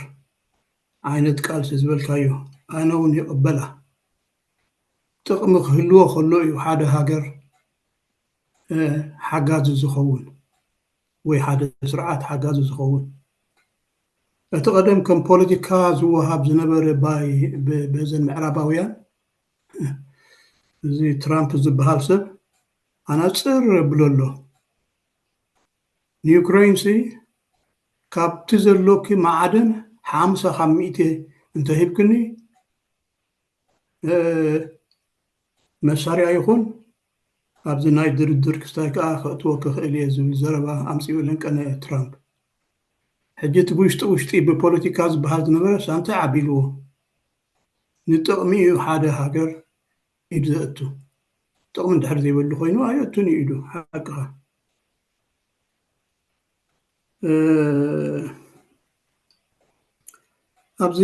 ዓይነት ቃልሲ ዝበልካዮ ኣነ እውን ይቕበላ። ጥቕሚ ክህልዎ ከሎ እዩ ሓደ ሃገር እ፣ ሓጋዚ ዝኸውን ወይ ሓደ ስርዓት ሓጋዚ ዝኸውን። እቲ ቀደም ከም ፖለቲካ ዝወሃብ ዝነበረ ባይ ብ- በዘን ምዕራባውያን እዚ ትራምፕ ዝበሃል ሰብ ኣናፅር የብሎ ኣሎ። ንዩክሬን ሲ ካብቲ ዘሎኪ ማዕድን ሓምሳ ካብ ሚእቲ እንተሂብክኒ እ፣ መሳርያ ይኹን ኣብዚ ናይ ድርድር ክስታይ ከኣ ከእትዎ ክኽእል እየ ዝብል ዘረባ ኣምጺኡ ለንቀነ ትራምፕ። ሕጂ እቲ ብውሽጢ ውሽጢ ብፖለቲካ ዝበሃል ዝነበረ ሳንታይ ዓቢልዎ? ንጥቕሚ እዩ ሓደ ሃገር ኢድ ዘእቱ። ጥቕሚ እንድሕር ዘይብሉ ኮይኑ ኣየእቱን እዩ ኢዱ። ሓቅኻ። እ፣ ኣብዚ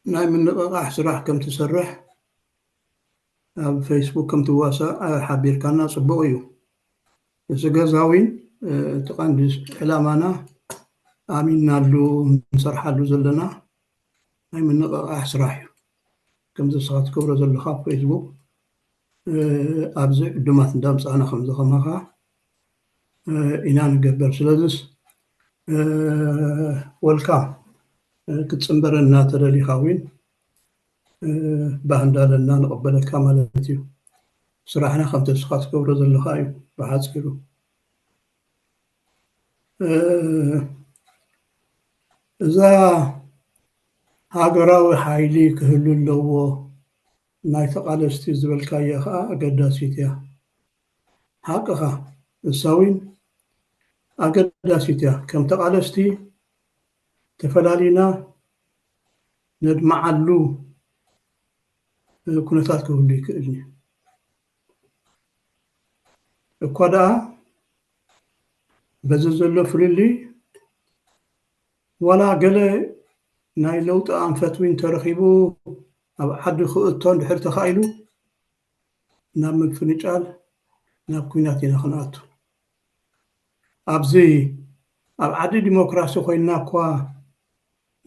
ናይ ምንቕቓሕ ስራሕ ከም ትሰርሕ ኣብ ፌስቡክ ከም ትዋሳእ ሓቢርካና ጽቡቕ እዩ። እዚ ገዛ እውን እቲ ቀንዲ ዕላማና ኣሚንናሉ ንሰርሓሉ ዘለና ናይ ምንቕቓሕ ስራሕ እዩ። ከምዚ ንስኻ ትገብሮ ዘለኻ ኣብ ፌስቡክ ኣብዚ ዕዱማት እንዳምጻእና ከምዚ ከማኻ ኢና ንገብር። ስለዚስ ወልካም ክትጽንበረና ተደሊኻ እውን ባህ እንዳለና ንቐበለካ ማለት እዩ። ስራሕና ከምቲ ንስኻ ትገብሮ ዘለኻ እዩ ብሓፂሩ። እዛ ሃገራዊ ሓይሊ ክህሉ ኣለዎ ናይ ተቓለስቲ ዝበልካያ ከዓ ኣገዳሲት እያ። ሓቅኻ፣ እሳ እውን ኣገዳሲት እያ። ከም ተቓለስቲ ተፈላሊና ነድምዓሉ ኩነታት ክህሉ ይክእል እዩ። እኳ ደኣ በዚ ዘሎ ፍልልይ ዋላ ገለ ናይ ለውጢ ኣንፈት እውን ተረኺቡ ኣብ ዓዲ ክእቶ እንድሕር ተኻኢሉ ናብ ምፍንጫል ናብ ኲናት ኢና ክንኣቱ። ኣብዚ ኣብ ዓዲ ዲሞክራሲ ኮይንና እኳ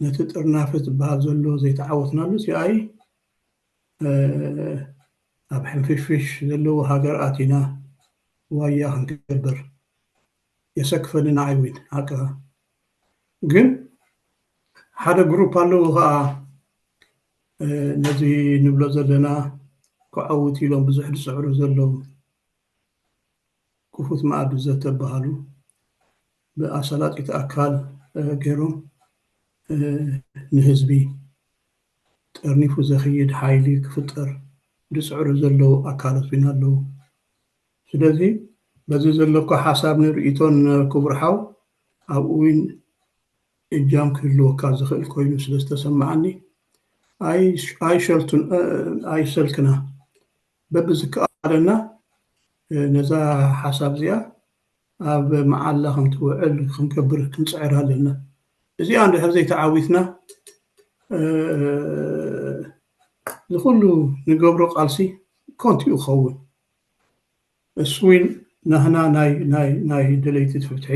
ነቲ ጥርናፈ ዝበሃል ዘሎ ዘይተዓወትናሉ ሲኣይ ኣብ ሕንፍሽፍሽ ዘለዎ ሃገር ኣቲና ዋያ ክንገብር የሰክፈኒ ንዓይ እውን ሓቅኻ። ግን ሓደ ግሩፕ ኣለዉ ከዓ ነዚ ንብሎ ዘለና ክዓውት ኢሎም ብዙሕ ዝፅዕሩ ዘለዉ ክፉት መኣዲ ዘተበሃሉ ብኣሳላጢት ኣካል ገይሮም ንህዝቢ ጠርኒፉ ዘኽይድ ሓይሊ ክፍጠር ዝፅዕሩ ዘለዉ ኣካላት እውን ኣለዉ። ስለዚ በዚ ዘለካ ሓሳብ ንርእይቶን ክቡር ሓው ኣብኡ እውን እጃም ክህልወካ ዝኽእል ኮይኑ ስለ ዝተሰማዓኒ ኣይሸልቱን ኣይሰልክና በብዝከኣለና ነዛ ሓሳብ እዚኣ ኣብ መዓላ ከም ትውዕል ክንገብር ክንፅዕር ኣለና። እዚኣ እንድሕር ዘይተዓዊትና ዝኩሉ ንገብሮ ቃልሲ ኮንቱ ይኸውን። እሱ እውን ናህና ናይ ናይ ናይ ደለይቲ ፍትሒ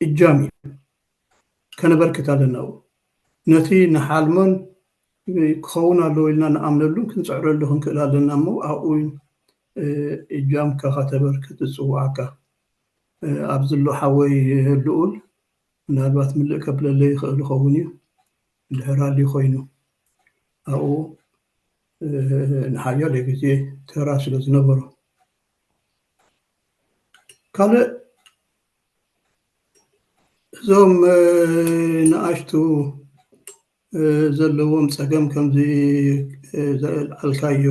እጃም እዩ። ከነበርክት ኣለና። ነቲ ንሓልሞን ክኸውን ኣለዎ ኢልና ንኣምነሉን ክንፅዕረሉ ክንክእል ኣለና እሞ ኣብኡ እውን እጃምካ ከተበርክት እፅውዓካ። ኣብ ዝሎ ሓወይ ልኡል ምናልባት ምልእ ከብለለይ ይኽእል ይኸውን እዩ። እንድሕር ኣልዩ ኮይኑ ኣብኡ ንሓያለ ግዜ ተራ ስለ ዝነበሮ ካልእ እዞም ንኣሽቱ ዘለዎም ፀገም ከምዚ ዘልዓልካዮ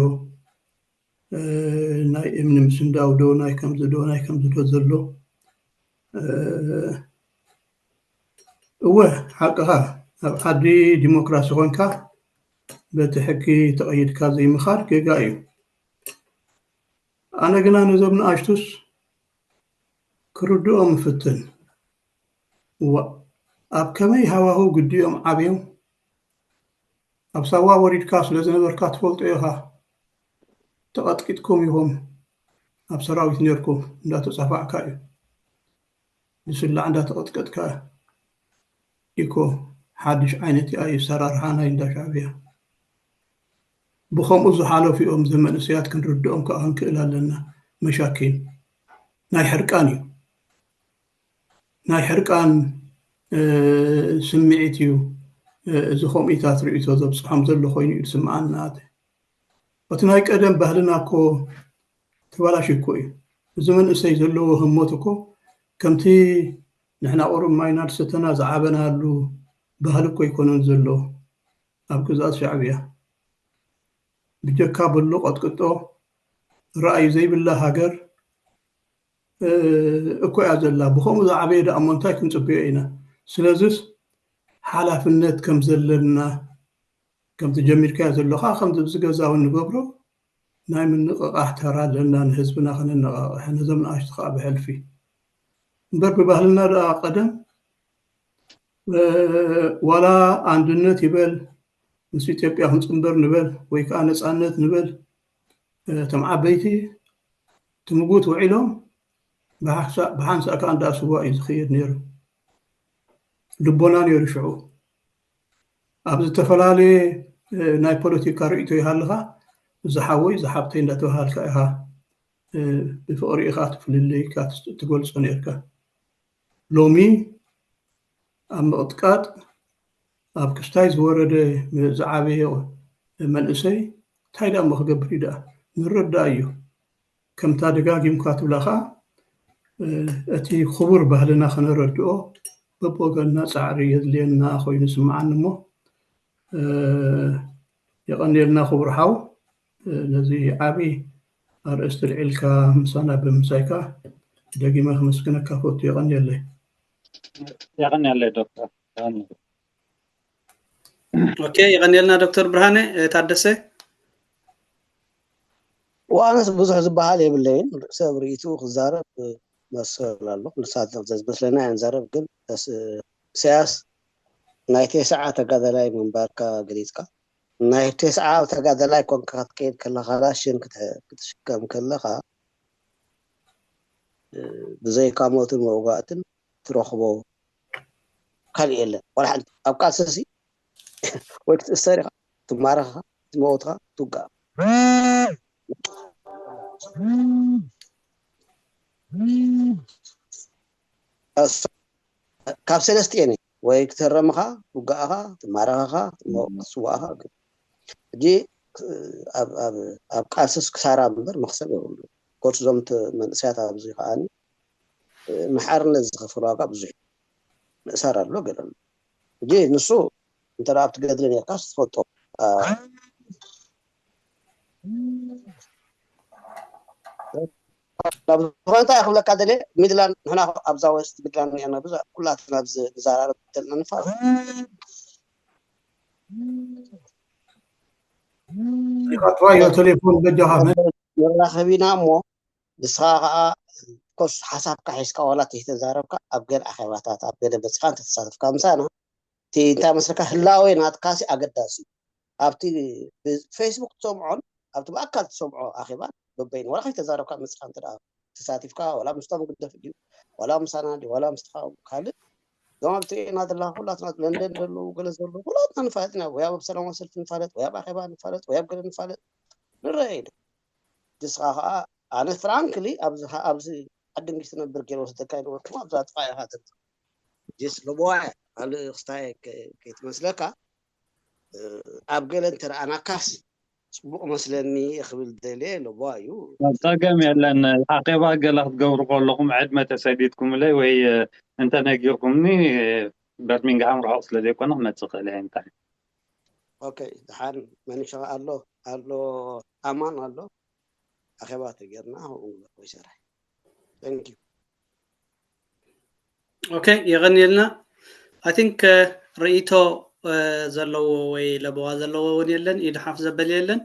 ናይ እምኒ ምስንዳው ዶ ናይ ከምዚ ዶ ናይ ከምዚ ዶ ዘሎ እወ ሓቅኻ ኣብ ዓዲ ዲሞክራሲ ኮንካ በቲ ሕጊ ተቐይድካ ዘይምኻድ ጌጋ እዩ። ኣነ ግና ነዞም ንኣሽቱስ ክርድኦም እፍትን። እዋ ኣብ ከመይ ሃዋህው ግዲኦም ዓብዮም ኣብ ሳዋ ወሪድካ ስለ ዝነበርካ ትፈልጦ ኢኻ። ተቐጥቂጥኩም ኢኹም ኣብ ሰራዊት ነርኩም እንዳተጻፋዕካ እዩ። ብስላዕ እንዳተቐጥቀጥካ ኢኮ ሓድሽ ዓይነት ኣሰራርሓ ናይ እንዳ ሻዕብያ። ብኸምኡ ዝሓለፉ እዮም። ዘመንእሰያት ክንርድኦም ከዓ ክንክእል ኣለና። መሻኪን ናይ ሕርቃን እዩ። ናይ ሕርቃን ስምዒት እዩ። እዚ ከምኡታት ርእይቶ ዘብፅሖም ዘሎ ኮይኑ እዩ ዝስምዓኒ። ኣተ እቲ ናይ ቀደም ባህልና እኮ ተባላሽ እኮ እዩ። እዚ መንእሰይ ዘለዎ ህሞት እኮ ከምቲ ንሕና ቁሩብ ማይና ዝሰተና ዝዓበናሉ ባህሊ እኮ ኣይኮነን ዘሎ ኣብ ግዝኣት ሻዕብያ። ብጀካ በሎ ቀጥቅጦ ረኣዩ ዘይብላ ሃገር እኮ እያ ዘላ። ብኸምኡ ዝዓበየ ደኣ እሞ እንታይ ክንጽበዮ ኢና? ስለዚስ ሓላፍነት ከም ዘለና፣ ከምቲ ጀሚርካዮ ዘለኻ፣ ከምዚ ኣብዚ ገዛ እውን ንገብሮ ናይ ምንቕቓሕ ተራ ኣለና። ንህዝብና ከነነቓቕሕ፣ ነዞም ንኣሽቱ ከዓ ብሕልፊ እምበር ብባህልና ደኣ ቀደም ዋላ ኣንድነት ይበል፣ ምስ ኢትዮጵያ ክንጽንበር ንበል ወይ ከዓ ነጻነት ንበል፣ እቶም ዓበይቲ ትምጉት ውዒሎም ብሓንሳእ ከዓ እንዳ ስዋ እዩ ዝኽየድ ነይሩ። ልቦና ነይሩ ሽዑ። ኣብ ዝተፈላለየ ናይ ፖለቲካ ርእይቶ ይሃልኻ፣ ዝሓወይ ዝሓብተይ እንዳተባሃልካ ኢኻ፣ ብፍቕሪ ኢኻ ትፍልልይካ ትገልጾ ነርካ። ሎሚ ኣብ ምቕጥቃጥ ኣብ ክስታይ ዝወረደ ዝዓበየ መንእሰይ እንታይ ደኣ እሞ ክገብር እዩ ደኣ? ንረዳእ እዩ። ከምታ ደጋጊምካ ትብላ ኸዓ እቲ ክቡር ባህልና ከነረድኦ በብወገንና ጻዕሪ የድልየና ኮይኑ ይስምዓኒ እሞ የቐንየልና ክቡር ሓው። ነዚ ዓቢ ኣርእስቲ ልዒልካ ምሳና ብምሳይካ ደጊመ ክመስግነካ ፈቱ። የቐንየለይ። የቐንየለይ ዶክተር። ኦኬ፣ የቐንየልና ዶክተር ብርሃነ ታደሰ። ዋነስ ብዙሕ ዝበሃል የብለይን። ሰብ ርእይትኡ ክዛረብ መሰል ኣሎ። ንሳት ዘዝመስለና እያ ንዛረብ። ግን ኢሳያስ ናይ ቴስዓ ተጋዳላይ ምንባርካ ገሊጽካ። ናይ ቴስዓ ተጋዳላይ ኮንካ ክትከይድ ከለኻ ካላሽን ክትሽከም ከለኻ ብዘይካ ሞትን መውጋእትን ትረኽቦ ካልእ የለን። ዋላ ሓንቲ ኣብ ቃልሲ ሲ ወይ ክትእሰር ኢኻ፣ ትማረኽ ኢኻ፣ ትመውት ኢኻ፣ ትውጋእ። ካብ ሰለስቲኤን ወይ ክትህረም ኢኻ፣ ትውጋእ ኢኻ፣ ትማረኽ ኢኻ፣ ትስዋእ ኢኻ። ሕጂ ኣብ ቃልስስ ክሳራ እምበር መኽሰብ የብሉ። ኮርስ እዞም መንእሰያት ኣብዚ ከዓኒ ንሓርነት ዝኸፈል ዋጋ ብዙሕ ምእሳር ኣሎ ገለ ኣሎ። ሕጂ ንሱ እንተ ኣብቲ ገድሊ ነርካስ ትፈልጦ ናብ ዝኾነ እንታይ ክብለካ ደልየ ሚድላንድ ንሕና ኣብዛ ወስት ሚድላንድ ኒና ብዙሕ ኩላትና ኣብዚ ንዘራረብ ዘለና ንፋል ኢኻ ትራዮ ቴሌፎን በጃኻ መራኸቢና እሞ ንስኻ ከዓ ኮስ ሓሳብካ ሒዝካ ዋላ ተይተዛረብካ ኣብ ገለ ኣኼባታት ኣብ ገለ መፅኻ እንተተሳተፍካ ምሳና እቲ እንታይ መስለካ ህላዌ ናትካ ሲ ኣገዳሲ እዩ። ኣብቲ ብፌስቡክ ትሰምዖን ኣብቲ ብኣካል ትሰምዖ ኣኼባን በበይኑ ዋላ ከይተዛረብካ መፅኻ እንተ ተሳቲፍካ ዋላ ምስቶም ግደፍ ድዩ ዋላ ምሳና ድዩ ዋላ ምስ ተቃወሙ ካልእ እዞም ኣብ ትርእየና ዘለካ ኩላትና ለንደን ዘለዉ ገለ ዘለዉ ኩላትና ንፋለጥ ኢና ወይ ኣብ ሰላማዊ ሰልፊ ንፋለጥ ወይ ኣብ ኣኼባ ንፋለጥ ወይ ኣብ ገለ ንፋለጥ ንረአ ኢና። ንስኻ ከዓ ኣነ ፍራንክሊ ኣብዚ ኣብዚ ዓዲ እንግሊዝ ትነብር ገይረ ወስደካ ይነበርኩ ኣብዛ ጥቃ ኢኻ ትርከብ ጀስ ለቦዋ ካልእ ክስታይ ከይትመስለካ ኣብ ገለ እንተረኣናካስ ፅቡቅ መስለኒ ክብል ደልየ ለቦዋ እዩ። ጸገም የለን። ኣኼባ ገለ ክትገብሩ ከለኹም ዕድመ ተሰዲድኩምለይ ወይ እንተነጊርኩምኒ በርሚንግሃም ርሑቕ ስለ ዘይኮነ ክመጽእ ክእል እየ እንታይ ኦኬ ደሓን መኒሻ ኣሎ ኣሎ ኣማን ኣሎ ኣኼባ ተጌርና ከምኡ ንግበር ወይ ሰራሕ thank you ኦኬ የቐንየልና። I think ርእይቶ ዘለዎ ወይ ለበዋ ዘለዎ እውን የለን፣ ኢድ ሓፍ ዘበለ የለን።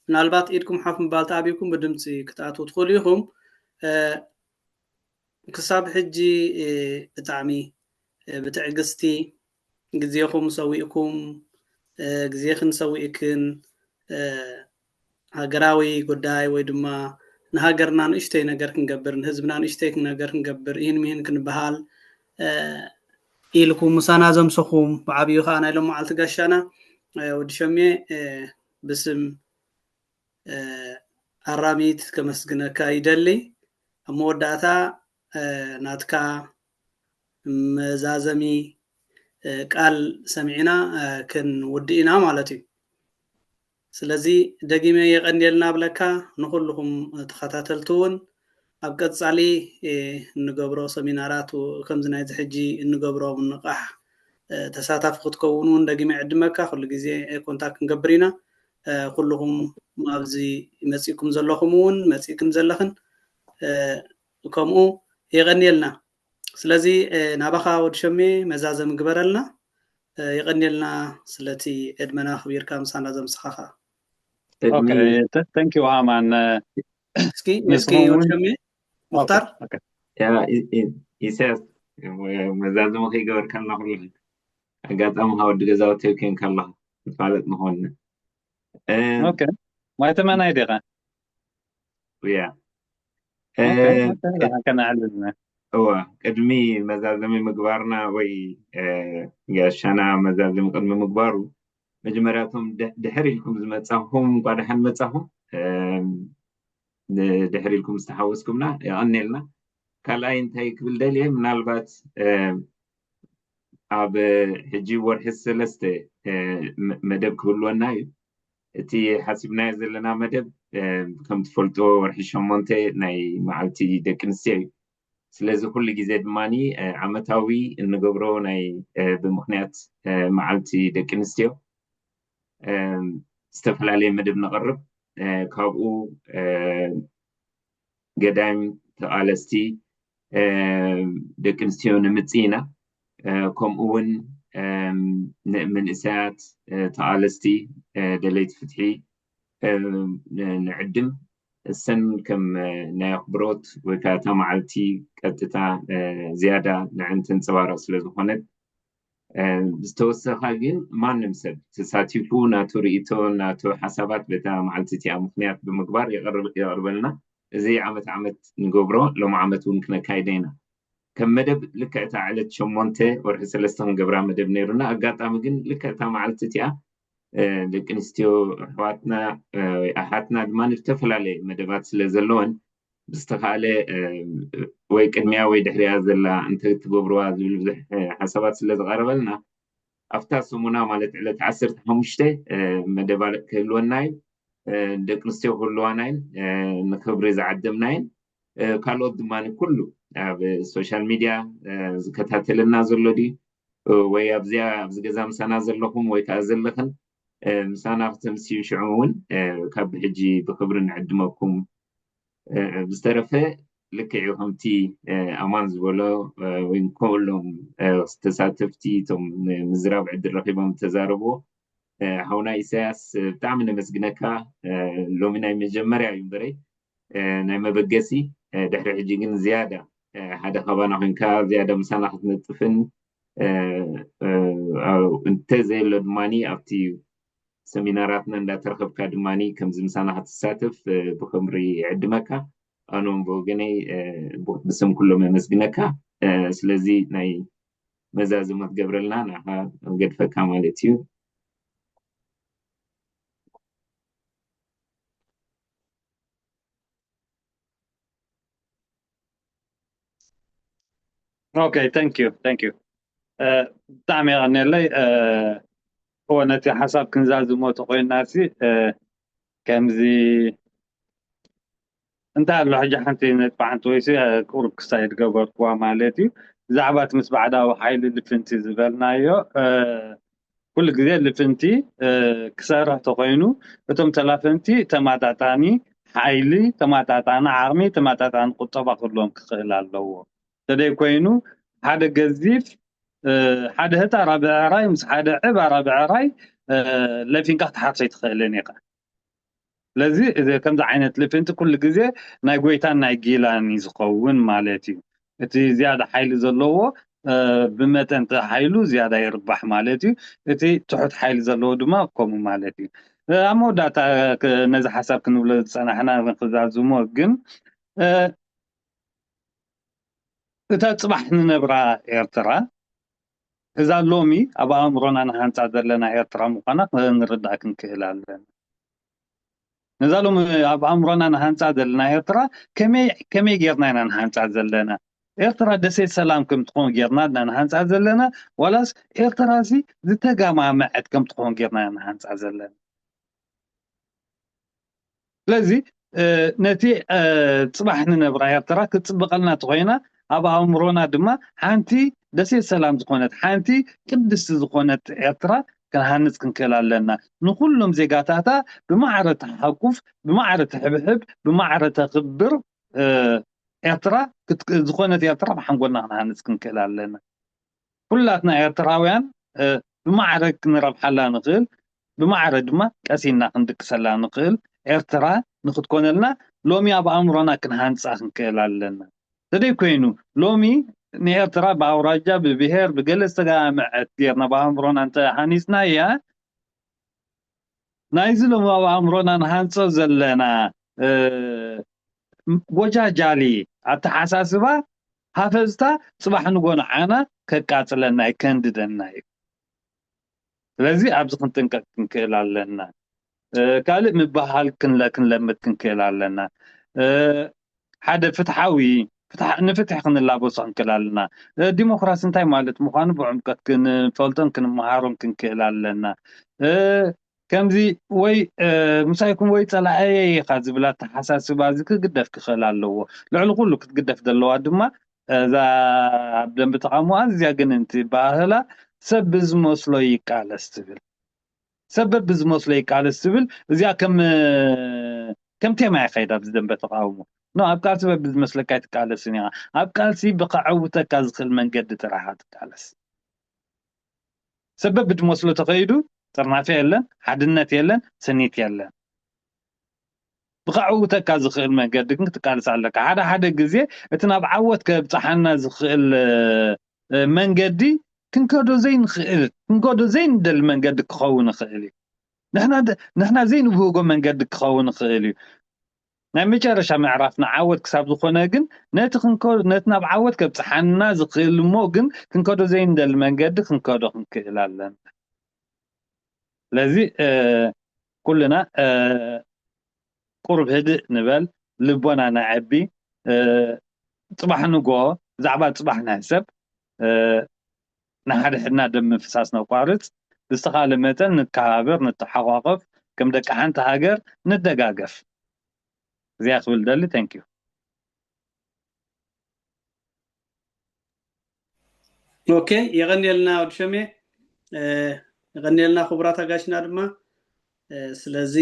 ምናልባት ኢድኩም ሓፍ ምባል ተኣቢኩም ብድምፂ ክትኣትዉ ትኽእሉ ኢኹም። ክሳብ ሕጂ ብጣዕሚ ብትዕግስቲ ግዜኹም ሰዊእኩም ግዜኽን ሰዊእክን ሃገራዊ ጉዳይ ወይ ድማ ንሃገርና ንእሽተይ ነገር ክንገብር ንህዝብና ንእሽተይ ነገር ክንገብር ይህን ምሂን ክንበሃል ኢልኩም ምሳና ዘምሰኹም ብዓብዩ ከዓ ናይ ሎመዓልቲ ጋሻና ወዲ ሸሜ ብስም ኣራሚት ከመስግነካ ይደሊ። ኣብ መወዳእታ ናትካ መዛዘሚ ቃል ሰሚዕና ክንውድእ ኢና ማለት እዩ። ስለዚ ደጊመ የቐንየልና ብለካ ንኹልኹም ተኸታተልቲ እውን ኣብ ቀጻሊ እንገብሮ ሰሚናራት ከምዚ ናይዚ ሕጂ እንገብሮ ምንቓሕ ተሳታፊ ክትከውን እውን ደጊመ ይዕድመካ። ኩሉ ግዜ ኮንታክት ክንገብር ኢና። ኩልኹም ኣብዚ መጺእኩም ዘለኹም እውን መጺእክን ዘለኽን ከምኡ የቐንየልና። ስለዚ ናባኻ ወዲ ሸሜ መዛዘሚ ግበረልና። የቐንየልና ስለቲ ዕድመና ኣኽቢርካ ምሳና ዘምስኻኻ። Thank you ኣማን። እስኪ እስኪ ወዲ ሸሜ ሙኽታር ኢሳያስ መዛዘሚ ከይገበርካልና ኩሉ ኣጋጣሚ ካብ ወዲ ገዛውቲ ኮይንካ ኣለኻ ንፋለጥ ንኾንና ማይተመናይ ዲኻ ያ ከነዕልልና እዋ ቅድሚ መዛዘሚ ምግባርና ወይ ጋሻና መዛዘሚ ቅድሚ ምግባሩ መጀመርያቶም ድሕር ኢልኩም ዝመፃኹም እንኳ ደሓን መፃኹም ድሕር ኢልኩም ዝተሓወስኩምና የቐኔልና ካልኣይ እንታይ ክብል ደልየ ምናልባት ኣብ ሕጂ ወርሒ ሰለስተ መደብ ክህልወና እዩ እቲ ሓሲብናዮ ዘለና መደብ ከም ትፈልጦ ወርሒ ሸሞንተ ናይ መዓልቲ ደቂ ኣንስትዮ እዩ ስለዚ ኩሉ ግዜ ድማ ዓመታዊ እንገብሮ ናይ ብምክንያት መዓልቲ ደቂ ኣንስትዮ ዝተፈላለየ መደብ ነቕርብ ካብኡ ገዳይም ተቓለስቲ ደቂ ኣንስትዮ ንምፅ ኢና ከምኡ እውን መንእሰያት ተቓለስቲ ደለይቲ ፍትሒ ንዕድም እሰን ከም ናይ ኣኽብሮት ወይ ከዓ እታ መዓልቲ ቀጥታ ዝያዳ ንዕን ተንፀባረቕ ስለ ዝኾነት ዝተወሰኻ ግን ማንም ሰብ ተሳቲፉ ናቱ ርእቶ ናቱ ሓሳባት በታ መዓልቲ እቲኣ ምክንያት ብምግባር የቕርበልና እዚ ዓመት ዓመት ንገብሮ ሎም ዓመት እውን ክነካይደ ኢና ከም መደብ ልክዕታ ዕለት ሸሞንተ ወርሒ ሰለስተ ክንገብራ መደብ ነይሩና ኣጋጣሚ ግን ልክዕታ መዓልቲ እቲኣ ደቂ ኣንስትዮ ኣሕዋትና ኣሓትና ድማ ዝተፈላለየ መደባት ስለ ዘለወን ብዝተኻእለ ወይ ቅድሚያ ወይ ድሕሪያ ዘላ እንተትገብርዋ ዝብል ብዙሕ ሓሳባት ስለ ዝቐረበልና ኣብታ ሰሙና ማለት ዕለት ዓሰርተ ሓሙሽተ መደባልእ ክህልወና እዩ ደቂ ኣንስትዮ ክህልዋና እየን ንክብሪ ዝዓደምና እየን ካልኦት ድማ ኩሉ ኣብ ሶሻል ሚድያ ዝከታተለና ዘሎ ድዩ ወይ ኣብዚኣ ኣብዚ ገዛ ምሳና ዘለኹም ወይ ከዓ ዘለኽን ምሳና ክተምስዩ ሽዑ እውን ካብ ሕጂ ብክብሪ ንዕድመኩም ብዝተረፈ ልክዕ እዩ ከምቲ ኣማን ዝበሎ ወይ ከሎም ተሳተፍቲ እቶም ምዝራብ ዕድል ረኪቦም ዝተዛረብዎ ሓውና ኢሳያስ ብጣዕሚ ነመስግነካ ሎሚ ናይ መጀመርያ እዩ እምበረይ ናይ መበገሲ ድሕሪ ሕጂ ግን ዝያዳ ሓደ ካባና ኮንካ ዝያዳ ምሳና ክትነጥፍን እንተዘየሎ ድማ ኣብቲ ሰሚናራትና እንዳተረከብካ ድማ ከምዚ ምሳና ክትሳተፍ ብክብሪ ይዕድመካ ኣኖም ብወገነይ ብስም ኩሎም የመስግነካ ስለዚ ናይ መዛዘሚ ክትገብረልና ንዓኻ ገድፈካ ማለት እዩ Okay, thank you, thank you. ብጣዕሚ የቐንየለይ። እወ ነቲ ሓሳብ ክንዛዝሞ ተኮይና ሲ ከምዚ እንታይ ኣሎ ሕጂ ሓንቲ ነጥቢ ሓንቲ ወይ ቁሩብ ክሳይድ ገበርክዋ ማለት እዩ። ብዛዕባ እቲ ምስ ባዕዳዊ ሓይሊ ልፍንቲ ዝበልናዮ ኩሉ ግዜ ልፍንቲ ክሰርሕ ተኮይኑ እቶም ተላፈንቲ ተማጣጣኒ ሓይሊ ተማጣጣኒ ዓቕሚ ተማጣጣኒ ቁጠባ ክህልዎም ክኽእል ኣለዎ ተደይ ኮይኑ ሓደ ገዚፍ ሓደ ህጣራ ብዕራይ ምስ ሓደ ዕባራ ብዕራይ ለፊንካ ክትሓርሶ ኣይትኽእልን ኢኻ ስለዚ ከምዚ ዓይነት ልፍንቲ ኩሉ ግዜ ናይ ጎይታን ናይ ጊላን እዩ ዝኸውን ማለት እዩ እቲ ዝያዳ ሓይሊ ዘለዎ ብመጠን እቲ ሓይሉ ዝያዳ ይርባሕ ማለት እዩ። እቲ ትሑት ሓይሊ ዘለዎ ድማ ከምኡ ማለት እዩ። ኣብ መወዳእታ ነዚ ሓሳብ ክንብሎ ዝፀናሕና ንክዛዝሞ ግን እታ ፅባሕ ንነብራ ኤርትራ እዛ ሎሚ ኣብ ኣእምሮና ንሃንፃ ዘለና ኤርትራ ምዃና ክንርዳእ ክንክእል ኣለና። ነዛ ሎም ኣብ ኣእምሮና ንሃንፃ ዘለና ኤርትራ ከመይ ጌርና ኢና ንሃንፃ ዘለና? ኤርትራ ደሴት ሰላም ከም ትኾን ጌርና ድና ንሃንፃ ዘለና ዋላስ ኤርትራ ሲ ዝተጋማመዐት ከም ትኾን ጌርና ንሃንፃ ዘለና? ስለዚ ነቲ ፅባሕ ንነብራ ኤርትራ ክትፅብቐልና ተኾይና ኣብ ኣእምሮና ድማ ሓንቲ ደሴት ሰላም ዝኾነት ሓንቲ ቅድስቲ ዝኾነት ኤርትራ ክንሃንጽ ክንክእል ኣለና። ንኹሎም ዜጋታታ ብማዕረ ተሓቁፍ፣ ብማዕረ ትሕብሕብ፣ ብማዕረ ተኽብር ኤርትራ፣ ዝኾነት ኤርትራ ብሓንጎልና ክንሃንጽ ክንክእል ኣለና። ኩላትና ኤርትራውያን ብማዕረ ክንረብሓላ ንኽእል፣ ብማዕረ ድማ ቀሲና ክንድቅሰላ ንኽእል ኤርትራ ንክትኮነልና ሎሚ ኣብ ኣእምሮና ክንሃንጻ ክንክእል ኣለና። ተደይ ኮይኑ ሎሚ ንኤርትራ ብኣውራጃ፣ ብብሄር፣ ብገለ ዝተጋመዐት ጌርና ብኣእምሮና እንተ ሃኒጽናያ፣ ናይዚ ሎሚ ኣብ ኣእምሮና ንሃንጾ ዘለና ጎጃጃሊ ኣተሓሳስባ ሃፈዝታ ጽባሕ ንጎ ንዓና ከቃጽለና እዩ፣ ከንድደና እዩ። ስለዚ ኣብዚ ክንጥንቀቅ ክንክእል ኣለና። ካልእ ምበሃል ክንለምድ ክንክእል ኣለና። ሓደ ፍትሓዊ ንፍትሒ ክንላበሶ ክንክእል ኣለና። ዲሞክራሲ እንታይ ማለት ምዃኑ ብዕምቀት ክንፈልጦን ክንመሃሮን ክንክእል ኣለና። ከምዚ ወይ ምሳይኩም ወይ ጸላእየ ኢኻ ዝብል ኣተሓሳስባ እዚ ክግደፍ ክኽእል ኣለዎ። ልዕሊ ኩሉ ክትግደፍ ዘለዋ ድማ እዛ ኣብ ደንቢ ተቓውሞ ኣዝያ ግን እንቲ ባህላ ሰብ ብዝመስሎ ይቃለስ ትብል። ሰብ ብዝመስሎ ይቃለስ ትብል። እዚኣ ከም ከም ቴማ እያ ከይዳ ኣብዚ ደንበ ተቓውሞ። ኖ፣ ኣብ ቃልሲ በብዝመስለካ ኣይትቃለስን ኢኻ። ኣብ ቃልሲ ብኸዐውተካ ዝኽእል መንገዲ ጥራሓ ትቃለስ። ሰብ ብድመስሎ ተኸይዱ ጥርናፈ የለን፣ ሓድነት የለን፣ ስኒት የለን። ብኸዐውተካ ዝኽእል መንገዲ ግን ክትቃለስ ኣለካ። ሓደ ሓደ ግዜ እቲ ናብ ዓወት ከብጽሓና ዝኽእል መንገዲ ክንከዶ ዘይንኽእል፣ ክንከዶ ዘይንደሊ መንገዲ ክኸውን ይኽእል እዩ። ንሕና ዘይንብህጎ መንገዲ ክኸውን ይኽእል እዩ። ናይ መጨረሻ ምዕራፍ ንዓወት ክሳብ ዝኾነ ግን ነቲ ክንከ ነቲ ናብ ዓወት ከብጽሓና ዝኽእል እሞ ግን ክንከዶ ዘይንደሊ መንገዲ ክንከዶ ክንክእል ኣለና። ስለዚ ኩልና ቁሩብ ህድእ ንበል፣ ልቦና ነዐቢ። ጽባሕ ንጎ ብዛዕባ ጽባሕ ንሕሰብ። ንሓድሕድና ደም ምፍሳስ ነቋርጽ። ብዝተኻለ መጠን ንከባበር፣ ንተሓቋቆፍ፣ ከም ደቂ ሓንቲ ሃገር ንደጋገፍ። እዚኣ ክብል ደሊ። Thank you። ኦኬ፣ የቐንየልና ወዲ ሸሜ፣ የቐንየልና ክቡራት ኣጋሽና ድማ። ስለዚ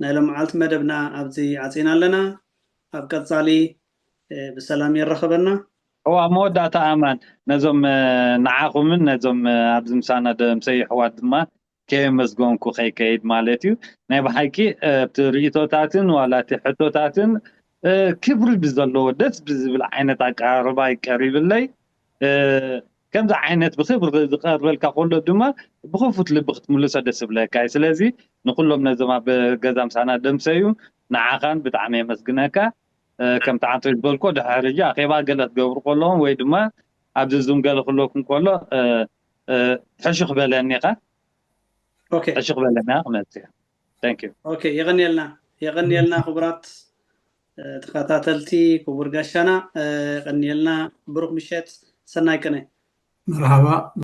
ናይ ሎምዓልቲ መደብና ኣብዚ ዓፂና ኣለና። ኣብ ቀፃሊ ብሰላም የራኸበና። እዋ መወዳእታ ኣማን ነዞም ንዓኹምን ነዞም ኣብዚ ምሳና ደምሰ ይሕዋት ድማ ከየመስገንኩ ከይከይድ ማለት እዩ። ናይ ብሓቂ ኣብቲ ርእቶታትን ዋላ እቲ ሕቶታትን ክብሪ ብዘለዎ ደስ ብዝብል ዓይነት ኣቀራርባ ይቀሪብለይ። ከምዚ ዓይነት ብክብሪ ዝቀርበልካ ከሎ ድማ ብክፉት ልቢ ክትምልሶ ደስ ይብለካ እዩ። ስለዚ ንኩሎም ነዞም ኣብ ገዛ ምሳና ደምሰዩ ንዓኻን ብጣዕሚ የመስግነካ። ከምቲ ዓንቶይ ዝበልኮ ድሕሪ ሕጂ ኣኼባ ገለ ክገብሩ ከለዎም ወይ ድማ ኣብዚ ዙም ገለ ክህልወኩም ከሎ ሕሹኽ በለኒ ኢኻ። ሕሹኽ በለኒ ኢኻ ክመጽእ። Thank you። የቐንየልና የቐንየልና ክቡራት ተኸታተልቲ፣ ክቡር ጋሻና የቐንየልና። ብሩኽ ምሸት፣ ሰናይ ቅነ። መርሓባ።